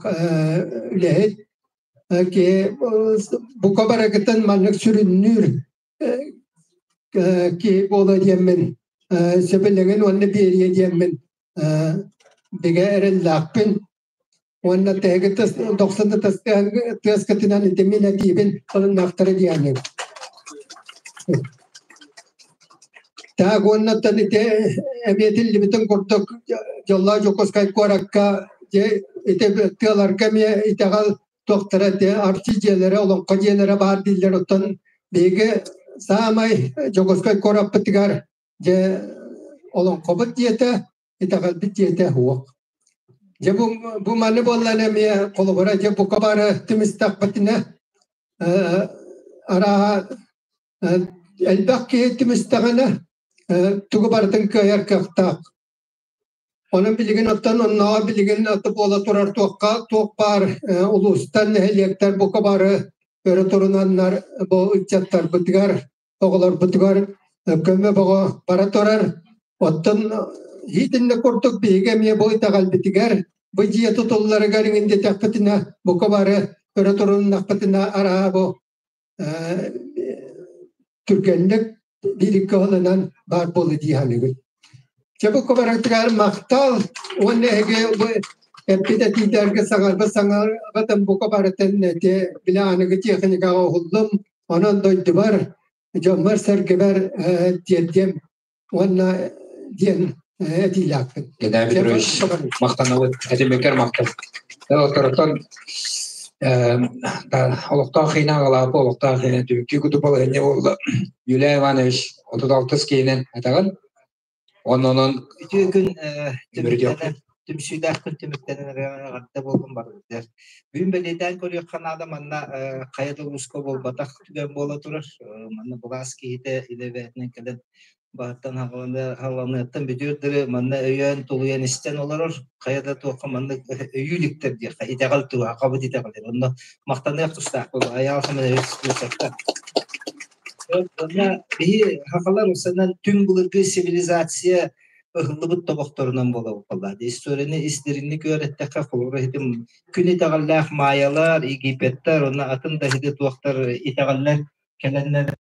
үлэһит киһи бука барыгытын маннык сүрүннүүр киһи буолуо диэммин сөбүлэҥин уонна биэриэ диэммин бигэ эрэллээхпин уонна тэһиги дохсун тыаскытынан ити мин этиибин ылыннахтара диэни. Так уоннаттан ити эмиэтиллибитин курдук дьоллоох Дьокуускай куоракка ити тыаларга эмиэ итэҕэл туохтара ити арчы дьиэлэрэ, олоҥхо дьиэлэрэ баар дииллэр. Оттон биһиги саамай Дьокуускай куораппытыгар дьэ олоҥхобут дьиэтэ, итэҕэлбит дьиэтэ суох. Дьэ бу, бу маны буоллан эмиэ холобура дьэ бука бары түмүстэхпитинэ арааһа элбэх киһи түмүстэҕинэ тугу барытын кыайар кыахтаах. Онон билигин оттон оннооҕор билигин буола турар туохха туох баар улуустан нэһилиэктэр бука бары өрө турунаннар бу ыччаттарбытыгар оҕолорбутугар көмө бөҕө бара турар. Оттон итиннэ курдук биһиги эмиэ бу итэҕэлбитигэр бу дьиэ тутулларыгар иҥин диэтэхпитинэ бука бары өрө туруннахпытына араа бу түргэнник биириккэ ылынан баар буолуо дии саныыбын. Чэ бу кубарытыгар махтал уонна эһиги бу эппит этиилэргэ саҥарбыт саҥарбытым бука барытын эти били аныгы техникаҕа уһуллум. Онон дойдубар, дьоммор-сэргэбэр тиэрдиэм уонна диэн этиилээхпин. Геннадий Петрович, махтанабыт. Этиммиккэр махтал. Оттон олохтоох хиинэ аҕалаапы олохтоох хиинэ түмүктүү куту балаһынньа буолла. Юлия Иванович 36 киһинэн этэҕин. Онон Үтүө күн түмүктэнэн, түмсүүлээх күн түмүктэнэн эҕэрдэ буоллун барыбытыгар. Бүгүн бэлиэтээн көрүөххэ наада манна хайа да улууска буолбатах түгэн буола турар. Манна былаас киһитэ илэ бэйэтинэн кэлэн баһыттан хааланыаттан бүтүөр дылы манна өйөөн тулуйан истэн олорор. Хайа да туохха маннык өйүү иликтэр диэххэ итэҕэл туһа, хабыт итэҕэлин. Онно махтаныах тустаахпыт. Айаал Семенович Слушавка. Уонна биһи сахалар ыксанан түҥ былыргы цивилизация ыһыллыбыт тобохторунан буолабыт. Историяны истэринник үөрэттэххэ, холобура иһитим күн итэҕэллээх майалар, египеттэр уонна атын да иһити туохтар итэҕэллэр кэлэннэр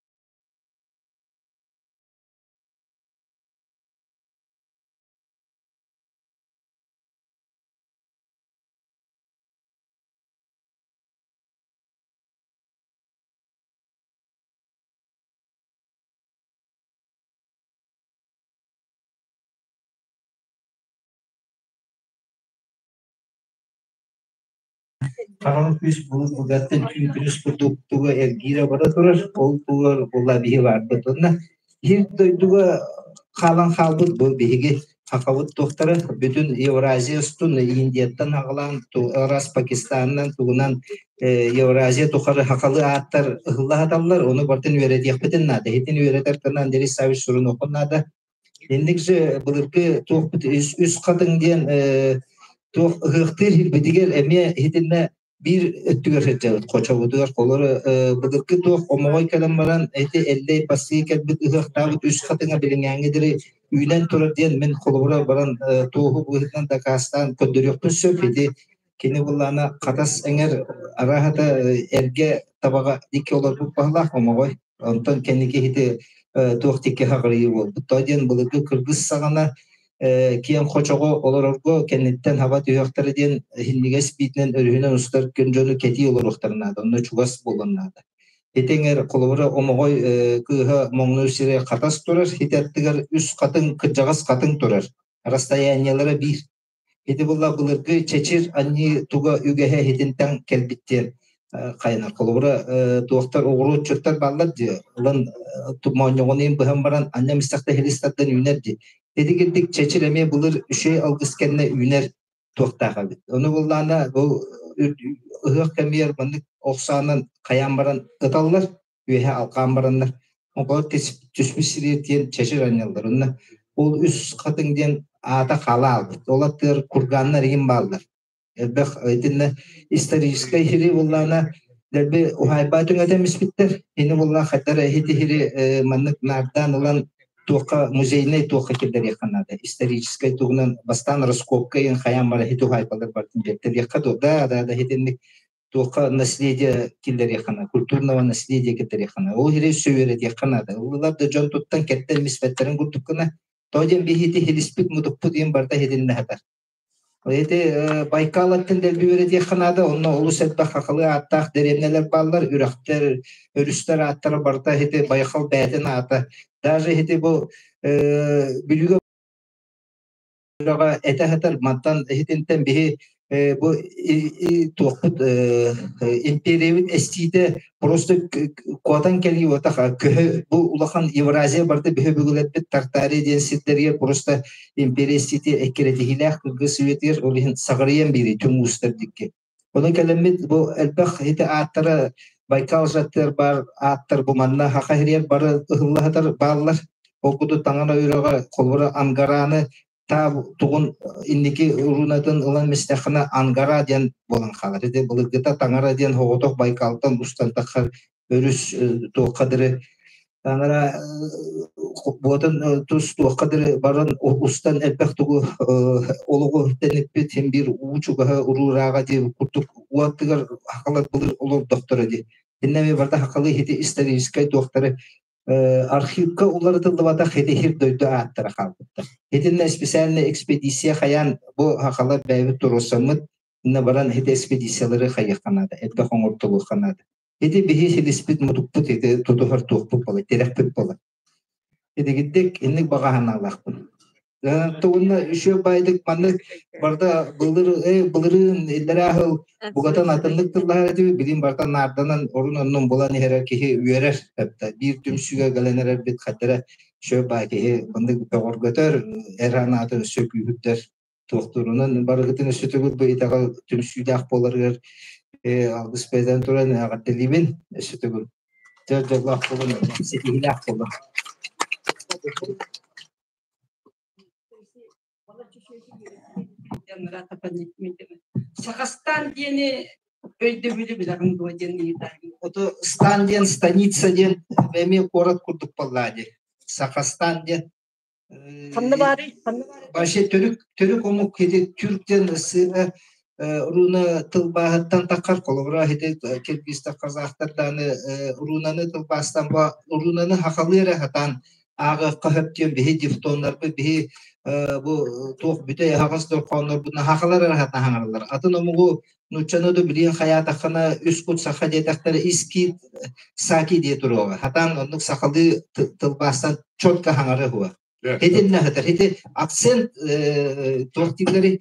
Хараҥа күүс былыр-былыргаттан түүн күнүс курдук туга эргиирэ бара турар, ол тугар була биһи баарбыт. Уонна биир дойдуга хаалан хаалбыт бу биһиги сахабыт туохтара бүтүн Евразия устун Индияттан аҕалаан араас Пакистанынан тугунан Евразия тухары сахалыы ааттар ыһылла саталлар, ону барытын үөрэтиэхпитин наада. Итин үөрэтэр гына Андрей Саввич сурунуоххун наада. Инник же былыргы туохпут үс хатыҥ диэн туох ыһыахтыыр иһирбитигэр эмиэ итиннэ биир өттүгэр сылдьабыт хочобутугар холоро былыргы туох омоҕой кэлэн баран ити эллэй пассыы кэлбит ыһыахтаабыт үс хатыҥа билиҥээҥҥи диэри үүнэн турар диэн мин холобура баран туоһу быһыытынан дакаастаан көрдөрүөхпүн сөп ити кини былаана хатас эҥэр арааһата эргэ табаҕа икки олорбут баһылаах омоҕой онтон кэнники ити туох тикки хаҕырыйыы буолбут то диэн былыргы кыргыз саҕана киэҥ хочоҕо олорорго кэнниттэн хаба түһүөхтэрэ диэн иһиннигэс биитинэн өрүһүнэн устар күн дьону кэтии олоруохтарын наада онно чугас буолуон наада ити эҥэр холобура омоҕой кыыһа моҥнуур сирэ хатас турар ити аттыгар үс хатыҥ кырдьаҕас хатыҥ турар расстояниелара биир Ити буолла былыргы чэчир анньыы туга үгэһэ иһитинтэн кэлбит диэн хайанар. Холобура, туохтар оҕуруотчуттар бааллар дии, ылан моонньоҕун быһан баран анньа мистахта хилис тардан үүнэр дии. Ити кирдик чэчир эмиэ былыр үчүгэй алгыс кэннэ үүнэр туохтаах эбит. Ону буоллаана бу Ыһыах кэмигэр маннык ох саанан хайаан баран ыталлар, үөһэ алҕаан бараннар. Оҕо түспүт сириэр диэн чэчир анньаллар. Онно ол үс хатыҥ диэн аата хаала аалбыт. Ол аттыгар кургааннар игин бааллар. Элбэх итиннэ историческай хири буллаана дэлби уһаайбаа түҥэтэн испиттэр. Ини буллаа хайдара иһити хири маннык наардаан ылан туохха музейнай туохха киллэриэххэ наада. Историческай туһунан бастаан раскопка иһин хайаан бара хити уһаайбалар бартын биэртэриэххэ дуо? Да, да, да хитинник туохха наследие киллэриэххэ наада, культурного наследия киллэриэххэ наада. Ол иһири сөүөрэтиэххэ наада. Ыллылар да дьон туттан кэттэн миспэттэрин курдук гына, то диэн биһити хилиспит мутукпут иһин барыта хитиннэһэтэр. Ити Байкал аттын дэлби үөрэтиэххэ наада, онно олус элбэх хахалы ааттаах дэриэбинэлэр бааллар, үрэхтэр, өрүстэр ааттара барыта ити Байкал бэйэтин аата. Даже ити бу Бүлүүгэ үрэҕэ этэ сытар, мантан итинтэн биһи бу туохпут империябыт эстиитэ просто куотан кэлии уотах көһө бу улахан Евразия барыта бөһө бүгүлэрбит Тартария диэн сирдэригэр просто империя эстиитэ эккирэтиһиилээх кыргыз үйэтигэр ол иһин саҕарыйан биэрии түҥ уустар дикки. Ону кэлэммит бу элбэх ити ааттара Байкал жаттыр бар ааттар бу манна хаха хириэр бары ыһыллаһатар бааллар. Ол курдук таҥара үрэҕэ холобура Ангараны таа тугун инники уруунатын ылан мистэххинэ Ангара диэн буолан хаалар. Ити былыргыта Таҥара диэн соҕотох Байкалтан устан таххар өрүс туохха дыры Таҥара буотун тус туохха дыры баран устан элбэх тугу олоҕу тэниппит син биир уу чугаһа уруурааҕа дии курдук уоттыгар хахалар былыр олордохторо дии. Иннэ барда хахалы ити историческай туохтары архивка уларытыллыбатах хитихир дойду ааттара хаалбыттар. Итиннэ специальная экспедиция хайаан бу хахалар бэйэбит туруорсаммыт, инна баран ити экспедициялары хайыахха наада, элбэх оҥортолуохха наада. Ити биһи силиспит мутукпут ити тутуһар туохпут буолар, тирэхпит буолар. Итигиддик инник баҕаһанаалаахпын. Тугунна үчүгэй байдык маннык барда былыр былырыын иллэрээ сыл бугатын атыннык тыллаһар этибит билин барыта наарданан орун оннун булан иһэрэр киһи үөрэр эбитэ биир түмсүүгэ гэлэн эрэрбит хаттара үчүгэй баай киһи маннык бөҕөргөтөр эр анаатын өссө күүһүрдэр туохтуурунан барыгытын өссө төгүл бу итэҕэл түмсүүлээх буоларыгар алгыс бэйдэн туран эҕэрдэлиибин өссө төгүл дьэ дьоллоох буолун ситиһиилээх буолун. Сахастан диэни өйдөбүлү билэҕин дуо диэн ыйытаайым. Ото стан диэн станица диэн эмиэ куорат курдук буоллаа дии. Сахастан диэн Ханна баарый? Ханна баарый? Вообще төрүк төрүк омук ити түрк диэн сыына руна тылбааһыттан таххар холобура ити киргизтэр казахтар дааны рунаны тылбаастан бу рунаны хахалыы эрэ хатаан ааҕыахха сөп диэн биһи дифтоннарбыт биһи бу туох бүтэй аһаҕас дорхооннорбут хахалар эрэ хатаан хаҥараллар атын омугу нууччаны да билиэн хайаатаххына үс кут саха диэтэхтэрэ искит саки диэ туруоҕа хатаан оннук сахалыы тылбаастан четко хаҥары хуа итиннэ хатар ити акцент туох дииллэри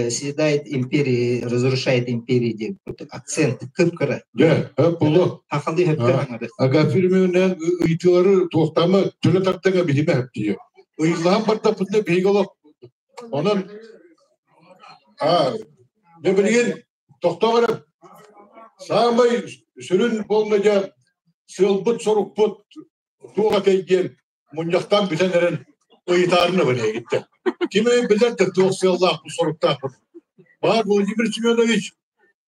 съедает империи разрушает империи диэн акцент кып-кыра Дьэ, боло. Хахалыы хөпкө хаҥары. Агафирминен ыйтылары туохтама төлө тартаҥа биһиме хөптүйө. Ыйыллаан бардаппытына биһиги олох онон а дьэ билигин тохтоо эрэ саамай сүрүн буолла дьэ сыалбыт сорукпут туох этэй диэн мунньахтаан бүтэн эрэн ыйытаарына бэлиэгиттэ. Ким билэр да туох сыаллаахпыт соруктаахпыт. Баар Владимир Семенович,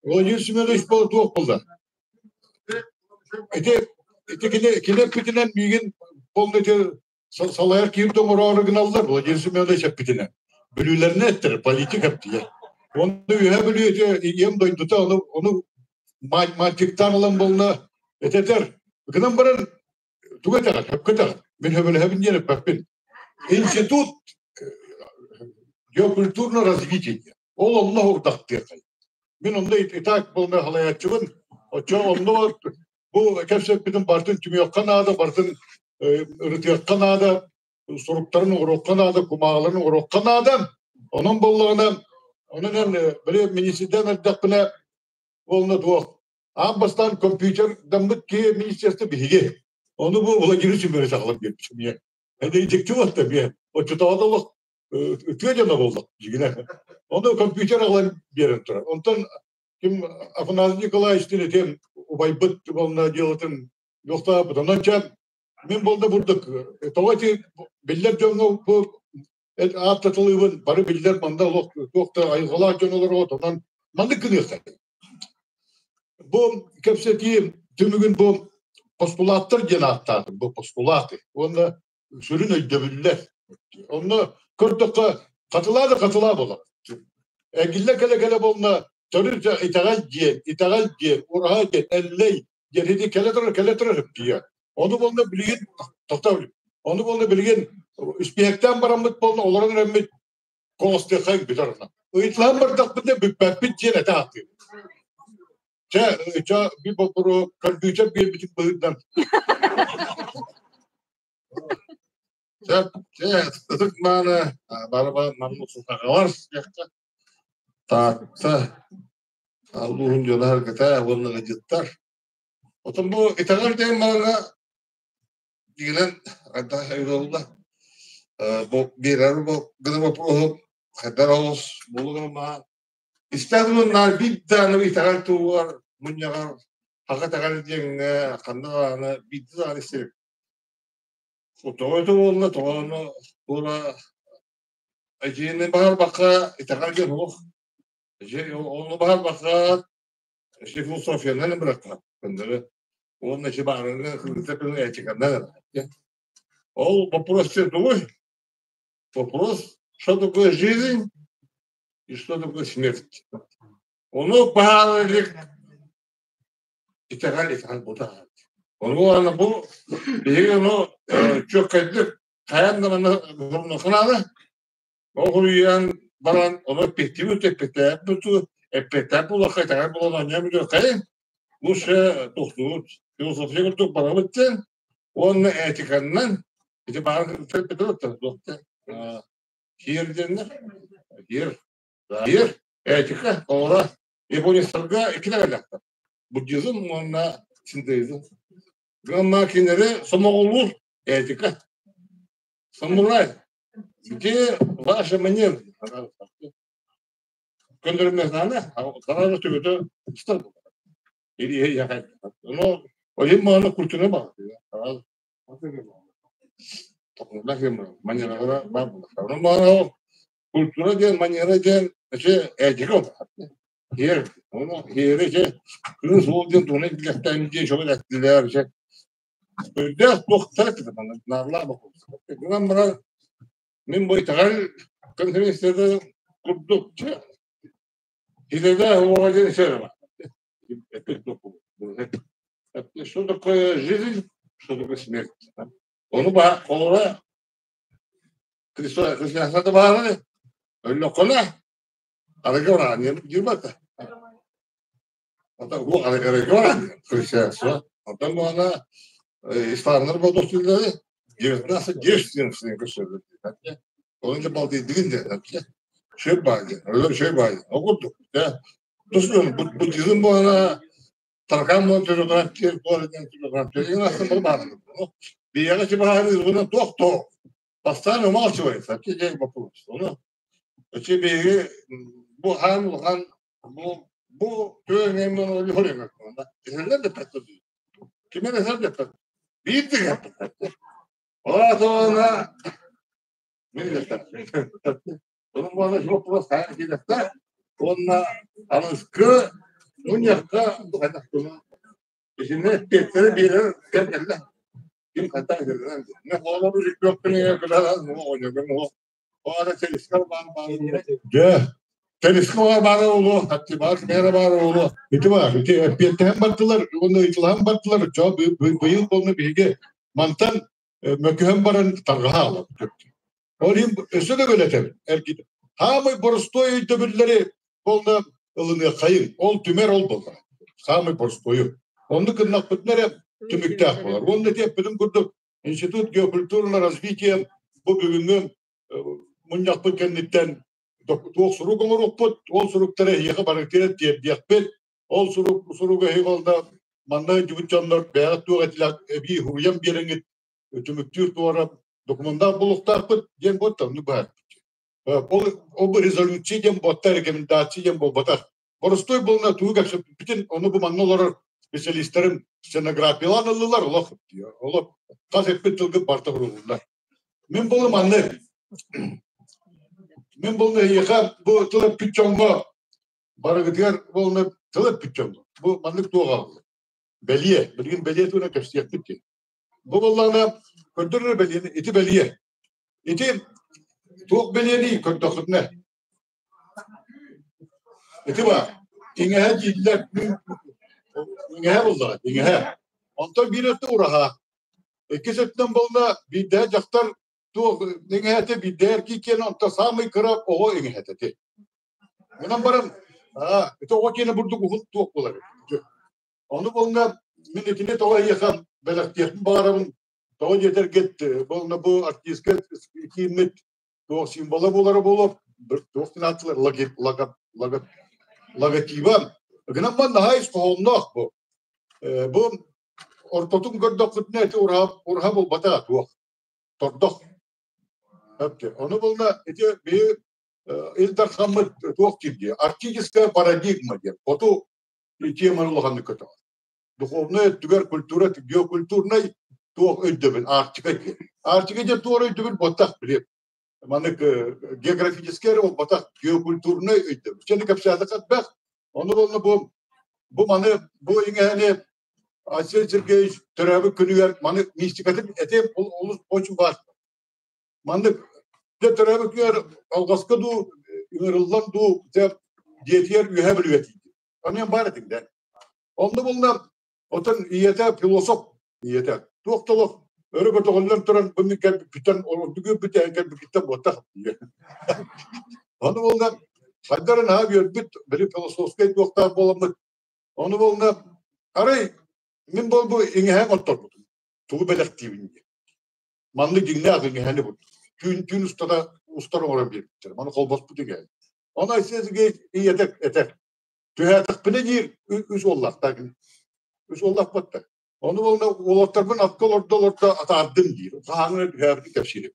Владимир Семенович буола туох буолла? Ити ити кини кини эппитинэн миигин полностью салайар киһи оҥороору гыналлар Владимир Семенович эппитинэн. Бүлүүлэринэ эттэр, политик эптилэр. Онно үөһэ Бүлүү ити ийэм дойдута ону ону мальчиктаан ылан буолла этэтэр. Гынан баран тугу этэҕин, сөпкө этэҕин. Мин сөбүлэһэбин диэн эппэппин. Институт геокультурного развития. Ол онно уурдахтыахай. Мин онно и так буолна халайааччыбын. Оччо онно бу кэпсэппитин бартын түмүөххэ наада, бартын ырытыахха наада, суруктарын оҥоруохха наада, кумааҕыларын оҥоруохха наада. Онон буоллаҕына, онон эн били министрдэн эрдэхпинэ буолна туох Аан бастаан компьютердаммыт киһи министерство биһиги. Ону бу Владимир Семенович аҕалан биэрбит эмиэ. Это дьикти буолта эмиэ. Оччотооҕу олох үтүө дьоно буоллах дьигинэ. Ону компьютер аҕалан биэрэн турар. Онтон Ким Афанасий Николаевич этим убайбыт болна делотын юхта онон ча мин болда бурдук тоҕо ити биллэр дьоҥҥо бу ааттатылыыбын бары биллэр манда олох туохта айылҕалаах дьон олорор онон маннык гыныахха. Бу кэпсэтии түмүгүн бу постулаттар диэн ааттаатым бу постулаты уонна сүрүн өйдөбүллэр. Онно көрдөххө хатылаа да хатылаа буолар. Эгиллэ кэлэ-кэлэ буолна төрүт итэҕэл диэн, итэҕэл диэн, ураһа диэн, эллэй диэн ити кэлэ турар, кэлэ турар диye. Ону буолна билигин тоқтау. Ону буолна билигин испиэхтээн бараммыт буолна олорон эрэммит колостыахха бүтэр онно. Ыйытылаан бардахпытына бүппэппит диэн этэ ааттыыбыт. Чэ, чэ, би боппуруо көрдүүчэ биэрбитин быһыытынан. Чэ, чэ, ытык мааны барыба маннык сахалар диэххэ. Таатта улууһун дьоно сэргэтэ уонна ыалдьыттар. Отон бу итэҕэл диэн барана дигинэн хайдах өйдөбүллэ бу биэрэр бу гына боппуруоһу хайдах олус булугар маан истээх наар биир даҕаны итэҕэл туһугар мунньаҕар хака итэҕэл диэҥҥэ ханна даҕаны биирдэ даҕаны истибит. Тоҕо өтө буолла, тоҕо ону туора эдьиийини баһарбакка итэҕэл диэн олох ону баһарбакка философиянан бырахха көннөрү уонна ичи баарыҥҥа кыргыта күнү этиканнан Ол вопрос тугуй? Вопрос, что такое жизнь и что такое смерть. Ону баһаара илик итэҕэл итэҕэл бутаат. Ону аны бу биһиги ону чөккөйдүк хайан да манна хурнуханаада. Ол хуруйан баран ону эппиэттибит эппиэттээбит эппиэттээх буолуохха итэҕэл буолан оонньоон бүтүөххэйин. Лучше тохтуут философия курдук барабыт диэн уонна этиканнан ити баар Киэр диэннэр киэр киэр этика оҕолор японецтарга икки элэхтэр буддизм уонна синтоизм гамма кинилэри сомоҕолуур этика самурай где ваша манера көндөрүмэсаана саҥа түбүтэ устар ону олим маана культура бар манераҕа баар буолар. Культура диэн манера диэн эчи этика Хиэр, ону хиэри эчи кыыс уол диэн тугунан билэхтээн диэн чоҕу эттилэр эчи өйдөөх туохтар наарлаах бокуус. Гынан баран мин бу итэҕэл конференцияда курдук хилэдэ уоҕа диэн эчи Что такое жизнь, что такое смерть? Ону холура христианствода баары өллөххүнэ арыгы бараан диирбата. Ата бу арыгы бараан христианство. Оттон буона исламнар бодостуллары 19 девственность көстөрдө. Onun da балтыйдыгын де. Şey баайы, өлөр şey баайы. О курдук. Тусун буддизм буона таркан буон төлөгран туорынан төлөгран төлөгран астын бір баары. Бияга чыбаары буна тох Постоянно умалчивается. Вообще вопрос. Ону Өче биһиги бу хаан улахан бу бу түөҥҥэ оли хорыҥа эсэллэр да пэттэ кимэн эсэр да пэт биир да Ола мин Onun bana вопрос хаан килэхтэ уонна аныскы мунньахха исинне эппиэттэри биэрэр кэм кэллэ. Ким хантан кэллэ? Не холобур күөккүнэ кылаа ну Дьэ, телескоп баара буолуо, бар мера баара буолуо. Ити бар, ити эппиэттэһэн бардылар, уонна ыйытылаһан бардылар, чоо быйыл буолна биһиги мантан мөкүһэн баран тарҕаһа аалабыт. Ол иһин өссө да көлөтөбүт. Эргит. Хаамай боростуой өйдөбүллэри буолна ылыныаххайын. Ол түмэр ол буолла. Самый боростуойу. Онну кыннахпытын эрэ түмүктээх буолар. Уонна ити эппитим курдук Институт геокультурного развития бу бүгүҥҥү мунньахпыт кэнниттэн туох сурук оҥоруохпут, ол суруктары эһиэхэ барытыгар тиэрдиэхпит. Ол сурук суруга эһиги олда манна дьубут дьоннор бэйэҕит туох этилээх эбии хуруйан биэрэҥҥит түмүктүүр туора документаах булуохтаахпыт диэн буотта оннук баар. Ол ол резолюция диэн буотта рекомендация диэн буолбатах. Боростуой буолна тугу кэпсэппитин, ону бу манна олорор специалистарым сценографиялаан ыллылар, олох олох хас эппит тылгыт барта буруллар. Мин буолум маннык. Мин буолна эйиэхэ бу тыл эппит дьоҥҥо барыгытыгар буолна тыл эппит дьоҥҥо бу маннык туох аҕалла. Бэлиэ, билигин бэлиэ туһунан кэпсиэхпит дии. Бу буоллаҕына көрдөрөр бэлиэни, ити бэлиэ. Ити туох бэлиэний көрдөххүтүнэ. Ити баар, иҥэһэ дииллэр, иҥэһэ буоллаҕа, иҥэһэ. Онтон биир өттө ураһа. Иккис өттүнэн буолла биирдэһэ дьахтар туох иҥэһэтэ биирдэһэ эркий киэнэ онтон саамай кыра оҕо иҥэһэтэ ити. Онон баран ити оҕо киэнэ бурдук уһун туох буолар. Ону буолла мин итини тоҕо эйиэхэ бэлэхтиэхпин баҕарабын. Тоҕо диэтэргит буолла бу артистка кииммит туох символа буолара буолуо, туох диэн логотиба. Гынан баран наһаа ис хоһоонноох бу. Бу ортотун көрдөххүтүнэ ити ураһа ураһа буолбатах туох тордох. Ону булна ити биһи Ил Дархаммыт туох диир дии арктическая парадигма диэн хоту теманы улаханнык көтөҕөр. Духовнай өттүгэр культура геокультурнай туох өйдөбүл Арктика диэн. Арктика диэн туох өйдөбүл буолтах билиэм. Маннык географическай эрэ буолбатах геокультурнай өйдөбүл. Чэни кэпсээтэххэ элбэх. Ону буолла бу бу маны бу иҥэһэни Айсен Сергеевич төрөөбүт күнүгэр маны мистикатын этиэм олус очень важно. Маннык дьэ төрөөбүт күнүгэр алҕаска дуу ыҥырыллан дуу дьэ дьиэтигэр үөһэ бүлүүгэ тиийдим. Онон баар этиҥ да. Онно булла отон ийэтэ философ ийэтэ туох да олох өрө көтөҕүллэн туран бу мин кэлбиппиттэн ордук үөрбүт кэлбиккиттэн буолтах. Ону буолла хайдары наһаа үөрбүт били философскай туохтаах буоламмыт. Ону буолла арай мин бол бу иҥэһэ отторбутум. Тугу бэлэхтиибин диye. Маннык дьиҥнээх иҥэһэни бу. Түүн түүн устата устар оҥорон биэрбиттэр. Маны холбоспут иҥэһэ. Ону Айсен Сергеевич ийэтэ этэр. Түһээтэхпинэ диир үс уоллаахтаах үс уоллаах батта. Ону буолла уолаттарбын акка олордо олордо атаардым диир. Хаһааҥҥы түһээбитин кэпсиирим.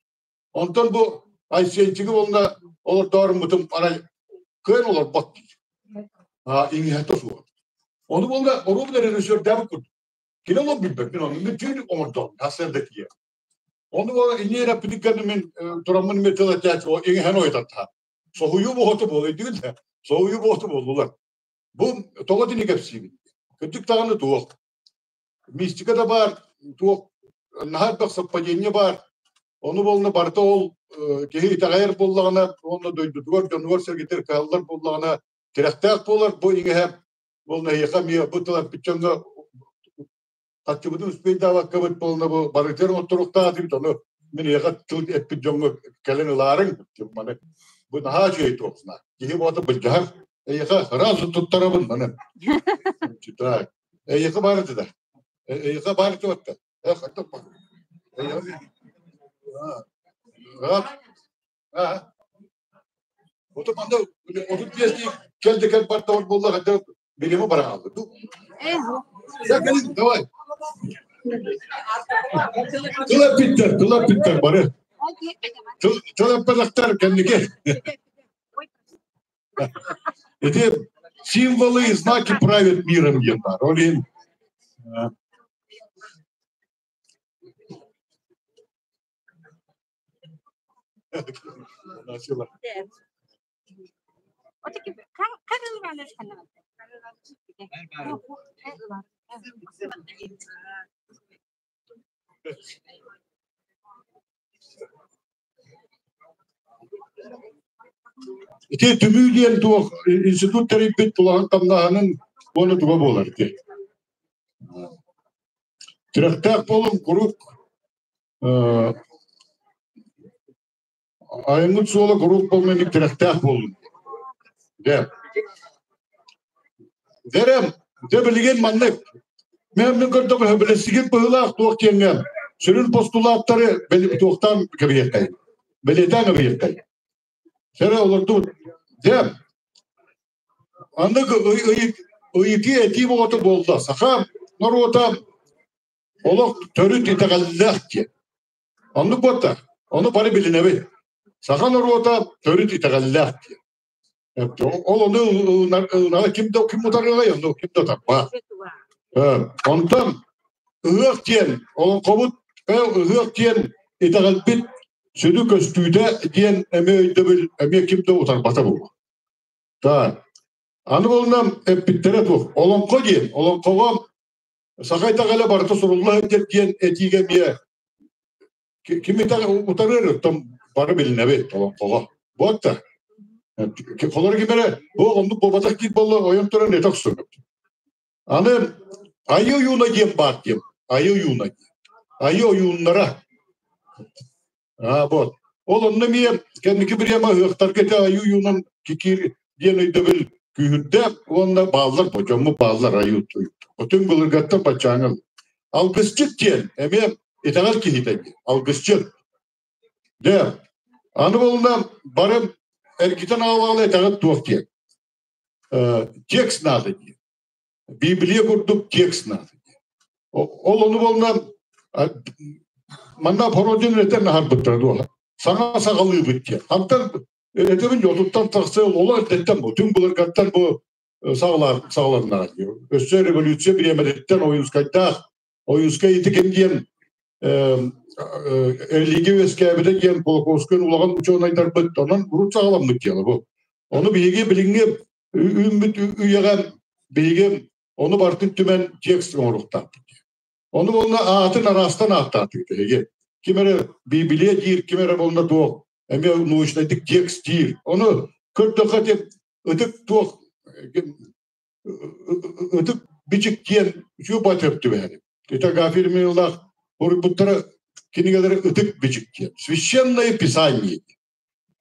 Онтон бу Айсенчиги буолла олордооруммутум арай кыайан олорбот диир. Аа иҥиһэтэ суох. Ону буолла оруобуна режиссердээбит курдук. Кини олох билбэппин, ону мин түүн оҥордоҕум, сарсыарда тиийэ. Ону буолла инньэ эрэппитин кэннэ мин тураммын мен тыл этээччи иҥэһэн ойутаттаһа. Соһуйуу буоһута буолуо өйдүүгүн да? Соһуйуу буоһута буоллулар. Бу тоҕо итини кэпсиибин? Кырдьык даҕаны туох. Мистика да баар, туох наһаа элбэх совпадение баар. Ону буолна барыта ол киһи итэҕэйэр буоллаҕына уонна дойдутугар, дьонугар-сэргэтигэр кыһаллар буоллаҕына тирэхтээх буолар. Бу иҥэһэ буолна эһиэхэ эмиэ бу тыл эппит дьоҥҥо хаччыбытын успейдаабаккабыт буолна бу барытыгар оҥотторуохтаах ону мин эйиэхэ тыл эппит дьоҥҥо кэлэн ылаарыҥ маны бу наһаа үчүгэй туохсуна киһи буота былдьаһар эйиэхэ сразу туттарабын маны так эйиэхэ баар этэ да эйиэхэ баар этэ батта Оту манна 35 кэл да кэл бардавар буолла хотя билими бараалды. Давай. Тыл эппиттэр, тыл эппиттэр бары. Тыл эппэтэхтэр кэнники. Эти символы и знаки правят миром диэн баар. Ол иһин Ити түмүү диэн туох институт тэрийбит улахан тамнаһынын уонна туга буолар ити. Тирэхтээх буолун куруук Айыммыт суола куруук болмайнык тирэхтээх буоллун. Дэ. Дэрэм, дэ билигин маннык. Мен мин көрдөк билесигит быһыылаах туох диэҥҥэ сүрүн постулаттары туохтаан кэбиһиэхтэй. Бэлиэтээн кэбиһиэхтэй. Сэрэ олордубут. Дэ. Аннык ыйытыы этии боҕото буолла. Саха норуота Олох төрүт итэҕэллээх диэн. Оннук буолта. Ону бары билинэбит. Саха норуота төрүт итэҕэллээх диэн. Ол ону ылынара ким да ким утарыаҕай, ону ким да утарбат. Онтон ыһыах диэн олоҥхобут ыһыах диэн итэҕэлбит сүдү көстүүтэ диэн эмиэ өйдөбүл эмиэ ким да утарбата буолуо. Так. Аны буолна эппиттэрэ туох олоҥхо диэн олоҥхоҕо саха итэҕэлэ барыта сурулла сылдьар диэн этиигэ эмиэ ким утарыар оттон бары билинэбит олоҥхоҕо. Вот так. Холор ким эрэ оо оннук буолбатах диир буолла ойон туран этэ охсуҥ. Аны айыы ойууна диэн баар диэн айыы ойууна диэн. Айыы ойууннара. А вот. Ол онно эмиэ кэнники бириэмэ ыһыахтарга ити айыы ойуунун кикиир диэн өйдөбүл күүһүрдэ уонна бааллар бу дьоммут бааллар айыы Отун былыргаттан баччааҥыл. Алгысчыт диэн эмиэ итэҕэл киһитэ диэн. Алгысчыт. Дьэ, аны буолла бары эргитэн аалаалы итэҕэл туох диэн. Текст надо диэн. Библия курдук текст надо диэн. Ол ону буолла манна пародияны этэн аһарбыттара дуо. Саҥа саҕалыыбыт диэн. Хантан этебин отуттан тахса олор эрдэттэн бу түҥ былыргаттан бу саҕаланнаҕа дии. Өссө революция бириэмэтиттэн Ойуускайдаах Ойуускай ити ким диэн религия үөскээбитэ диэн Кулаковскай улахан учуонайдарбыт онон урут саҕаламмыт дьыала бу. Ону биһиги билиҥҥи үүммүт үйэҕэ биһиги ону барытын түмэн текст оҥоруохтаахпыт. Ону уонна аатын араастан ааттаатык биһиги. Ким эрэ Библия диир, ким эрэ буолна туох, эмиэ научнайдык текст диир. Ону көрдөххө ити ытык туох ытык бичик диэн үчүгэй батып түбэһэр. Это Гафир Милах уруйбуттара кинигэлэри ытык бичик диэн. Священное писание.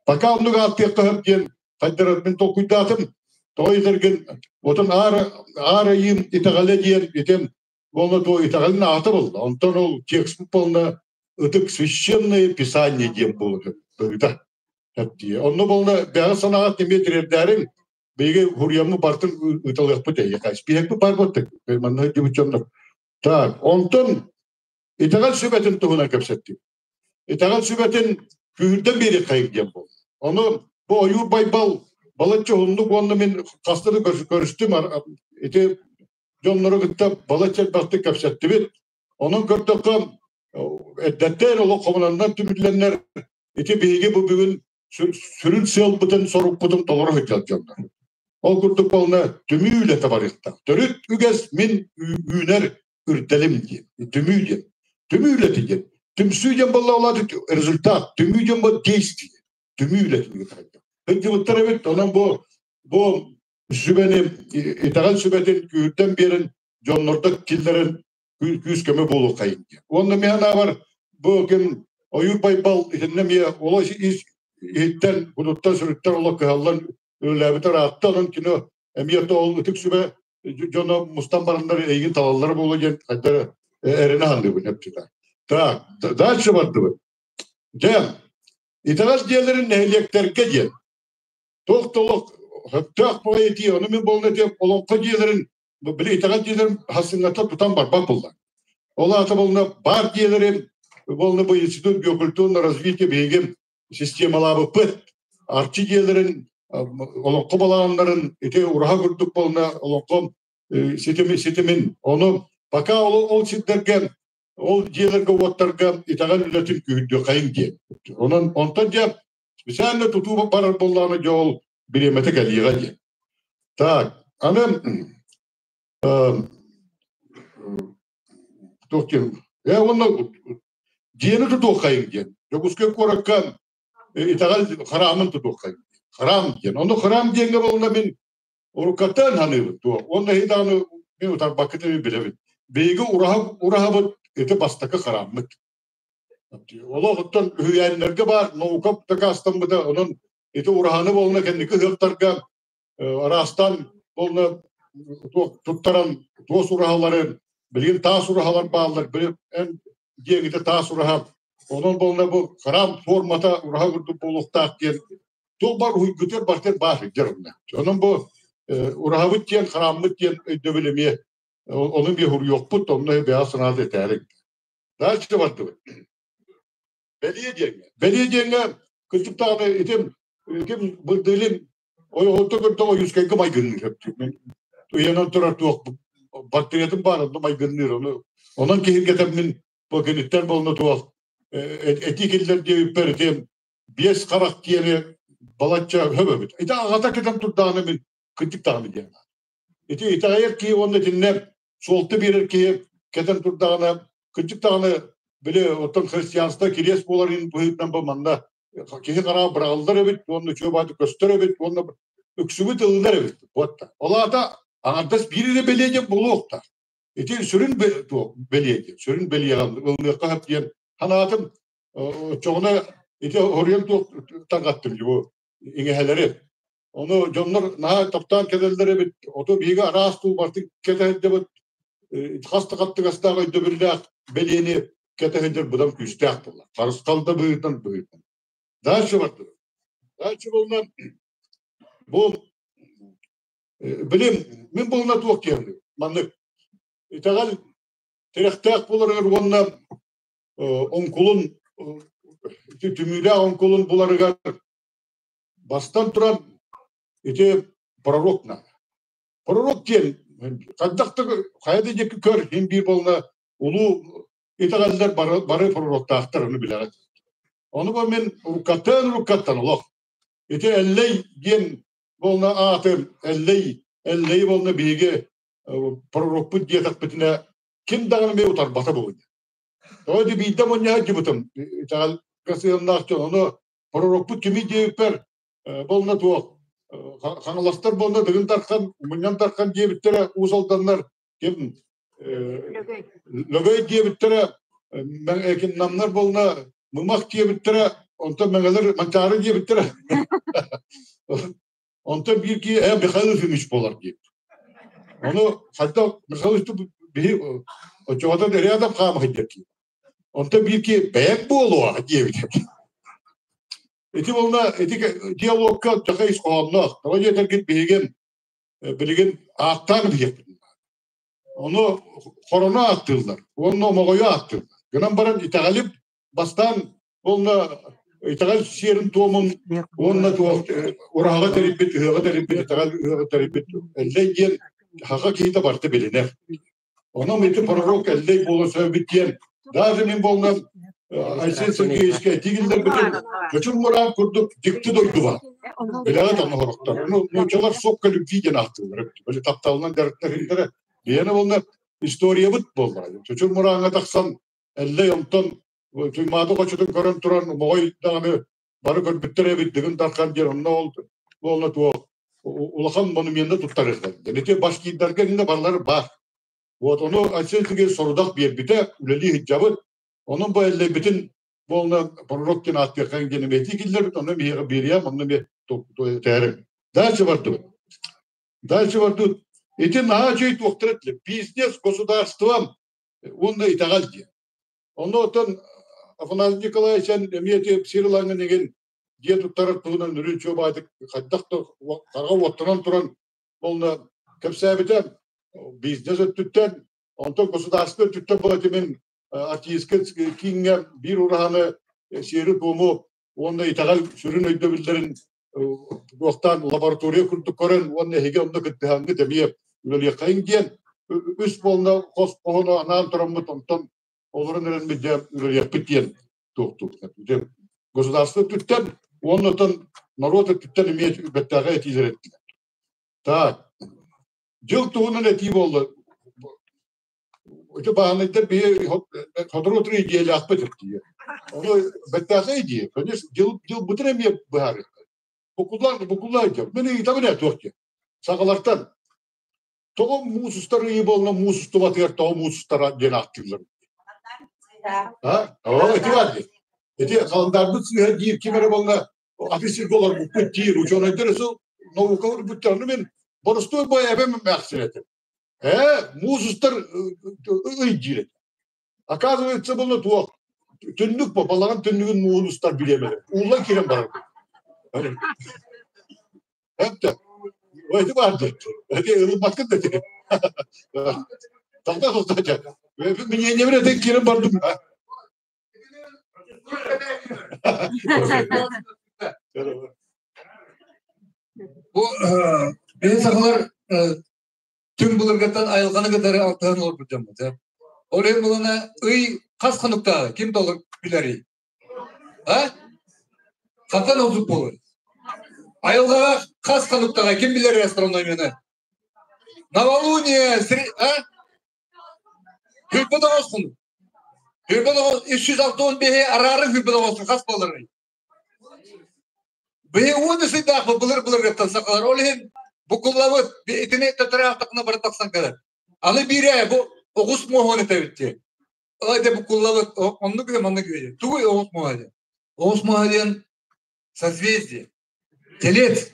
Пока оннук ааттыахха сөп диэн хайдарар мин толкуйдаатым. Тоҕо этэргин отон аар аар айыым итэҕэлэ диэн итим уонна туо итэҕэлин аата буолла. Онтон ол текст буолна ытык священное писание диэн буолута. Онно буолна бэҕэ санааҕа тимиэ тириэрдээриҥ биһиги хуруйаммыт бартын ыыталыахпыт эйиэхэ. Испииһэкпит баар буолтук. Манна сылдьыбыт дьоннор. Так, онтон итэҕэл сүбэтин туһунан кэпсэттим. Итэҕэл сүбэтин күүһүрдэн биэриэххэйик диэн буолла. Ону бу Ойуур Байбал балачча уһуннук уонна мин хаста да көрүстүм ити дьоннору кытта балачча элбэхтик кэпсэттибит. Онон көрдөххө эрдэттэн олох хомунаннар түмүллэннэр ити биһиги бу бүгүн сүрүн сыалбытын, сорукпутун толоро сылдьар дьоннор. Ол курдук буолна түмүү үлэтэ барыахтаах. Төрүт үгэс мин үүнэр үрдэлим диэн. Түмүү диэн. Түмүү үлэтэ диэн. Түмсүү диэн буолла результат. Түмүү диэн бу действие. Түмүү үлэтин ыытар. Сылдьыбыттар эбит. Онон бу бу сүбэни итэҕэл сүбэтин күүрдэн биэрэн дьоннордо киллэрэн күүс көмө буолуоххайын диэн. Уонна мин санаабар бу ким Ойуур Байбал итиннэ эмиэ олох ис иһиттэн, кутуттан, сүрүттэн олох кыһаллан үлэлээбитэ ыраатта. Онон кини эмиэ ол ытык сүбэ дьоно мустан бараннар эйигин талаллара буолуо диэн хайдах эрэнэ саныыбын эптитэ. Так, дальше бардыбыт. Дьэ, итэҕэл дьиэлэрин нэһилиэктэргэ диэн туох да олох сөптөөх баҕайы этии, ону мин буолла диэн олоҥхо дьиэлэрин били итэҕэл дьиэлэрин хассыҥҥата тутан барбат буолла. Ол аата буолна баар дьиэлэрин буолна бу институт биокультурного развития биһиги системалаабыппыт. Арчы дьиэлэрин олоҥхо балаҕаннарын ити ураһа курдук буолна олоҥхо ситими ситимин ону пока ол ол сирдэргэ ол дьиэлэргэ уоттарга итэҕэл үлэтин күүһүрдүөххэйиҥ диэн. Онон онтон дьэ специально тутуу барар буоллаҕына дьэ ол бириэмэтэ кэлиэҕэ диэн. Так, аны туох диэн уонна дьиэни тутуоххайыҥ диэн. Дьокуускай куоракка итэҕэл храмын тутуоххайыҥ. Храм диэн. Ону храм диэҥҥэ буолла мин уруккаттан саныыбын туох. Уонна иһи даҕаны мин утарбаккытын билэбин. Биһиги ураһа ураһабыт ити бастакы храммыт. Олох оттон үһүйээннэргэ баар наука дакаастаммыта, онон ити ураһаны буолна кэнники ыһыахтарга араастаан буолна туттаран туос ураһалары, билигин таас ураһалар бааллар, били эн диэҥитэ таас ураһа, онон буолна бу храм формата ураһа курдук буолуохтаах диэн туох бар уһуйгутугар бартыр баар сылдьар онно. Онон бу ураһабыт диэн, храммыт диэн өйдөбүл эмиэ ону эмиэ суруйуохпут, онно бэйэҕэ санаата этээриҥ. Дальше бардыбыт. Бэлиэ диэҥҥэ. Бэлиэ диэҥҥэ кырдьык даҕаны итим ким Бырдылин Ойоҕотто көрдөҕ Ойуускайга майгынныыр өптү. Ыйанан турар туох портретын баар онно майгынныыр. Ону онон киһиргэтэммин бу киниттэн болна туох этии киллэр диэбиппэр ити биэс харах диэни балачча хөбөбүт. Ити аҕата кэтэн турдаҕына мин кырдьык даҕаны диэн. Ити итэҕэйэр киһи уонна итиннэ суолта биэрэр киһи кэтэн турдаҕына кырдьык даҕаны били оттон христианство кириэс буоларын быһыытынан бу манна киһи хараҕа быраҕыллар эбит уонна үчүгэй бааты көстөр эбит уонна үксүбүт ылынар эбит. Вот ол аата аҥардас биир эрэ бэлиэ диэн буолуохтаах. Ити сүрүн бэлиэ диэн, сүрүн бэлиэҕэ ылыныахха сөп диэн санаатым. Оччоҕуна ити хоруйан туох тарҕаттым бу иҥэһэлэри. Ону дьоннор наһаа таптаан кэлэллэр эбит. Ото биһиги араас тулбартык кэтэһэрдэбит. Хас да хаттыгастаах өйдөбүллээх бэлиэни кэтэһэрдэр быдан күүстээх буолла. Харысхал да быһыытынан быһыытынан. Дальше бардым. Дальше буолна бу билим мин буолна туох диэн маннык итэҕэл тирэхтээх буоларыгар уонна оҥкулун түмүүлээх оҥкулун буларыгар бастан туран ити пророк наада. Пророк диэн хайдах да хайа да диэки көр иһин биир буолна улуу итэҕэллэр бары, бары пророктаахтар ону билэҕит. Ону бу мин уруккаттан уруккаттан олох. Ити Эллэй диэн буолна ааты Эллэй Эллэй буолна биһиги пророкпут диэтэхпитинэ ким даҕаны эмиэ утарбата буолуо. Тоҕо ити биирдэ мунньаһа дьыбытым итэҕэлгэ сыһыаннаах дьон ону пророкпут кими диэбиппэр буолна туох хаҥаластар буолна Дыгын Дархан Мунньан Дархан диэбиттэрэ Уус Алданнар ким Лөгөй диэбиттэрэ намнар буолна Мымах диэбиттэрэ онтон мэҥэлэр Манчаары диэбиттэрэ онтон биир киһи Михаил Ефимович буолар диэбит ону хайдах Михаил биһи оччоҕотон рядом хаама сылдьар киһи онтон биир киһи бэйэҥ буолуо диэбит ити буолла ити диалогка төһө ис хоһоонноох тоҕо диэтэргит биһигин билигин ааттаан биһиэхпит ону хорону ааттыыллар уонна омоҕойу ааттыыллар гынан баран итэҕэлим бастаан уонна итэҕэл сиэрин-туомун уонна туох ураһаҕа тэрийбит, ыһыаҕа тэрийбит, итэҕэл ыһыаҕа тэрийбит Эллэй диэн хаха киһитэ барыта билинэр. Онон ити пророк Эллэй буола сөбүт диэн даже мин буолла Айсен Сергеевичка этии киллэрбитим Чочур Мураан курдук дьикти дойду бар. Билэҕит онно сорохтор. Ну, нууччалар сопка любви диэн ааттыыллар. Били тапталынан дьарыктар Биһиэнэ буолла историябыт буолла. Чочур Мурааҥҥа тахсан Эллэй онтон Туймаада хочотун көрөн туран моҕой даҕаны бары көрбүттэр эбит Дыгын Дархан диэн онно ол буолла туох улахан монументы туттарыахтар. Ити башкирдарга иннэ барылары баар. Вот ону Айсен Сергеевич сорудах биэрбитэ, үлэлии сылдьабыт. Онон бу Эллэйбитин буолна пророк диэн ааттыахха диэн эмиэ киллэрбит, онно биһиэхэ биэриэм, онно эмиэ этээрим. Дальше бардыбыт. Дальше бардыбыт. Ити наһаа үчүгэй туохтара этилэр. Бизнес государством уонна итэҕэл диэн. Онно оттон Афанасий Николаевич эмиэ ити сир ылаҥын игин дьиэ туттарар туһунан үрүн чуобаатык хайдах да хараҕа уоттанан туран уонна кэпсээбитэ бизнес өттүттэн онтон государство өттүттэн була мин артистка кииҥҥэ биир ураһаны сиэри-туому уонна итэҕэл сүрүн өйдөбүллэрин туохтаан лаборатория курдук көрөн уонна эһиги онно кыттыһаҥҥыт эмиэ үлэлиэххэйиҥ диэн үс буолна хос хоһуну анаан тураммыт онтон олорон эрэн дьэ үлэлиэхпит диэн туохтуур государство өттүттэн уонна оттон норуот өттүттэн эмиэ бэттээхэй этиилэр эттилэр. Так, дьыл туһунан этии буолла. Ити бааһынайдар биһи сотору утары идиэлээхпит дии. Ону бэттээхэй идиэ. Конечно, дьыл дьылбытын эмиэ быһаарыахтар. Букуллар букуллар дьон. Мин ыйытабын ээ туох диэн. Сахалартан тоҕо муус устар ыйы буолла муус устубатыгар тоҕо муус устара диэн ааттыыллар. А? Оо, ити бар дии. Ити халандаарбыт сыыһа диир ким эрэ буолла атын сиргэ олорбуппут диир. Учуонайдар өссө наука ылбыттар. Ону мин боростуой бой эбэм эмээхсин этим. Муус устар ый диир этэ. Оказывается, было туох түннүк по балаҕан түннүгүн мууһун устар бириэмэлэр. Ууллан киирэн барар. Эптэ. Эти бар диэт. Эти ылыммаккын да ти. Тогда тоқтата. Мнение бер этен киирэн бардым. Бу биһи сахалар түн былыргыттан айылҕаны кытары алтыһан олорбут дьоммут. Ол иһин булана ый хас хонуктааҕы ким толук билэрий? А? Хантан олдук буолар? Айылҕаҕа хас хонуктааҕы ким билэр астрономияны? Новолуние, а? Хүрбэ тоҕус хонук. Хүрбэ тоҕус 365 араары хүрбэ тоҕус хас буоларый? Биһи уон сыйдаахпыт былыр-былыргыттан сахалар. Ол иһин букуллабыт итини татараахтахына бары тахсан кэлэр. Аны биирэ бу оҕус муоһун этэбит диэн. Ой, букуллабыт оннук үһү маннык үһү. Тугуй оҕус муоһа диэн? Оҕус муоһа диэн созвездие. Телец.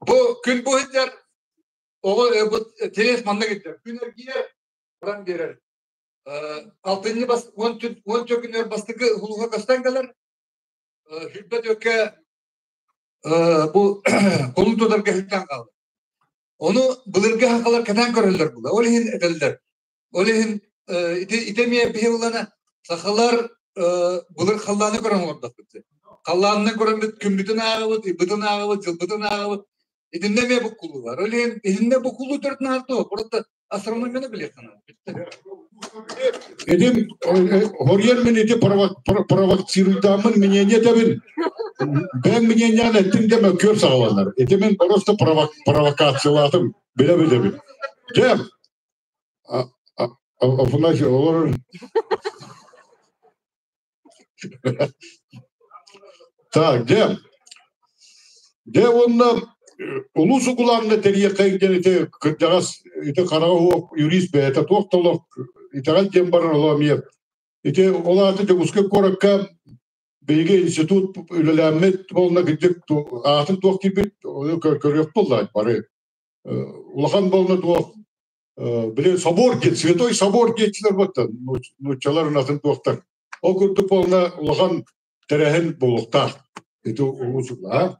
Бу күн бу сылдьар оҕо бу телец маннык сылдьар. Күн эргийэр баран биэрэр. Алтынньы бас 14 күнүгэр бастакы улууга көстөн кэлэр. Сүрбэ төккө бу колун тутарга сылдьан хаалар. Ону былыргы хахалар кэтээн көрөллөр була. Ол иһин этэллэр. Ол иһин ити ити эмиэ биһи булана сахалар былыр халлааны көрөн олордохпут. Халлаанынан көрөммүт күммүтүн ааҕабыт, ыйбытын ааҕабыт, дьылбытын ааҕабыт. Итиннэ эмиэ буккулуу бар. Ол иһин итиннэ буккулуу төрүт наарту. Просто астрономияны билиэххэ Этим хорьер мен ити провоцируйдааммын мнение этэбин. Бэйэҥ мнениеҕин эттиҥ да мөккүөр саҕаланар. Ити мин просто провокациялаатым. Билэ-билэбин. Дьэ, Афанасий олорор. Так, дьэ. Дьэ уонна улуус укулаанна тэрийиэххэ диэн ити кырдьаҕас ити хараҕа суох юрист бэйэтэ туох да олох итэҕэл диэн барар олоо эмиэ. Ити ол аата Дьокуускай куоракка биһиги институт үлэлээммит буолна кырдьык аатын туох диирбит көрүөх буолла бары. Улахан буолна туох били собор диэн святой собор диэччилэр буоттан нууччалар атын туохтар. Ол курдук буолна улахан тэрээһин буолуохтаах. Ити улуусула.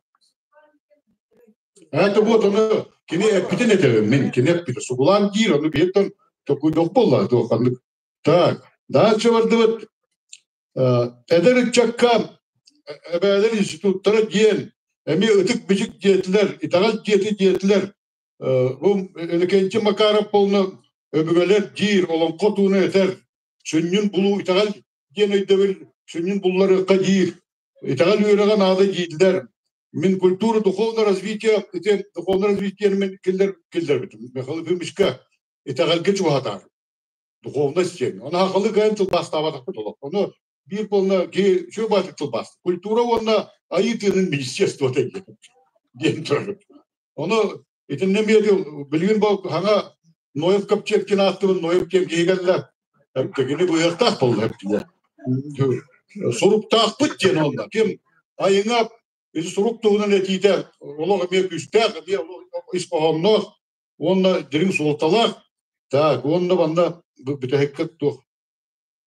Это вот ону кини эппитин этэбин мин кини эппитэ сугулаан диир ону бииртэн токуйдуох буолла туохханнык. Так, дальше бардыбыт. Эдэр ыччакка эбээлэр институттара диэн эмиэ ытык бичик диэтилэр, итэҕэл диэти диэтилэр. Бу Иннокентий Макаров полна өбүгэлэр диир, олоҥхо тууна этэр, сүнньүн булуу итэҕэл диэн өйдөбүл сүнньүн булларыахха диир. Итэҕэл үөрэҕэ наада дииллэр. Мин культура духовное развитие ити духовное развитие мин киллэр киллэрбитим. Михаил Ефимовичка итэҕэлгэ чугаһатаар. Духовность диэн. Оны хахалы кыайан тылбаастаабатахпыт олох. Ону биир буолна ки үчүгэй баатык тылбаас. Культура уонна айыы тыынын министерствота диэн диэн турар. Ону итиннэ эмиэ билигин бу хаҥа Ноев Копчеткин ааттыбын Ноев диэн киһи кэллэ. Кини быһыахтаах буолла эптилэр. Суруктаахпыт диэн онно. Ким айыҥа ити сурук туһунан этиитэ олох эмиэ күүстээх, эмиэ ис хоһоонноох уонна дириҥ суолталаах. Так, уонна манна бүтэһиккэ туох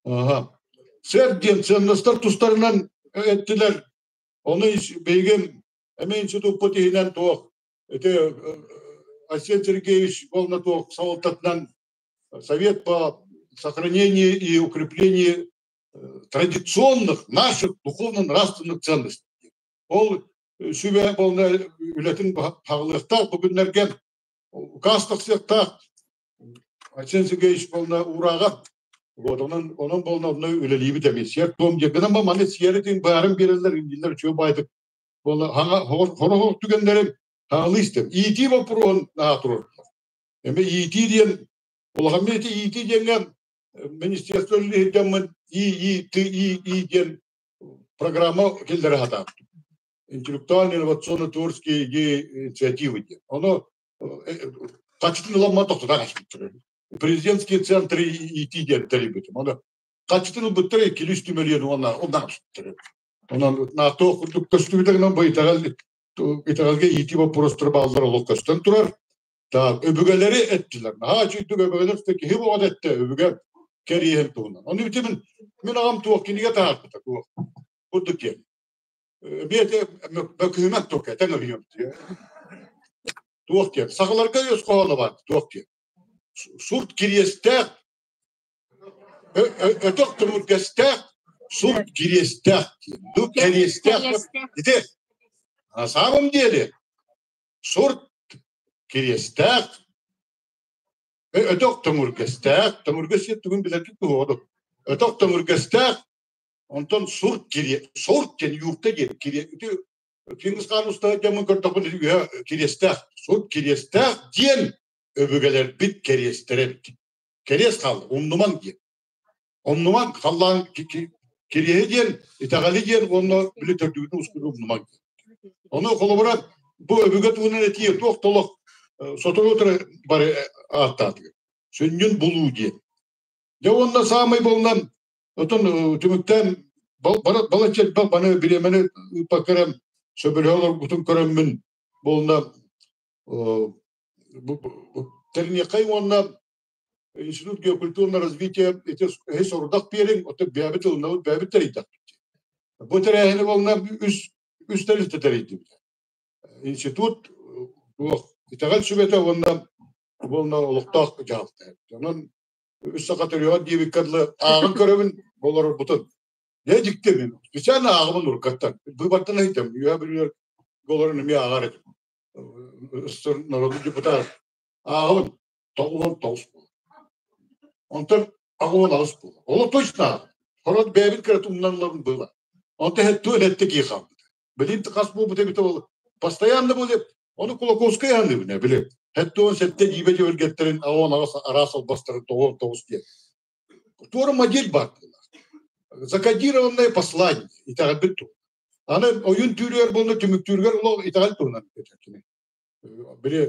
Аха. Сэр диэн сыаннастар тустарынан эттилэр. Ону биһиги эмиэ институппут иһинэн туох ити Айсен Сергеевич уонна туох салалтатынан Совет по сохранению и укреплению традиционных наших духовно-нравственных ценностей. Ол сүбэ болна үлэтин хаҕылыахтаах бу күннэргэ указ тахсыахтаах. Айсен Сергеевич болна уурааҕа вот онон онон болна онно үлэлиибит эмиэ сиэр туом диэн гынан маны сиэритин баарын биэрэллэр индиилэр үчүгэй баайдык Буола хороһох түгэннэрин хаалыы истэм. Иитии боппуруоһун наһаа туруордулар. Эми иитии диэн улахан ити иитии диэҥҥэ министерство үлэһитэммин И И Т И И диэн программа киллэрэ сатаабытым. Интеллектуальные инновационно-творческие идеи инициативы диэн. Ону хачытын ыламма тохтотон аспыттар. Президентские центры иитии диэн тэрийбитим. Ону хачытын ылбыттар иккилүү үстүмэлиэн уонна онно аспыттар. Онон НАТО курдук көстүбүтэ гынан бу итэҕэл итэҕэлгэ иитии боппуруостара бааллар олох көстөн турар. Так, өбүгэлэри эттилэр. Наһаа үчүгдүк өбүгэлэр киһи буолан эттэ өбүгэ кэриэһин туһунан. Ону ити мин мин аҕам туох кинигэ таһаарбыта туох курдук диэн. Биэте бөкүһүмэт туох этэн өлүөм туох диэн. Сахаларга өс хоһооно бар туох диэн. Сурт кириэстээх өтөх төмүргэстээх сурт кириэстээх диэн. Кэриэстээх. Ити на самом деле. Сурт кириэстээх, өтөх төҥүргэстээх, төҥүргэс диэн тугун билэргит туһуоҕа Өтөх төҥүргэстээх, онтон сурт кириэ, сурт диэн юрта диэн кириэ, ити Чингис хаан устаһа дьоммун көрдөхпүнэ үһэ кириэстээх, сурт кириэстээх диэн өбүгэлэрбит кэриэстэрэ эбит. Кэриэс хаалла, умнумаҥ диэн. Умнумаҥ, халлаан кириэһи диэн, итэҕэли диэн уонна били төрдүгүтүн ускутун умнумаҥ диэн. Ону холобура бу өбүгэ туһунан этии туох толох сотору бары ааттаатыгар. Сүнньүн булуу диэн. Дьэ уонна саамай буолунан отон түмүктээн балачча элбэх баны бириэмэни ыыппакка эрэ сөбүлэһэ олорбутун көрөммүн буолна тэрниэххэй уонна Институт геокультурного развития ити эһи сорудах биэриҥ, оттон бэйэбит ылынабыт, бэйэбит тэрийдэхпит. Бу тэрээһини буолна үс тэрилтэ тэрийдибит. Институт туох итэҕэл сүбэтэ уонна буолна олохтоох дьаһалта. Онон үс саха төрүөҕэ диэбиккэ дылы ааҕан көрөбүн олорорбутун. Дьэ дьикти мин. Специально ааҕабын уруккаттан. Быыбартан ыйдым. Үөһэ Бүлүүлэр олорон эмиэ ааҕар этим. Народный депутат. Ааҕабын. 99 буолар. Онтон 68 буолар. Ол точно Хорот бэйэбит кыра умналларын была. Онтон хетту элетте кии хаалбыта. Билин хас буолбута эбитэ ол постоянно буолуп ону Кулаковскай аныыбын били. Хеттуон сетте диибэ дьүөргэттерин аон аҕыс араас албастарын тоҕуон тоҕус диэн. Туора модель бар Закодированное послание итэҕэлбит туһунан. Аны ойун түүрүгэр буолна түмүктүүрүгэр олох итэҕэл туһунан этэр Били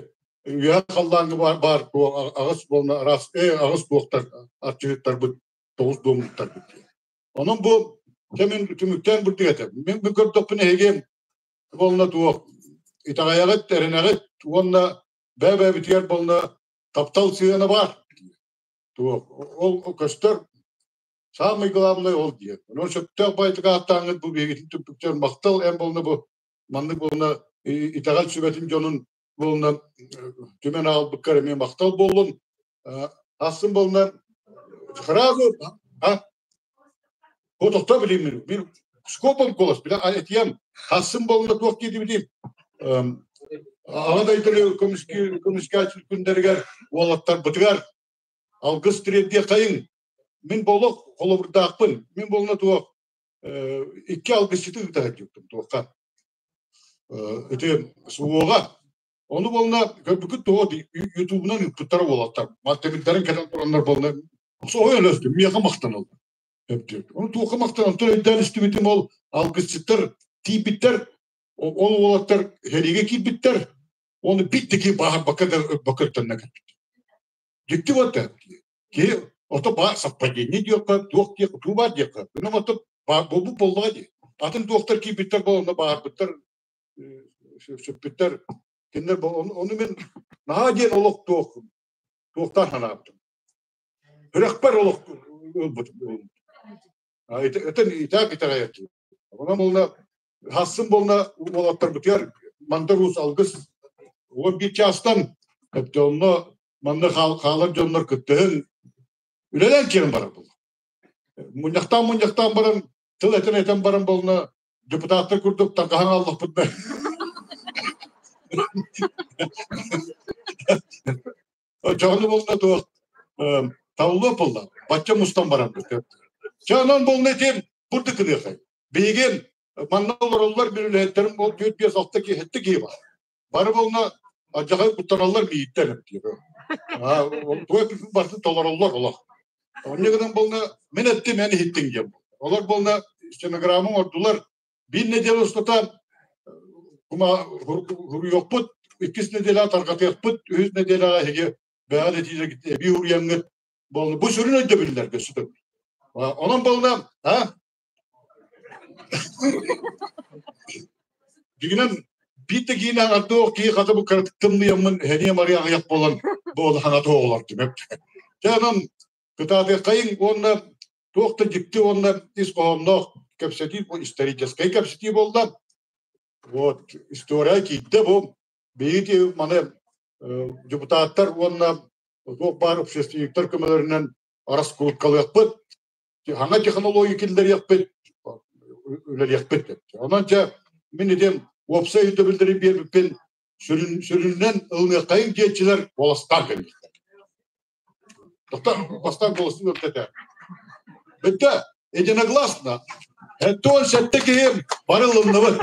үөһэ халлааҥҥа баар, баар аҕыс буолна араас аҕыс туохтар арчыһыттарбыт тоҕус дуомнуктарбыт диэн. Онон бу кэмин түмүктээн бурдук этэ. Мин бу көрдөхпүнэ эһиги буолна туох итэҕэйэҕит, эрэнэҕит уонна бэйэ-бэйэбитигэр буолна таптал сыһыана баар. Туох ол көстөр самый главный ол диэн. Онон сөптөөх байтык ааттааҥҥыт бу биһигитин түмпүктэр махтал эн буолна бу маннык буолна итэҕэл сүбэтин дьонун буолна түмэн аҕалбыккар эмиэ махтал буоллун. Ахсын буолна сразу а бу тохтоо билим бир скопом голос бile этием хассын буолна туох диэбитим аҕа дойдуну көмүскээччи күннэригэр уолаттарбытыгар алгыс тириэрдиэххэйиҥ мин болох холобурдаахпын мин буолна туох икки алгысчыты ыыта сылдьыбытым туохха ити СВО-ҕа ону буолна көрбүккүт тоҕо ютубунан ыыппыттара уолаттар маттабыттарын кэлэн тураннар буолна соһуйан өлөстүм миэхэ махтаналлар ону туохха махтанан онтон өйдөөн истибитим ол алгысчыттар тиийбиттэр ол уолаттар сэриигэ киирбиттэр оны биттики бааһырбакка да ырбакка өттөннө кэлбит дьикти вот Киһи ото баар совпадение диэххэ, туох диэххэ, туу баар диэххэ. Гынан ото буолбут буоллаҕа дии. Атын туохтар киирбиттэр буоланна баарбыттар, сүппүттэр. Кинилэр ону мин наһаа диэн олох туох туохтаах санаабытым. Сүрэхпэр олох ылбытым. Этэн итаак итэҕэйэртим. Онон буолла хассын буолла уолаттарбытыгар Мандар Уус алгыс 11 чаастан онно манна хаалар дьоннор кыттыһын үлэлээн киирэн барар буолла. Мунньахтаан баран тыл этэн баран буолна депутаттар курдук тарҕаһан аллахпыт да. Чоҕуну буолна туох таллыа буолла. Бачча мустан баран Чаанан буолна этим бурдук кыныахай. Биһиги манна олороллор bir үлэһиттерим ол 4 5 6 киһи 7 киһи бар. Бары буолна алдьархай куттаналлар мииттэн диир. Туой барытын толороллор олох. Онньа гынан буолна мин эттим эн иһиттиҥ диэн. Олор буолна стенограмма оҥордулар. Биир нэдиэлэ устата хуруйуохпут, иккис нэдиэлэҕэ тарҕатыахпыт, үһүс нэдиэлэҕэ эһиги бэҕэ этиилэргит эбии уруйаҥҥыт буолна. Бу сүрүн өйдөбүллэргэ сүтөбүл. Онон буолна, а Дьиҥинэн биир да киинэ аҥардыах киһи хата бу кыратык тымныйаммын сэниэ марыа аҕыйах буолан буола хаҥата оҕолор түмэк. Дьэ онон кытаатыаххайыҥ уонна туох да дьикти уонна ис хоһоонноох кэпсэтии бу историческай кэпсэтии буолла. Вот история киирдэ бу биһиги маны депутаттар уонна туох баар общественниктар көмөлөрүнэн раскруткалыахпыт саҥа технология киллэриэхпит, үлэлиэхпит. Онон дьэ мин ити уопсай өйдөбүллэри биэрбиппин. Сүрүн сүрүннэн ылыныаххайыҥ диэччилэр куоластаан кэлбиттэр. Тоқтар бастаан куоластыыр этэ. Бүттэ, единогласно. 77 киһи бары ылынныбыт.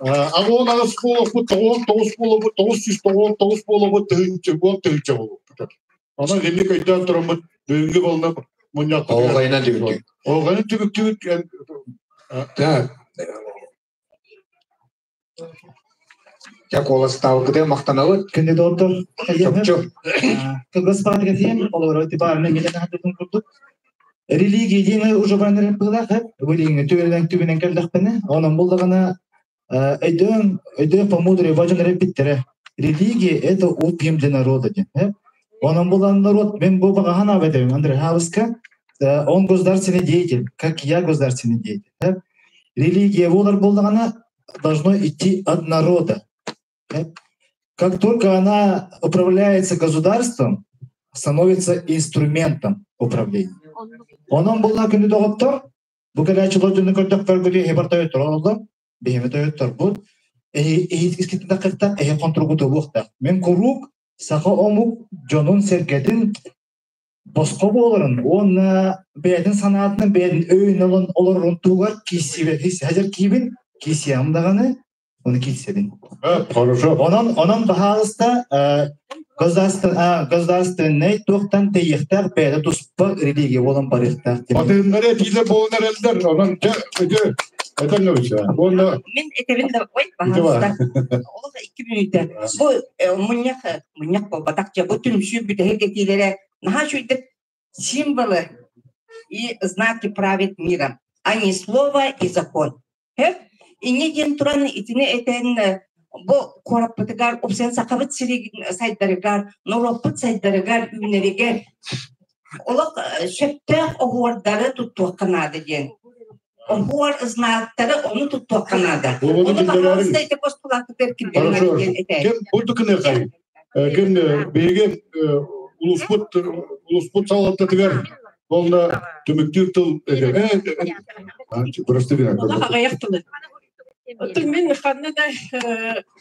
88 буолуохпут, 99 буолуохпут, 999 буолуохпут, тыһыынча, уон тыһыынча буолуохпут. Онон инник өйдөөн тураммыт бүгүҥҥү болна мунньахпытыгар Оҕайынан түбүктүбүт. Оҕайынан түбүктүбүт. Так. Дьэ куоластаабыккытыгар махтанабыт. Күндү доҕоттор, Чопчу. Кылгас баҕатыгар олорор типаарына миэнэ таһырдытын курдук. Религия диэн уже баран быһыылаах билиҥҥи түбүнэн түбүнэн кэллэхпинэ, онон буллаҕына өйдөөн өйдөөн помудрый божон эрэппиттэрэ. Религия это опиум для народа диэн. Онон булан народ мен бу баҕахан аабетебим Андрей Хабыска он государственный деятель, как я государственный деятель. Религия болар боллаҕына должно идти от народа. Как только она управляется государством, становится инструментом управления. Онон булла күнү доҕоттор, бу кэлээччилэр дьону көрдөхтөргүтү эһи бар тойоттор олордор, биһиги тойотторбут, эһи эһи тахыттан эһи контургуту буохтаах. Мен куруук саха омук дьонун-сэргэтин босхо буоларын уонна бэйэтин санаатынан бэйэтин өйүн ылан олорорун туһугар киирсибэ хадьар киибин киирсиэҕим даҕаны ону киирсэбин. Хорошо. Онон онон баһаалыста государственнай туохтан тэйиэхтээх бэйэтэ туспа религия буолан барыахтаах диэн. Атыыннары этиилэр буолан эрэллэр. Онон дьэ ити этэн Уонна Мин этэбин да ой баһаалыста. Олох икки мүнүүтэ. Бу мунньах мунньах буолбатах дьэ бу түмсүү бүтэһик этиилэрэ наһаа үчүгэйдик символы и знаки правит миром, а не слово и закон. Инньэ диэн туран итини этэн бу куораппытыгар упсайан сахабыт сиригин сайдарыгар, норуоппут сайдарыгар, үүнэригэр олох сөптөөх оһуордары туттуохха наада диэн. Оһуор знактары ону туттуохха наада. Ону пожалуйста ити постулаттар киллэрин диэн этээри. Ким бурдук кыныахай? Ким биһиги улуспут улуспут салалтатыгар уонна түмүктүүр тыл Прости Олох аҕыйах тылы. Оттон мин ханна да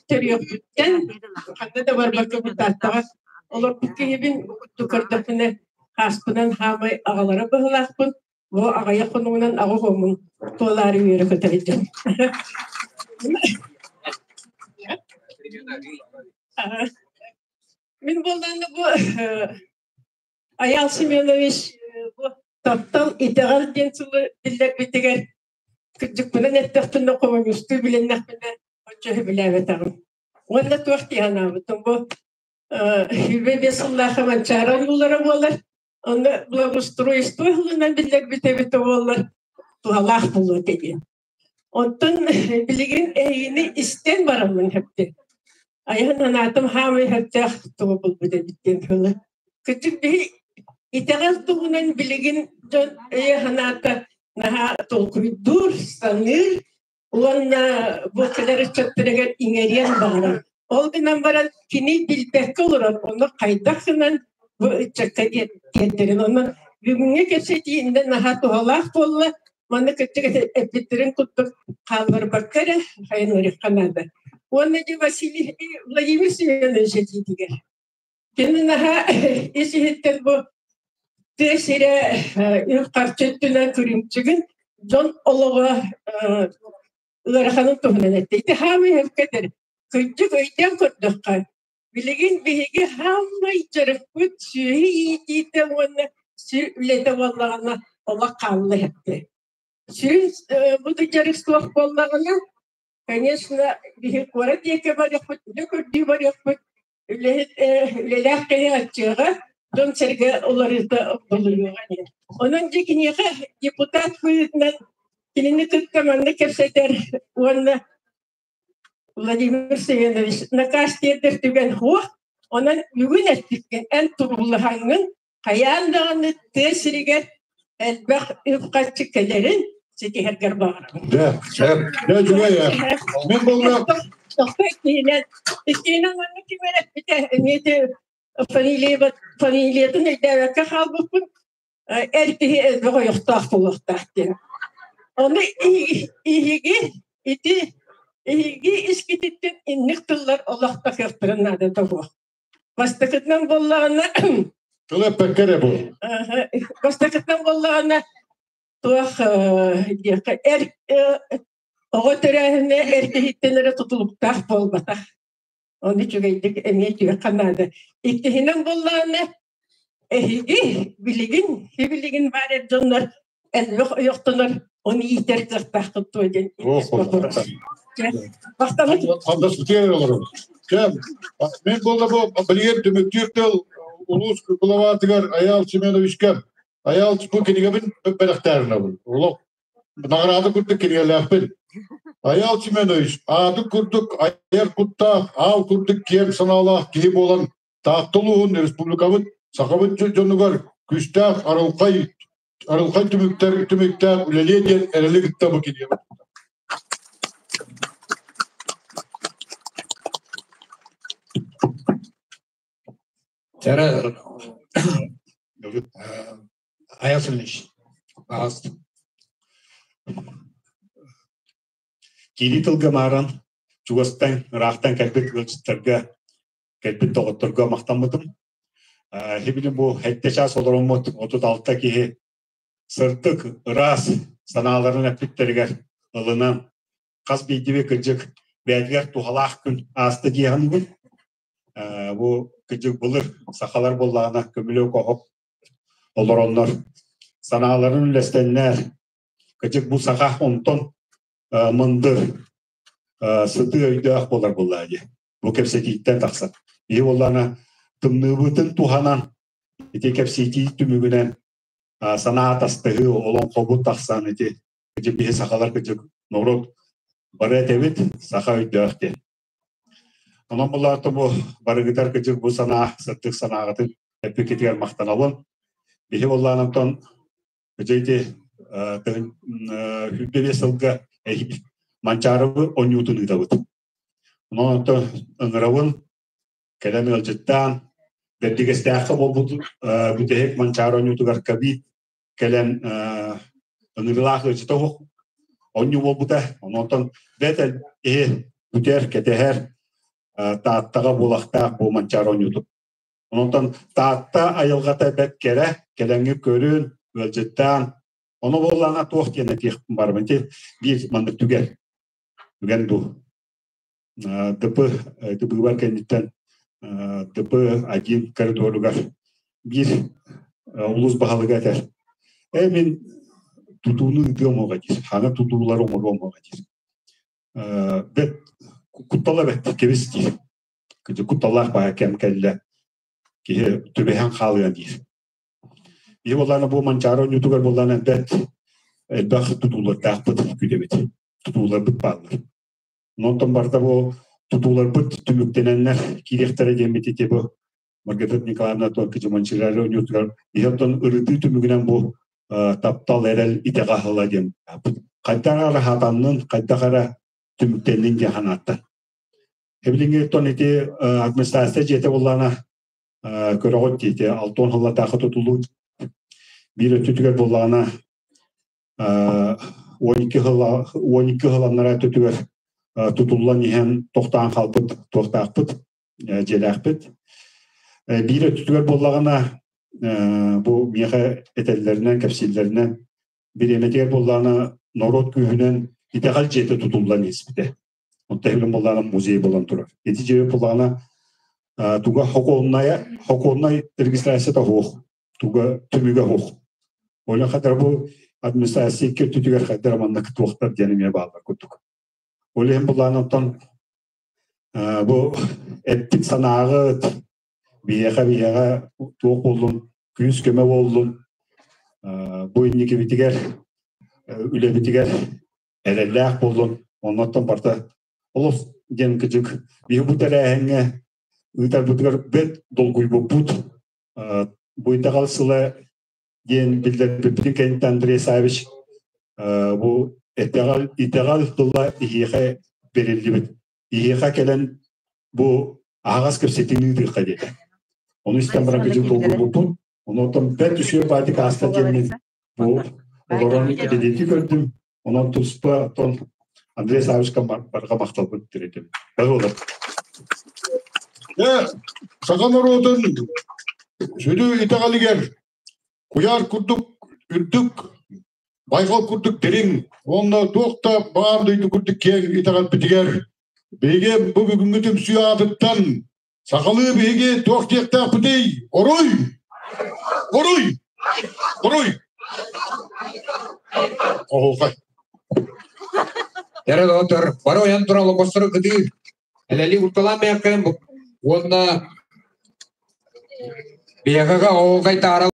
төрүөхпүттэн, ханна да барбакка бутааттаҕа олорбут киһибин көрдөхпүнэ хааспынан хаамай аҕалара быһылаахпын. Бу аҕыйах хонугунан аҕа хомун туолаары үөрэ көтөрдүм. Мин буоллаҕына бу Айаал Семенович бу таптал итэҕэл диэн сылы биллэрбитигэр кырдьыкпынан эттэхпинэ хомуньустуу билиннэхпинэ оччо сөбүлээбэтэҕим. Уонна туох дии санаабытым бу 25 сыллаах Манчаары оҥуулара буолар. Онно благоустройство ылынан биллэрбит эбитэ буоллар туһалаах буолуо этэ диэн. Онтон билигин эйигини истэн бараммын сөптө. Айан санаатым хаамай сөптөөх тугу булбут эбит диэн тылы. Кырдьык биһи итэҕэл туһунан билигин дьон өйө санаата наһаа толкуйдуур, саныыр уонна бу кэлэр ыччаттарыгар иҥэриэн баҕарар. Ол гынан баран кини билбэккэ олорор, ону хайдах гынан бу ыччакка тиэрдэрин. Онон бүгүҥҥү кэпсэтии иннэ наһаа туһалаах буолла. Манна кырдьык эппиттэрин курдук хаалларбакка эрэ хайыныырыахха наада. Уонна дьэ Василий Владимир Семенович этиитигэр. Кини наһаа ис иһиттэн бу тыа сирэ үп-харчы өттүнэн күрүмчүгүн дьон олоҕо ыараханын туһунан эттэ. Ити хаамай өккө этэр. Кырдьык өйдөөн көрдөххө, билигин биһиги хаамай дьарыкпыт сүөһү иитиитэ уонна сир үлэтэ буоллаҕына олох хаалла иһэттэ. Сүрүн бу дьарык суох буоллаҕына, конечно, биһи куорат диэки барыахпыт, үлэ көрдүү барыахпыт, үлэһит үлэлээх киһи аччыаҕа, дьон-сэргэ уларыыта булуйуоҕа диэн. Онон дьэ киниэхэ депутат быһыытынан кинини кытта манна кэпсэтэр уонна Владимир Семенович накаас тиэрдэр түгэн суох. Онон бүгүн эппиккин эн туруулаһаҥҥын хайаан даҕаны тыа сиригэр элбэх үп-харчы кэлэрин ситиһэргэр баҕарабын. Дьэ, дьэ, үчүгэй. Мин буолла. Тохто иккиһинэн, иккиһинэн манна ким эрэ эппитэ, эмиэ фамилиятын өйдөөбөккө хаалбыппын, эр киһи элбэх ойохтоох буолуохтаах диэн. Ону иһиги ити Эһиги искититтэн инник тыллар олох тахыахтарын наада тоҕо. Бастакытынан буоллаҕына Тыл эппэккэ эрэ бу. Бастакытынан буоллаҕына туох диэххэ эр оҕо төрөөһүнэ эр киһиттэн эрэ тутулуктаах буолбатах. Ону үчүгэйдик эмиэ түөххэ наада. Иккиһинэн буоллаҕына эһиги билигин билигин баар эр дьоннор элбэх ойохтонор ону иитэр кыахтааххыт дуо диэн Махтанабыт. Хандас бутиэр олорор. Кэм, мен буолла бу билигин түмүктүүр тыл улуус кулабаатыгар Аял Семеновичка Аял бу кинигэбин бэлэхтээринэбин. Олох наҕараада курдук кинигэлээхпин. Аял Семенович ааты курдук айар куттаах, аал курдук киэҥ санаалаах киһи буолан Таатта улууһун республикабыт сахабыт дьонугар күүстээх арылхай арылхай түмүктэр түмүктээх үлэлиэ диэн эрэли кытта бу кинигэбит. Тара Аял Семенович, пожалуйста. Киирии тылга мааран чугастан, ыраахтан кэлбит ыалдьыттарга, кэлбит доҕотторго махтаммытым. Хибилин бу хэттэ чаас олороммут 36 киһи сырдык, ыраас санааларын эппиттэригэр ылынан хас биирдиби кыдьык бэйэтигэр туһалаах күн ааста диэхин Бу кыдьык былыр сахалар буоллаҕына көмүлүөк оһох олороннор санааларын үллэстэннэр кыдьык бу саха онтон мындыр сытыы өйдөөх буолар буоллаа дии. Бу кэпсэтииттэн тахсар. Биһи буоллаҕына тымныыбытын туһанан ити кэпсэтии түмүгүнэн санаа атастаһыы олоҥхобут тахсан ити кыдьык биһи сахалар кыдьык норуот бары этэбит саха өйдөөх диэн. Онон булаата бу барыгытар кыдьык бу санаа сырдык санааҕытын эппиккитигэр махтанабын. Биһи буоллаан онтон кыдьык ити 25 сылга Манчаарыбы онньуутун ыытабыт. Онон онтон ыҥырабын кэлэн ыалдьыттаан Бэрдигэстээххэ буолбут бүтэһик Манчаары онньуутугар кабит кэлэн ыҥырыылаах ыалдьыта оһох онньуу буолбута. Онтон бэт киһи бүтэр, кэтэһэр Тааттаҕа буолахтаах бу Манчаары онньуутун. Онтон Таатта айылҕата бэрт кэрэ, кэлэҥҥи көрүн, ыалдьыттаан, ону буоллаҕына туох диэн этиэхпин барабын ити биир маннык түгэн, түгэн дуу. ДП быыбар кэнниттэн ДП-1 коридоругар биир улуус баһылыга этэр. Э мин тутууну ыытыам оҕо диир, хана тутуулары оҥоруом оҕо диир. Бэт куттала бэт кэбис диир. Кутталлаах баҕа кэм кэллэ. Киһи түбэһэн хаалыа диир. Биһи буоллаана бу Манчаары оонньуутугар буоллаана бэрт элбэх тутуулардаахпыт күтэбит. Тутууларбыт бааллар. Онтон барыта бу тутууларбыт түмүктэнэннэр киириэхтэрэ диэммит ити бу Маргарита Николаевна Туанкича оонньуутугар биһи оттон ырытыы түмүгүнэн бу таптал эрэл итэҕэ аһыла диэн хайдах эрэ хаатаннын, хайдах эрэ түмүктэннин диэн санааттан. Эбилиҥҥи оттон ити администрация дьиэтэ буоллаҕына көрөҕүт ити алтон сыллардаахха тутуллубут биир өттүтүгэр буоллаҕына 12 сыл аннараа өттүтүгэр тутуллан иһэн тохтоон хаалбыт туохтаахпыт дьиэлээхпит. Биир өттүтүгэр буоллаҕына бу миэхэ этэллэринэн, кэпсииллэринэн бириэмэтигэр буоллаҕына норуот күүһүнэн итэҕэл дьиэтэ тутуллан испитэ. Онто иһин буоллаҕына музей буолан турар. Ити дьиэ буоллаҕына туга хокуонная хокуоннай регистрацията суох, туга түмүгэ суох. Ол хатар бу администрация икки өттүтүгэр хайдар маннык туохтар диэн эмиэ бааллар курдук. Ол иһин буллаан оттон бу эппит санааҕыт биһиэхэ биһиэхэ туох буоллун күүс көмө буоллун бу инникибитигэр үлэбитигэр эрэллээх буоллун оннуттан барыта олус диэн кыдьык биһи бу тэрээһиҥҥэ ыытарбытыгар бэрт долгуйбуппут бу итэҕэл сыла диэн биллэрбиппитин кэнниттэн Андрей Савич бу итэҕэл итэҕэл тыла иһиэхэ бэриллибит иһиэхэ кэлэн бу аһаҕас кэпсэтиини ыытыахха диэтэ ону истэн баран кыдьык долгуйбуппут онуоттан бэрт үчүгэй баатик ааста диэммин бу олорон бэлиэтии көрдүм онон туспа оттон Андрей Савичка барҕа махталбын тириэтэбин. Бары Саха норуотун сүдү итэҕэлигэр куйаар курдук үрдүк, байҕал курдук дириҥ уонна туох да баар дойду курдук киэҥ итэҕэлбитигэр биһиги бу бүгүҥҥү түмсүү аатыттан сахалыы биһиги туох диэхтээхпитий? Оруй! Оруй! Оруй! Оһуохай. Эрэ доҕоттор, бары ойон туран олоппостору кытыы. Элэли урталаан бэйэххин уонна биһиэхэ оһуохай таара.